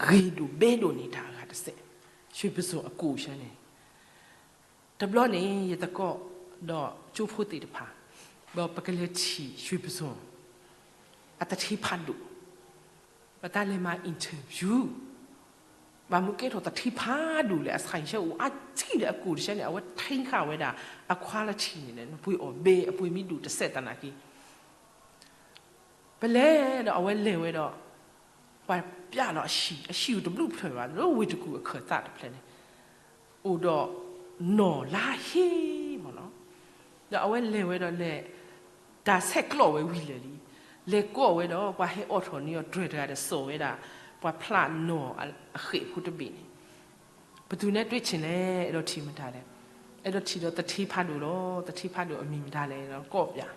ဂ့ၤဒိၣ်ဘဲဒိၣ်န့ၣ် တၢ်အဂၤတစဲး, ရွှေပုစွန်အကိၣ်ဆၢန့ၣ် တဘျီန့ၣ် ယသကိးဒီးကၠိဖိသ့ၣ်တဖၣ် ဒီးပကလဲၤထံၣ် ရွှေပုစွန် အသထ့ဖးဒိၣ်, ပတၢ်လဲၤမၤ interview, ဘၣ်မနုၤကဲထီၣ်သထ့ဖးဒိၣ်လဲၣ်, အ ဆိုင် ဆၢအိၣ်အါထံၣ်ဒီးအကိၣ်တဆၢန့ၣ် အဝဲထံဃာ်ဝဲဒၣ်အ quality န့ၣ်န့ၣ် နပှ့ၤအီၣ်ဘဲ အပှ့ၤမ့ၢ်ဒိၣ်တစဲးသနာ်က့ ပလဲၤဒီးအဝဲလဲၤဝဲဒီး ပှၤပျဲလီၤအဟံၣ်, အဟံၣ်အိၣ်တဘျုးဖျၢၣ်ဘၣ်, လၢဝ့ၢ်တကူၣ်အခၢၣ်သးတဖျၢၣ်န့ၣ်, အိၣ်ဒီးနီၢ်လါဟ့မ့ၢ်နီၤ, ဒီးအဝဲလဲၤဝဲဒီးလဲၤ တၢ်ဆဲးကျိးဝဲဝံၤလၢာ်လံ, လဲၤကိးဝဲဒီး ပှၤဟဲအိးထီၣ်န့ၢ်အီၤတြဲၤတဂၤဒီးစိာ်ဝဲဒၣ် ပှၤဖျးနီၢ်အဃဲးဖိတဘ့ၣ်န့ၣ် ပသူနဲတွ့ဆ့ၣ်လဲၣ်, အဲၣ်ဒိးထံၣ်မတၤလဲၣ်, အဲၣ်ဒိးထံၣ်ဒီးသထ့ဖးဒိၣ်လီၤ, သထ့ဖးဒိၣ်အမံၤမတၤလဲၣ်ဒီးကိးပျး,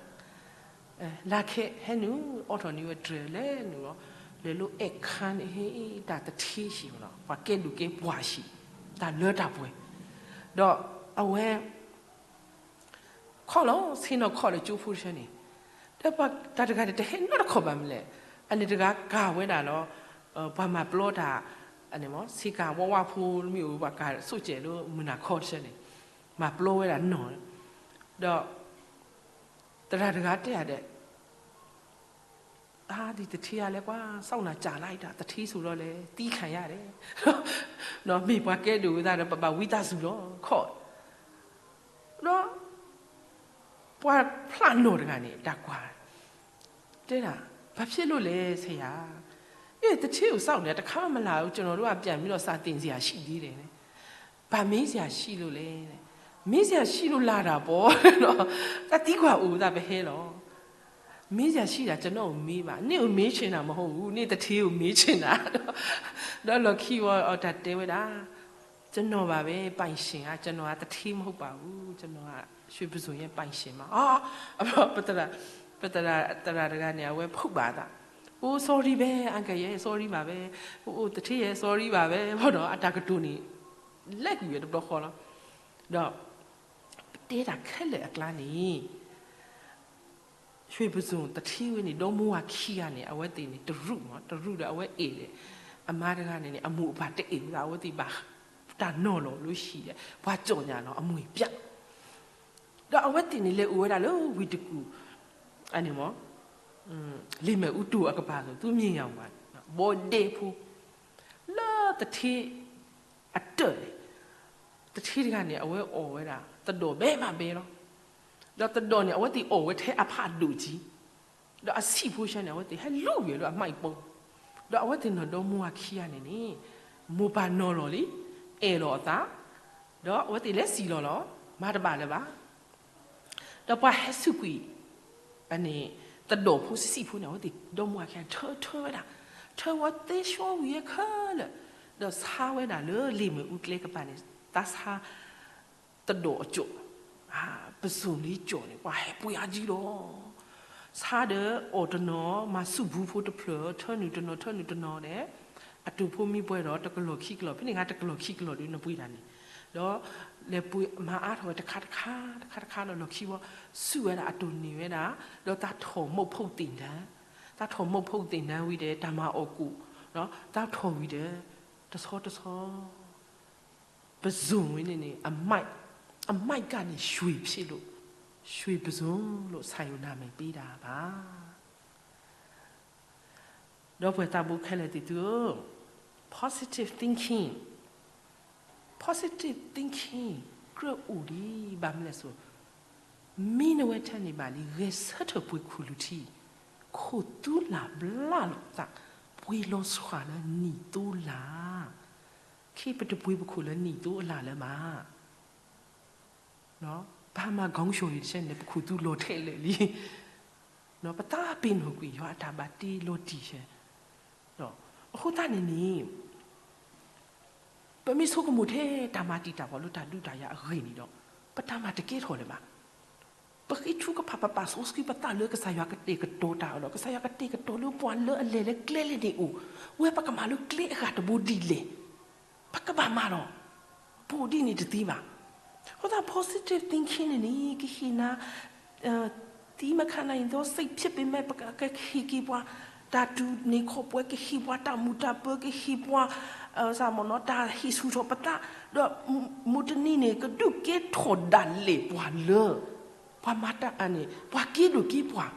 လၢခဲဟဲနုာ် အိးထီၣ်န့ၢ်ဝဲတြဲၤလဲၤနုာ်လီၤ, လဲၤလၢအဲၣ်ခါန့ၣ် ဟ့ၣ်တၢ်သထ့ဟံၣ်မ့ၢ်နီၤ, ပှၤကဲဒိၣ်ကဲပှၢ်ဟံၣ်, တၢ်လၢတၢ်ပှဲၤ, ဒီးအဝဲ ခီၣ်လီၤ, ဆ့ၣ်နီၤခီၣ်လၢကၠိဖိတဆၢန့ၣ်, ဒီးပှၤတၢ်တဂၤန့ၣ် တဟဲနီတခီၣ်ဘၣ်မနုၤလဲၣ်, အန့ၣ်တဂၤကၤဝဲဒၣ်လီၤ, ပှၤမၤပျီတၢ်, ဆ့ကၤဝါဝါဖိမ့ၢ်အိၣ် ပှၤကၤဆိၣ်ကဲးလၢမုၢ်နၤခီတဆၢန့ၣ်, မၤပျီဝဲဒၣ်နီၢ်, ဒီး သရၣ်တဂၤတဲယၤဒီး အါ ဒ်သထ့အါလဲၣ်ကွၢ်, စောင့်တာကြာလိုက်တာ, သထ့ဆိုတော့လဲ သံခံရတယ်, မ့ၢ်ပှၤကဲဒိၣ်ဝဲသတးဒီး ပဘၣ်ဝံသးစူၤလီၤခီၣ်, ဒီး ပှၤဖျးနီၢ်တဂၤန့ၣ် တၢ်ကွၢ် တဲဒၣ်, ဘာဖြစ်လို့လဲ ဆရာ, သထ့ကိုစောင့်နေတာ တစ်ခါမှမလာဘူး, ကျွန်တော်တို့ကပြန်ပြီးတော့ စာသင်စရာရှိသေးတယ်, ဘာမေးစရာရှိလို့လဲ, မေးစရာရှိလို့လာတာပေါ့, တၢ်သံကွၢ်အိၣ်သးပဟဲလီၤ, မေးစရာရှိတာ ကျွန်တော့်ကိုမေးပါ, နင့်ကိုမေးချင်တာမဟုတ်ဘူး, နင့်သထေးကိုမေးချင်တာ, ဒီးလီၢ်ခံဝံၤအီၤတၢ်တဲဝဲဒၣ်, ကျွန်တော်ပါပဲ ပိုင်ရှင်က, ကျွန်တော်ကသထေးမဟုတ်ပါဘူး, ကျွန်တော်ကရွှေပုစွန်ရဲ့ပိုင်ရှင်ပါ, ပသရၣ်တဂၤန့ၣ် အဝဲဖုးဘၣ်သး, အိၣ် sorry ပဲ uncle ရဲ့ sorry ပါပဲ, အိၣ် သထေးရဲ့ sorry ပါပဲ, ဘၣ်ဒီးအတၢ်ကတိၤန့ၣ် လဲၤကွံာ်ဝဲတဘျီဃီလီၤ, ဒီး ပတဲတၢ်ခဲလၢာ်အကျါန့ၣ် ရွှေပုစွန်သထေးဝဲန့ၣ် ဒီမါဝၤခံဂၤန့ၣ် အဝဲသ့ၣ်န့ၣ် တရူးမး, တရူးဒီးအဝဲအဲၣ်ဒီး အမါတဂၤန့ၣ်န့ၣ် အမိၢ်အပၢ်တအဲၣ်ဝဲဒၣ်, အဝဲသ့ၣ်ဘၣ်တၢ်နီၤလီၤလၢဟံၣ်ဒီး ပှၤကၠီၣ်ညါလီၤ အမွေပြား, ဒီးအဝဲသ့ၣ်န့ၣ် လဲၤအိၣ်ဝဲဒၣ်လၢဝ့ၢ်တကူၣ်, အန့ၣ်မး လ့ၣ်မဲာ်အူတိၢ်အကပၤသိး သူမ့ၢ်ယၤဝၤ, ဘီဒဲဖိ, လၢသထေး အတၢၢ်န့ၣ်, သထေးတဂၤန့ၣ် အဝဲအီၣ်ဝဲဒၣ် သဒိၣ်ဘဲမးဘဲလီၤ. ဒီးသဒိၣ်န့ၣ် အဝဲသ့ၣ်အီၣ်ဝဲထဲအဖးဒိၣ်ကံ, ဒီးအဆံးဖိဆၢန့ၣ် အဝဲသ့ၣ်ဟဲလူၤဝဲလၢအမှိၣ်ပိ, ဒီးအဝဲသ့ၣ်နီၢ်ဒီမါဝၤခံဂၤန့ၣ်န့ၣ်, မိၢ်ပၢ်နီၤလီၤလံ, အဲၣ်လီၤအသး, ဒီးအဝဲသ့ၣ်လဲၤစံၣ်လီၤလီၤ, မၤတဘၣ်လၢၤဘၣ်. ဒီးပှၤဟဲစူးကွံာ် အန့ၣ် သဒိၣ်ဖိဆံးဆံးဖိန့ၣ် အဝဲသ့ၣ်ဒီမါဝၤခံဂၤ ထၢထၢဝဲဒၣ်, ထၢဝဲသ့ဆှီဝံၤအခဲလၢာ်, ဒီးဆါဝဲဒၣ်လၢလ့ၣ်မဲာ်အူကျဲကပၤန့ၣ် သးဆါ သဒိၣ်အကၠိၣ်, ပစိၤလ့ကၠီၣ်န့ၣ် ပှၤဟဲပှ့ၤအါကံလီၤ. ဆါဒီးအီၣ်တနီၤ မၤဆူၣ်ဘူးဖိတဖျၢၣ် ထၢနုာ်တနီၤ ထၢနုာ်တနီၤဒီး အတိာ်ဖိမံပှဲၤဒီး တကလီၢ်ခံကလီၢ် ဖဲန့ၣ်ဂ့ၤ တကလီၢ်ခံကလီၢ်ဒီး နပှ့ၤတၢ်န့ၣ်, ဒီးလဲၤပှ့ၤမၤအါထီၣ်ဝဲတခါတခါ တခါတခါဒီး လီၢ်ခံဝံၤ ဆူၣ်ဝဲဒၣ်အတိာ်န့ၢ်ဝဲဒၣ်, ဒီးသးထီၣ်မုတ်ဖုတ်သ့ၣ်နါ, သးထီၣ်မုတ်ဖုတ်သ့ၣ်နါဝံၤဒီး တၢ်မၤအီၣ်ကိၣ်, သးထီၣ်ဝံၤဒီး တဆီတဆီ ပစိၤဝဲန့ၣ်န့ၣ် အမိုက်, အမိုက်ကန့ၣ် ရွှေဖြစ်လို့, ရွှေပစိၤလို့ ဆိုင်ကို နာမည်ပေးတာပါ. ဒီးပှၤသးဘိခဲလၢာ်သ့ၣ်သုဧၢ, positive thinking, positive thinking ကြၢးအိၣ်ဒံး ဘၣ်မနုၤလဲၣ်စိ, မ့ၢ်နဝဲထဲန့ၣ်ဘၣ်လံ ဂဲၤဆၢထၢၣ်ပှ့ၤခူၣ်လူၤထံ, ခိၣ်သူလၢ်ဘျါလိာ်သး, ပှ့ၤလီၤဆှၣ်လၢနံၣ်သိလၢ်, ခဲအံၤပတပှ့ၤပခိၣ်လၢနံၣ်သိအလၢ်လၢၤဘၣ်. ပဟါမၢ် ခေါင်းလျှော် တဆဲန့ၣ် ပခိၣ်သူလီၤထဲလဲၣ်လံ, ပသးပ့ၤနီၣ်ကွံာ်ယွၤအတၢ်ဘၣ်တ့လီၤတံၢ်ဆဲ, အဃိသတးန့ၣ်န့ၣ် ပမ့ၢ်ဆိကမိၣ်ထဲတၢ်မၤတံာ်တာ်ပှၤလၢတၢ်ဒုးတၢ်ယၤအဂ့ၢ်န့ၣ်ဒီး ပတၢ်မၤတကဲထီၣ်လၢၤဘၣ်. ပဃ့ထုကဖၣ် ပပာ်စီဆှံပသးလၢကစၢ်ယွၤကတဲာ်ကတီၤတၢ်အီၤဒီး ကစၢ်ယွၤကတဲာ်ကတီၤလၢပှၤလၢအလဲၤလၢကျဲလဲၣ်န့ၣ်အိၣ်, ဝဲပကမၤလၢကျဲအဂၤတဘိဒ်လဲၣ်, ပကဘၣ်မၤလီၤ. ပအိၣ်ဒ်န့ၣ်တသ့ဘၣ်. အဃိသတး positive thinking န့ၣ်န့ၣ် ကဟ့ၣ်နၤ သံမခါနၤအံၤဒီး စိတ်ဖြစ်ပေမဲ့ ပကဟ့ၣ်က့ၤပှၤ တၢ်တူၢ်န့ၢ်ခီၣ်ပှဲၤ ကဟ့ၣ်ပှၤတၢ်မုာ်တၢ်ပၢၤ ကဟ့ၣ်ပှၤ စၢ်မနီၤ တၢ်ဟ့ၣ်ဆူၣ်ထီၣ်ပသး, ဒီးမုၢ်တနံၤန့ၣ် ကဒုးကဲထီၣ်ဒၣ်လဲာ်ပှၤလၢ ပှၤမၤတၢ်အန့ၣ် ပှၤကဲဒိၣ်ကဲပှၤ,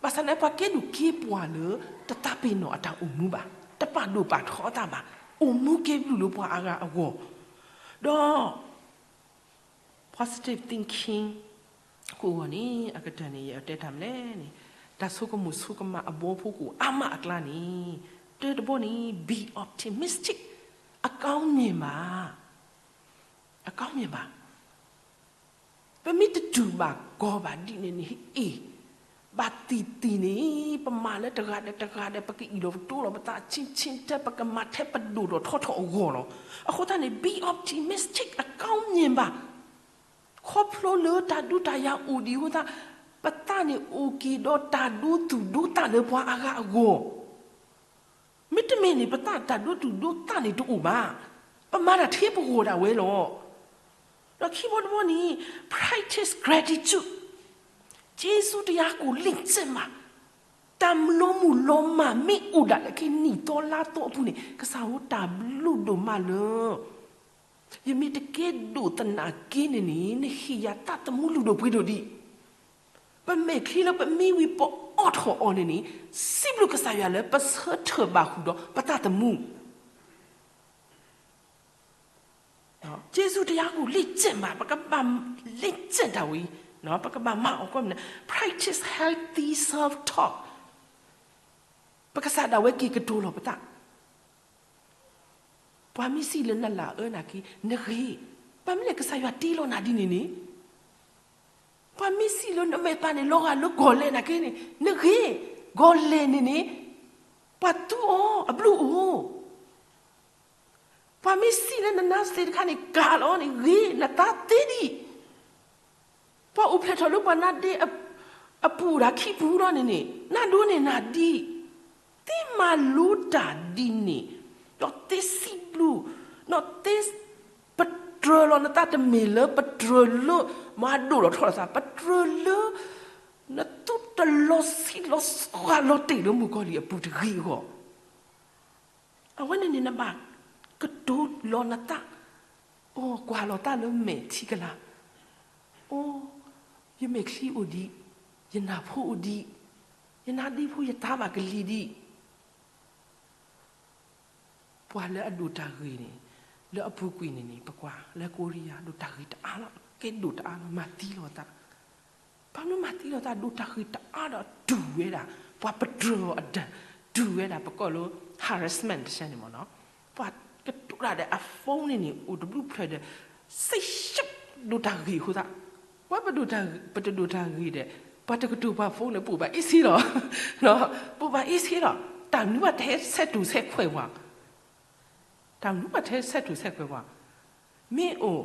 ဘၣ်ဆၣ်န့ၣ် ပှၤကဲဒိၣ်ကဲပှၤလၢ တသးပ့ၤနီၣ်အတၢ်အိၣ်မူဘၣ်, တပာ်ဒိၣ်ပာ်ထီအသးဘၣ်, အိၣ်မူကဲဘျုးလၢပှၤအဂၤအဂီၢ်, ဒီး positive thinking အဃိအဂီၢ်န့ၣ် အကတၢၢ်န့ၣ် ယအဲၣ်ဒိးတဲတၢ်မနုၤလဲၣ်န့ၣ်, တၢ်ဆိကမိၣ်ဆိကမးအဘီဖိကအိၣ်အါမးအကျါန့ၣ်, တၢတဘီန့ၣ် be optimistic, အကောင်းမြင်ပါ, အကောင်းမြင်ပါ. ပမ့ၢ်တတူၢ်ဘၣ်ကီဘၣ်ဒ်န့ၣ်န့ၣ် အ့ၣ်, ဘၣ်သ့ၣ်သ့ၣ်န့ၣ် ပမၤလၢတဂၤဒီးတဂၤဒီး ပကအံၣ်လီၤပတီလီၤပသး ဆ့ဆ့တဲ ပကမၤထဲပဒိၣ်ထီၣ်ထီထီၣ်အဂီၢ်လီၤ. အဃိသတးန့ၣ် be optimistic, အကောင်းမြင်ပါ. ခီဖျိလၢတၢ်ဒုးတၢ်ယၤအိၣ်ဒံးအဃိသတး, ပသးန့ၣ်အိၣ်က့ၤဒီးတၢ်ဒိသူၣ်ဒိသးလၢပှၤအဂၤအဂီၢ် မ့တမ့ၢ်န့ၣ် ပသးတၢ်ဒိသူၣ်ဒိသးန့ၣ်တအိၣ်ဘၣ်. ပမၤတၢ်ထဲပဂီၢ်ဒၣ်ဝဲလီၤ. ဒီးခံဘီတဘီန့ၣ် practice gratitude, ကျေးဇူးတရားကို လေ့ကျင့်ပါ. တၢ်လီၤမုၢ်လီၤမၢ်မ့ၢ်အိၣ်ဒၣ်လဲာ်က့ၤ နံၣ်သီလါသီအပူၤန့ၣ် ကစၢ်ဧၢ တၢ်ဘျုးဒိၣ်မးလၢ ယမ့ၢ်တကဲဒိၣ်သနာ်က့န့ၣ်န့ၣ် နဟ့ၣ်ယၤသးသမူလုၢ်ဒိၣ်ပှ့ၤဒိၣ်ဒံး. ပမဲာ်ချံလၢပမံဝံၤပအီၣ်ထီၣ်အီၤန့ၣ်န့ၣ် စံးဘျုးကစၢ်ယွၤလၢပဆၢထၢၣ်ဘၣ်ဃုာ်ဒီးပသးသမူ. ကျေးဇူးတရားကို လေ့ကျင့်ပါ, ပကဘၣ်လေ့ကျင့်တၢ်ဝံၤ, ပကဘၣ်မၤအီၤကိးမံၤန့ၣ် practice healthy self talk, ပကစၢ်ဒၣ်ဝဲက့ၤကတိၤလီၤပသး. ပှၤမ့ၢ်စံးလၢနလၢအၢနာ်က့ နဂ့ၤ, ဘၣ်မနုၤလဲၣ် ကစၢ်ယွၤတ့လီၤနၤဒ်န့ၣ်န့ၣ်, ပှၤမ့ၢ်စံးလၢနမဲာ်သးန့ၣ် လီၤဂာ်လၢဂီၤလဲၣ်နာ်က့န့ၣ် နဂ့ၤ, ဂီၤလဲၣ်န့ၣ်န့ၣ် ပှၤသူအီၤအဘျုးအိၣ် ပှၤမ့ၢ်စံးလၢနနါစ့တခါန့ၣ် ကၤလီၤန့ၣ် ဂ့ၤ နသးသ့ဒံး, ပှၤအိၣ်ဖျဲၣ်ထီၣ်လၢပှၤနါဒ့အပူၤဒၣ်ခံပူၤလီၤန့ၣ်န့ၣ် နါဒိန့ၣ်နၤဒံး, သ့မၤလိတၢ်ဒ်န့ၣ်, ဒီးသ့စံးဘျုး, ဒီးသ့ ပတြၢၤလီၤနသး တမ့ၢ်လၢပတြၢၤလၢမၤဒိၣ်လီၤထီၣ်လီၤသး ပတြၢၤလၢ နသူတလီၤဆံးလီၤစှၤလီၤတ့ၢ်လၢမုၣ်ကီၤလံၢ်အပူၤတဂ့ၤအဂီၢ် အဝဲန့ၣ်န့ၣ် နဘၣ်ကတိၤလီၤနသး, အိၣ်ကွၢ်လီၤသးလၢမဲာ်ထံကလၤ, အိၣ် ယမဲာ်ချံအိၣ်ဒံး, ယနၢ်ဖိအိၣ်ဒံး, ယနါဒ့ဖိယသါဘၣ်ကလံၤဒံး ပှၤလၢအဒိၣ်တၢ်ဂ့ၤန့ၣ်, လၢအပူၤကွံာ်န့ၣ်န့ၣ် ပကွၢ်လၢကိရံယါ ဒိၣ်တၢ်ဂ့ၤတအါလီၤ, ကဲဒိၣ်တအါလီၤ, မၤသံလီၤသး, ဘၣ်မနုၤမၤသံလီၤသး ဒိၣ်တၢ်ဂ့ၤတအါဒီးတူၢ်ဝဲဒၣ်, ပှၤပတြၢၤအီၤအဒၢး, တူၢ်ဝဲဒၣ် ပကိးလၢ harassment တဆၢန့ၣ်မ့ၢ်နီၤ, ပှၤကတိၤတၢ်ဒီးအ phone န့ၣ်န့ၣ် အိၣ်တဘျုးဖျၢၣ်ဒီး စ့ၢ်ရှ့ၣ် ဒိၣ်တၢ်ဂ့ၤအဃိသတး ဝဲပဒိၣ်တၢ်ဂ့ၤ, ပတဒိၣ်တၢ်ဂ့ၤဒီး ပှၤတကတိၤပှၤ phone န့ၣ် ပိာ်ဘၣ်အ့ၣ်ဆ့လီၤ, ပိာ်ဘၣ်အ့ၣ်ဆ့လီၤ, တၢ်မနုၤဘၣ်ထဲဆဲးတူာ်ဆဲးခွဲးပှၤ, တၢ်မနုၤဘၣ်ထဲဆဲးတူာ်ဆဲးခွဲးပှၤ, မ့ၢ်အိၣ်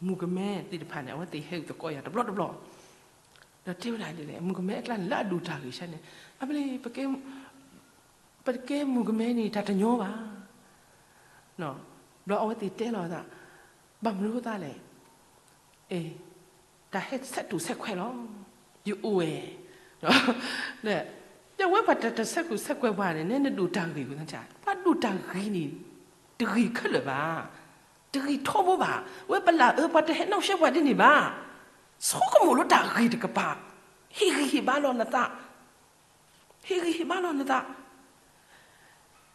မုၣ်ကမဲသ့ၣ်တဖၣ်န့ၣ် အဝဲသ့ၣ်ဟဲအိၣ်သကိးယၤတဘျီတဘျီ, ဒီးတဲဝဲဒၣ်ဒ်လဲၣ်, မုၣ်ကမဲအကျါန့ၣ် လၢအဒိၣ်တၢ်ဂ့ၢ်ဆၢန့ၣ်, အမ့ၢ် ပတကဲမုၣ်ကမဲန့ၣ် တၢ်တညီဘၣ်. ဘျီအဝဲသ့ၣ်တဲလီၤသး, ဘၣ်မနုၤအဃိသတးလဲၣ်, တၢ်ဟဲဆဲးတူာ်ဆဲးခွဲးလီၤ. ယအိၣ်ဝဲ, ဒီးဝဲပှၤတၢ်ဆဲးတူာ်ဆဲးခွဲးပှၤန့ၣ် နဲနဒိၣ်တၢ်ဂ့ၢ်, ပှၤဒိၣ်တၢ်ဂ့ၢ်န့ၣ် တဂ့ၤခဲလၢာ်ဘၣ်, တဂ့ၤထီဘိဘၣ်. ဝဲပလၢအၢ ပှၤတဟဲနီၣ်ရှဲပှၤဒ်န့ၣ်ဘၣ်. ဆိကမိၣ်လၢတၢ်ဂ့ၢ်တကပၤ, ဟ့ၣ်ဂံၢ်ဟ့ၣ်ဘါလီၤနသး, ဟ့ၣ်ဂံၢ်ဟ့ၣ်ဘါလီၤနသး.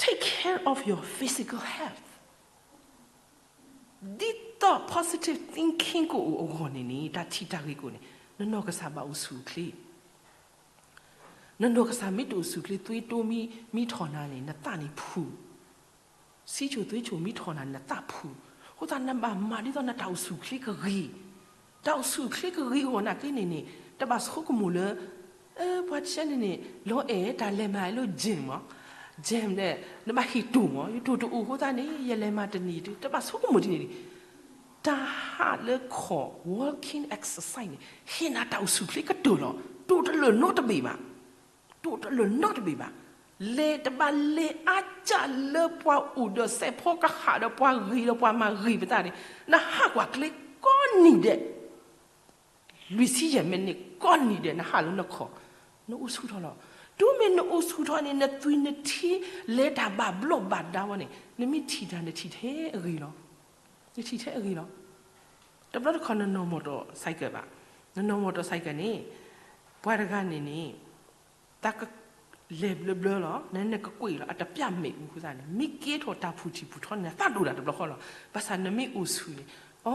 Take care of your physical health. ဒ်သိး positive thinking ကအိၣ်အဂီၢ်န့ၣ်န့ၣ် တၢ်ထံၣ်တၢ်ဂ့ၢ်ကအိၣ်န့ၣ် နနီၢ်ကစၢ်ဘၣ်အိၣ်ဆူၣ်အိၣ်ချ့, နနီၢ်ကစၢ်မ့ၢ်တအိၣ်ဆူၣ်အိၣ်ချ့ သွေးတိုးမံထီၣ်နၤန့ၣ် နသးန့ၣ်ဖုၣ်, ဆီးချိုသွေးချိုမံထီၣ်နၤန့ၣ် နသးဖုၣ်. အဃိသတး နဘၣ်မၤဒ်သိးနတၢ်အိၣ်ဆူၣ်အိၣ်ချ့ကဂ့ၤ, တၢ်အိၣ်ဆူၣ်အိၣ်ချ့ကဂ့ၤအဂီၢ်နာ်က့န့ၣ်န့ၣ် တဘၣ်ဆိကမိၣ်လၢ ပှၤတဆဲန့ၣ်န့ၣ် လီၤအဲၣ်တၢ်လဲၤမၤလၢ gym မး, gym န့ၣ် နဘၣ်ဟ့ၣ်တိၢ်မး, ယတိၢ်တအိၣ်အဃိသတးန့ၣ် ယလဲၤမၤတနံၤ, တဘၣ်ဆိကမိၣ်ဒ်န့ၣ်န့ၣ်. တၢ်ဟးလၢခီၣ် walking exercise န့ၣ် ဟ့ၣ်နၤတၢ်အိၣ်ဆူၣ်အိၣ်ချ့ကတၢၢ်လီၤ. တိၢ်တလၢာ်နီတဘ့ၣ်ဘၣ်, တိၢ်တလၢာ်နီတဘ့ၣ်ဘၣ်. လဲၤတဘၣ်လဲၤအါကၢ်လၢပှၤအိၣ်ဒီးစဲးဖီကဟၣ်ဒီးပှၤဂ့ၤဒီးပှၤမၤဂ့ၤပသးန့ၣ် နဟးကွၢ်ကျဲကိးနံၤဒဲး လွံၢ်ဆံယဲၢ်မံးနံးကိးနံၤဒဲး နဟးလၢနခီၣ်, နအိၣ်ဆူၣ်ထီၣ်လီၤ. တုၤမ့ၢ်နအိၣ်ဆူၣ်ထီၣ်န့ၣ် နသွံၣ်နထံလဲၤတၢ်ဘၣ်ဘျီၣ်ဘၣ်ဒါဝဲန့ၣ် နမ့ၢ်ထံၣ်တၢ် နထံၣ်ထဲအဂ့ၤလီၤ. နထံၣ်ထဲအဂ့ၤလီၤ. တဘျီတခီၣ်နနီၢ်မီၢ်တီၢ် cycle ဘၣ်, နနီၢ်မီၢ်တီၢ် cycle န့ၣ် ပှၤတဂၤန့ၣ်န့ၣ် တၢ်ကလဲၤဘျၢဘျၢလီၤ, နနကကွံာ်လီၤ, အတပျၢ်မဲာ်အူအဃိသတးန့ၣ် မ့ၢ်ကဲထီၣ်တၢ်ဖုၣ်ထံၣ်ဖုၣ်ထီန့ၣ် နသးဒိၣ်ဒၣ်တဘျီဃီလီၤ. ဘၣ်ဆၣ်နမ့ၢ်အိၣ်ဆူၣ်န့ၣ် အီ,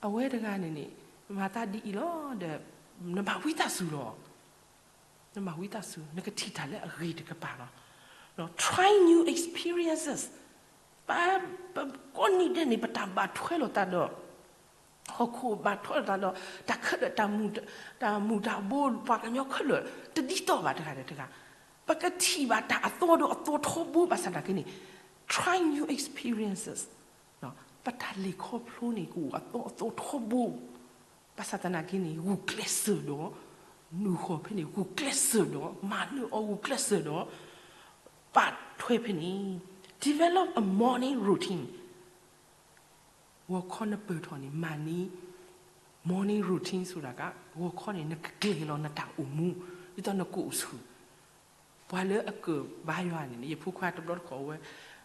အဝဲတဂၤန့ၣ်န့ၣ် မၤသးဒ်အံၤလီၤဒီး နဘၣ်ဝံသးစူၤလီၤ. နဘၣ်ဝံသးစူၤ နကထံၣ်တၢ်လၢအဂ့ၤတကပၤလီၤ. Try new experiences. ပ, ပကိးနံၤဒဲးန့ၣ် ပတၢ်ဘၣ်ထွဲလိာ်သးဒီး ဟီၣ်ခိၣ်ဘၣ်ထွဲလိာ်သးဒီး တၢ်ခဲလၢာ် တၢ်မုာ်တၢ်ဘိ ပှၤကညီခဲလၢာ် တဒ်သိးဘၣ်တဂၤဒီးတဂၤ, ပကထံၣ်ဘၣ်တၢ်အသီဒီးအသီထီဘိ ဘၣ်ဆၣ်သနာ်က့န့ၣ် try new experiences. ပတၢ်လဲၤခီဖျိန့ၣ် ကအိၣ်အသီအသီထီဘိ, ဘၣ်ဆၣ်သနာ်က့န့ၣ် ဂုာ်ကျဲးစၢးဒီး နုာ်ဃီၤဖဲန့ၣ် ဂုာ်ကျဲးစၢးဒီး မၤနၢၤအီၤ ဂုာ်ကျဲးစၢးဒီး ပာ်ထွဲဖဲန့ၣ် develop a morning routine. ဂီၤခီနပၢၢ်ထီၣ်န့ၣ် မၤန့ၢ် morning routine ဆိုတာက ဂီၤခီန့ၣ် နကကျဲၤလီၤနတၢ်အိၣ်မူ ဒ်သိးနကအိၣ်ဆူၣ်. ပှၤလၢအကဘါယွၤန့ၣ်န့ၣ် ယဖိခွါတဘျီတခီၣ်အဝဲ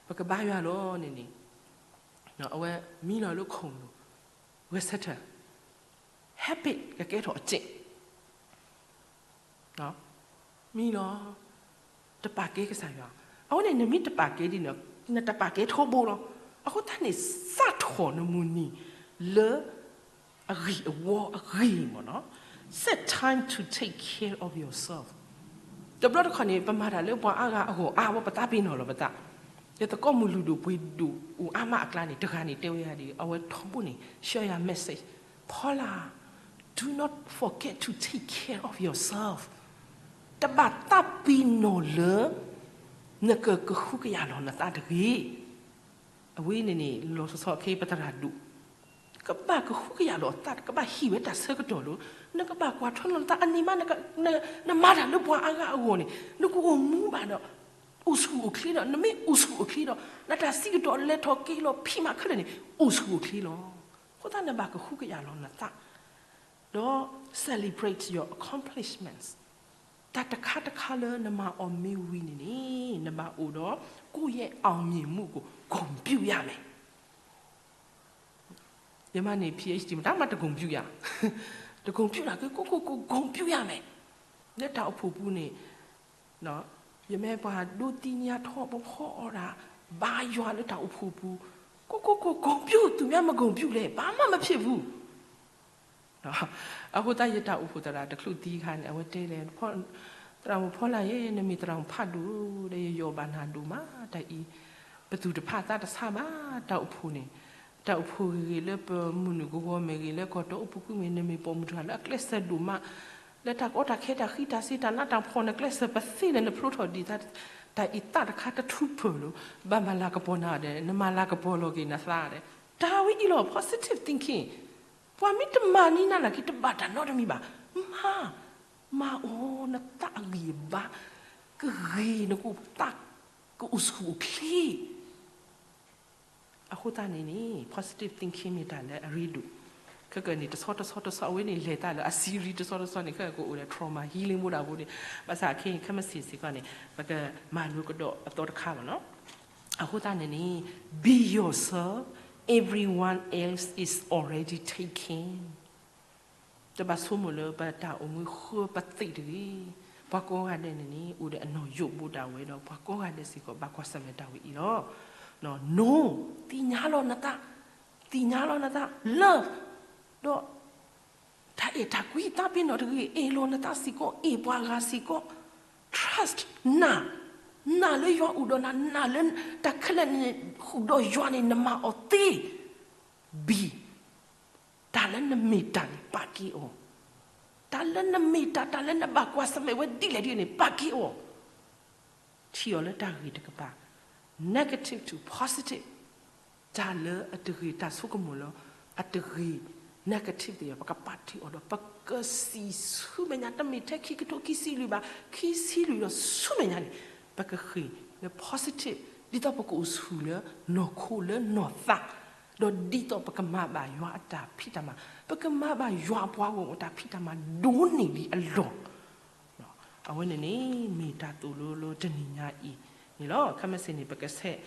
ပကဘါယွၤလီၤန့ၣ်န့ၣ် အဝဲမံလီၤလၢခိၣ်လိၤ ဂဲၤဆၢထၢၣ် habit ကကဲထီၣ်အစဲး မံလီၤ တပာ်ကဲကစၢ်ယွၤ. အဝဲန့ၣ် နမ့ၢ်တပာ်ကဲဒ်န့ၣ် နတပာ်ကဲထီဘိလီၤ. အဃိသတးန့ၣ် စးထီၣ်နမုၢ်နံၤလၢအဂ့ၢ်အဝီအဂ့ၢ်မ့ၢ်နီၤ Set time to take care of yourself. တဘျီတခီၣ်န့ၣ် ပမၤတၢ်လၢပှၤအါဂၤအဂီၢ်အါဝဲ ပသးပ့ၤနီၣ်လီၤပသး. ယသကိးမုၢ်လုၢ်ဒိၣ်ပှ့ၤဒိၣ်အိၣ်အါမးအကျါန့ၣ် တဂၤန့ၣ်တဲဝဲဒၣ် အဝဲထီဘိန့ၣ် share ယၤ message, Paula, do not forget to take care of yourself. တဘၣ်သးပ့ၤနီၣ်လၢ နကကဟုကယာ်လီၤနသးတဂ့ၤ. အဝဲန့ၣ်န့ၣ် လီၤဆီဆီခဲအံၤ ပသရၣ်ဒိၣ် ကဘၣ်ကဟုကယာ်လီၤအသး ကဘၣ်ဟံးဝဲတၢ်ဆၢကတီၢ်လီၤ. နကဘၣ်ကွၢ်ထွဲလီၤနသးအန့ၣ်မး နမၤတၢ်လၢပှၤအါဂၤအဂီၢ်န့ၣ် နကအိၣ်မူဘၣ်ဒီး အိၣ်ဆူၣ်အိၣ်ချ့ဒီး နမ့ၢ်အိၣ်ဆူၣ်အိၣ်ချ့ဒီး နတၢ်စံးကတိၤလဲၤထီၣ်က့ၤလီၤဖံးမးခဲလၢာ်န့ၣ် အိၣ်ဆူၣ်အိၣ်ချ့လီၤ. အဃိသတးနဘၣ်ကဟုကယာ်လီၤနသး ဒီး celebrate your accomplishments. တၢ်တခါတခါလၢနမၤအီၤမ့ၢ်ဝံၤန့ၣ်န့ၣ် နဘၣ်အိၣ်ဒီး ကိုယ့်ရဲ့အောင်မြင်မှုကို ဂုဏ်ပြုရမယ်. ယမၤန့ၢ် PhD မတၤမးတဂုဏ်ပြုရ, တဂုဏ်ပြုတၢ်က့ ကိုယ့်ကိုယ်ကိုယ်ဂုဏ်ပြုရမယ်. လၢတၢ်အိၣ်ဖှိၣ်ပူၤန့ၣ် ယမ့ၢ်ပှၤဒိးသ့ၣ်ညါထီၣ်ပဖီအီၣ်ဒၣ် ဘါယွၤလၢတၢ်အိၣ်ဖှိၣ်ပူၤ, ကိုယ့်ကိုယ်ကိုယ်ဂုဏ်ပြု, သူများမဂုဏ်ပြုလဲၣ်, ဘာမှမဖြစ်ဘူး. အဃိသတးယတၢ်အိၣ်ဖှိၣ်သရၣ်တချုးသံအခါန့ၣ် အဝဲတဲလဲၣ်, သရၣ်မုၣ်ဖီလာ်ဧၢ, နမ့ၢ်သရၣ်မုၣ်ဖးဒိၣ်ဒီး ယယီၣ်ဘၣ်နၤဒိၣ်မး တၢ်အံၤ, ပသူၣ်တဖးသးတဆါဘၣ်, တၢ်အိၣ်ဖှိၣ်န့ၣ်, တၢ်အိၣ်ဖှိၣ်ဂ့ၤဂ့ၤလၢပမုၢ်နုာ်ကဝီၤမ့ၢ်ဂ့ၤ လၢကီၢ်တီအိၣ်ပူၤကွံာ်မ့ၢ် နမ့ၢ်ပိာ်မုၣ်တဂၤလၢအကျဲးစၢးဒိၣ်မး, လၢတၢ်ကီတၢ်ခဲတၢ်ဃံတၢ်စ့တၢ်နးတၢ်ဖှီၣ် နကျဲးစၢးပသ့လၢနဖျိထီၣ်ဒံး တၢ်အံၤသးတခါတထူးဖၢၣ်လီၤ, ဘၣ်မၤလၤကပီၤနၤဒီး နမၤလၤကပီၤလီၤက့ၤနသးဒီး တၢ်ဝဲအံၤလီၤ positive thinking. ပှၤမ့ၢ်တမၤန့ၢ်နၤနာ်က့ တဘၣ်တၢ်နီတမံၤဘၣ်. မၤ, မၤအီၤ နသးအဂံၢ်အဘါ ကဂ့ၤ နကသးကအိၣ်ဆူၣ်အိၣ်ချ့. အဃိသတးန့ၣ်န့ၣ် positive thinking မ့ၢ်တၢ်လၢအရ့ဒိၣ်. ခဲကနံၣ်န့ၣ် တဆီတဆီတဆီ အဝဲန့ၣ်လဲၤတၢ်လၢအ series တဆီတဆီန့ၣ် ခဲကအိၣ်ဒီး trauma healing မူဒါဘိန့ၣ်, ဘၣ်ဆၣ်ခဲအံၤ ခဲမုၢ်ဆ့ၣ်စ့ၢ်ကီးန့ၣ် ပကမၤလိကဒီးအသီတခါဘၣ်နီၤ. အဃိသတးန့ၣ်န့ၣ် be yourself, everyone else is already taken. တဘၣ်ဆိကမိၣ်လၢပတၢ်အိၣ်မူဃၢပသ့ၣ်တဂ့ၤ. ပှၤကိးဂၤဒဲးန့ၣ်န့ၣ် အိၣ်ဒီးအနီၣ်ယိးဘိးဒၣ်ဝဲဒီး ပှၤကိးဂၤဒဲးစ့ၢ်ကီး ဘၣ်ကွၢ်ဆၢၣ်မဲာ်တၢ်ဝဲအံၤလီၤ. နီၤ, သ့ၣ်ညါလီၤနသး, သ့ၣ်ညါလီၤနသး love ဒီး တၢ်အဲၣ်တၢ်ကွံသးပ့ၤနီၣ်တဂ့ၤ, အဲၣ်လီၤနသးစ့ၢ်ကီး, အဲၣ်ပှၤဂၤစ့ၢ်ကီး, trust နာ်, နာ်လၢယွၤအိၣ်ဒီးနၤ, နာ်လၢတၢ်ခဲလၢာ်န့ၣ် ဃုာ်ဒီးယွၤန့ၣ် နမၤအီၤသ့. Be, တၢ်လၢနမ့ၢ်တၢ်န့ၣ် ပာ်က့ၤအီၤ, တၢ်လၢနမ့ၢ်တၢ်, တၢ်လၢနဘၣ်ကွၢ်ဆၢၣ်မဲာ်ဝဲဒ်လဲၣ်ဒ်လဲၣ်န့ၣ် ပာ်က့ၤအီၤ. ထံၣ်အီၤလၢတၢ်ဂ့ၤတကပၤ, negative to positive, တၢ်လၢအတဂ့ၤ တၢ်ဆိကမိၣ်လၢအတဂ့ၤ, negative သ့ၣ်တဖၣ် ပကပာ်တ့ၢ်အီၤဒီး ပကစံၣ်ဆူမဲာ်ညါ, တမ့ၢ်ထဲခံကထိခံဆံလွံၢ်ဘၣ်, ခံဆံလွံၢ်ဒီးဆူမဲာ်ညါန့ၣ် ပကဃ့ၢ်လၢ positive, ဒ်သိးပကအိၣ်ဆူၣ်လၢနီၢ်ခိလၢနီၢ်သး, ဒီးဒ်သိးပကမၤဘၣ်ယွၤအတၢ်ဖံးတၢ်မၤ, ပကမၤဘၣ်ယွၤအပှၤဂီၢ်မုၢ်အတၢ်ဖံးတၢ်မၤဒိၣ်န့ၢ်လံအလီၢ်. အဝဲန့ၣ်န့ၣ် မ့ၢ်တၢ်သိၣ်လိလၢတနံၤညါအံၤန့ၣ်လီၤ. ခဲမုၢ်ဆ့ၣ်န့ၣ် ပကဆဲး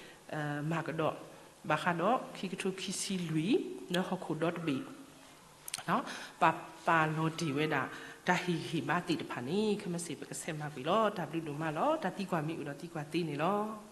မၤကဒီး ဘၣ်ဃးဒီးခံကထိခံဆံလွံၢ် လၢဟီၣ်ခိၣ်ဒီတဘ့ၣ်, ပပာ်လီၤတ့ၢ်ဝဲဒၣ် တၢ်ဟ့ၣ်ဂံၢ်ဟ့ၣ်ဘါသ့ၣ်တဖၣ်န့ၣ် ခဲမုၢ်ဆ့ၣ်ပကဆဲးမၤကွံာ်လီၤ. တၢ်ဘျုးဒိၣ်မးလီၤ. တၢ်သံကွၢ်မ့ၢ်အိၣ်ဒီးသံကွၢ်သ့န့ၣ်လီၤ.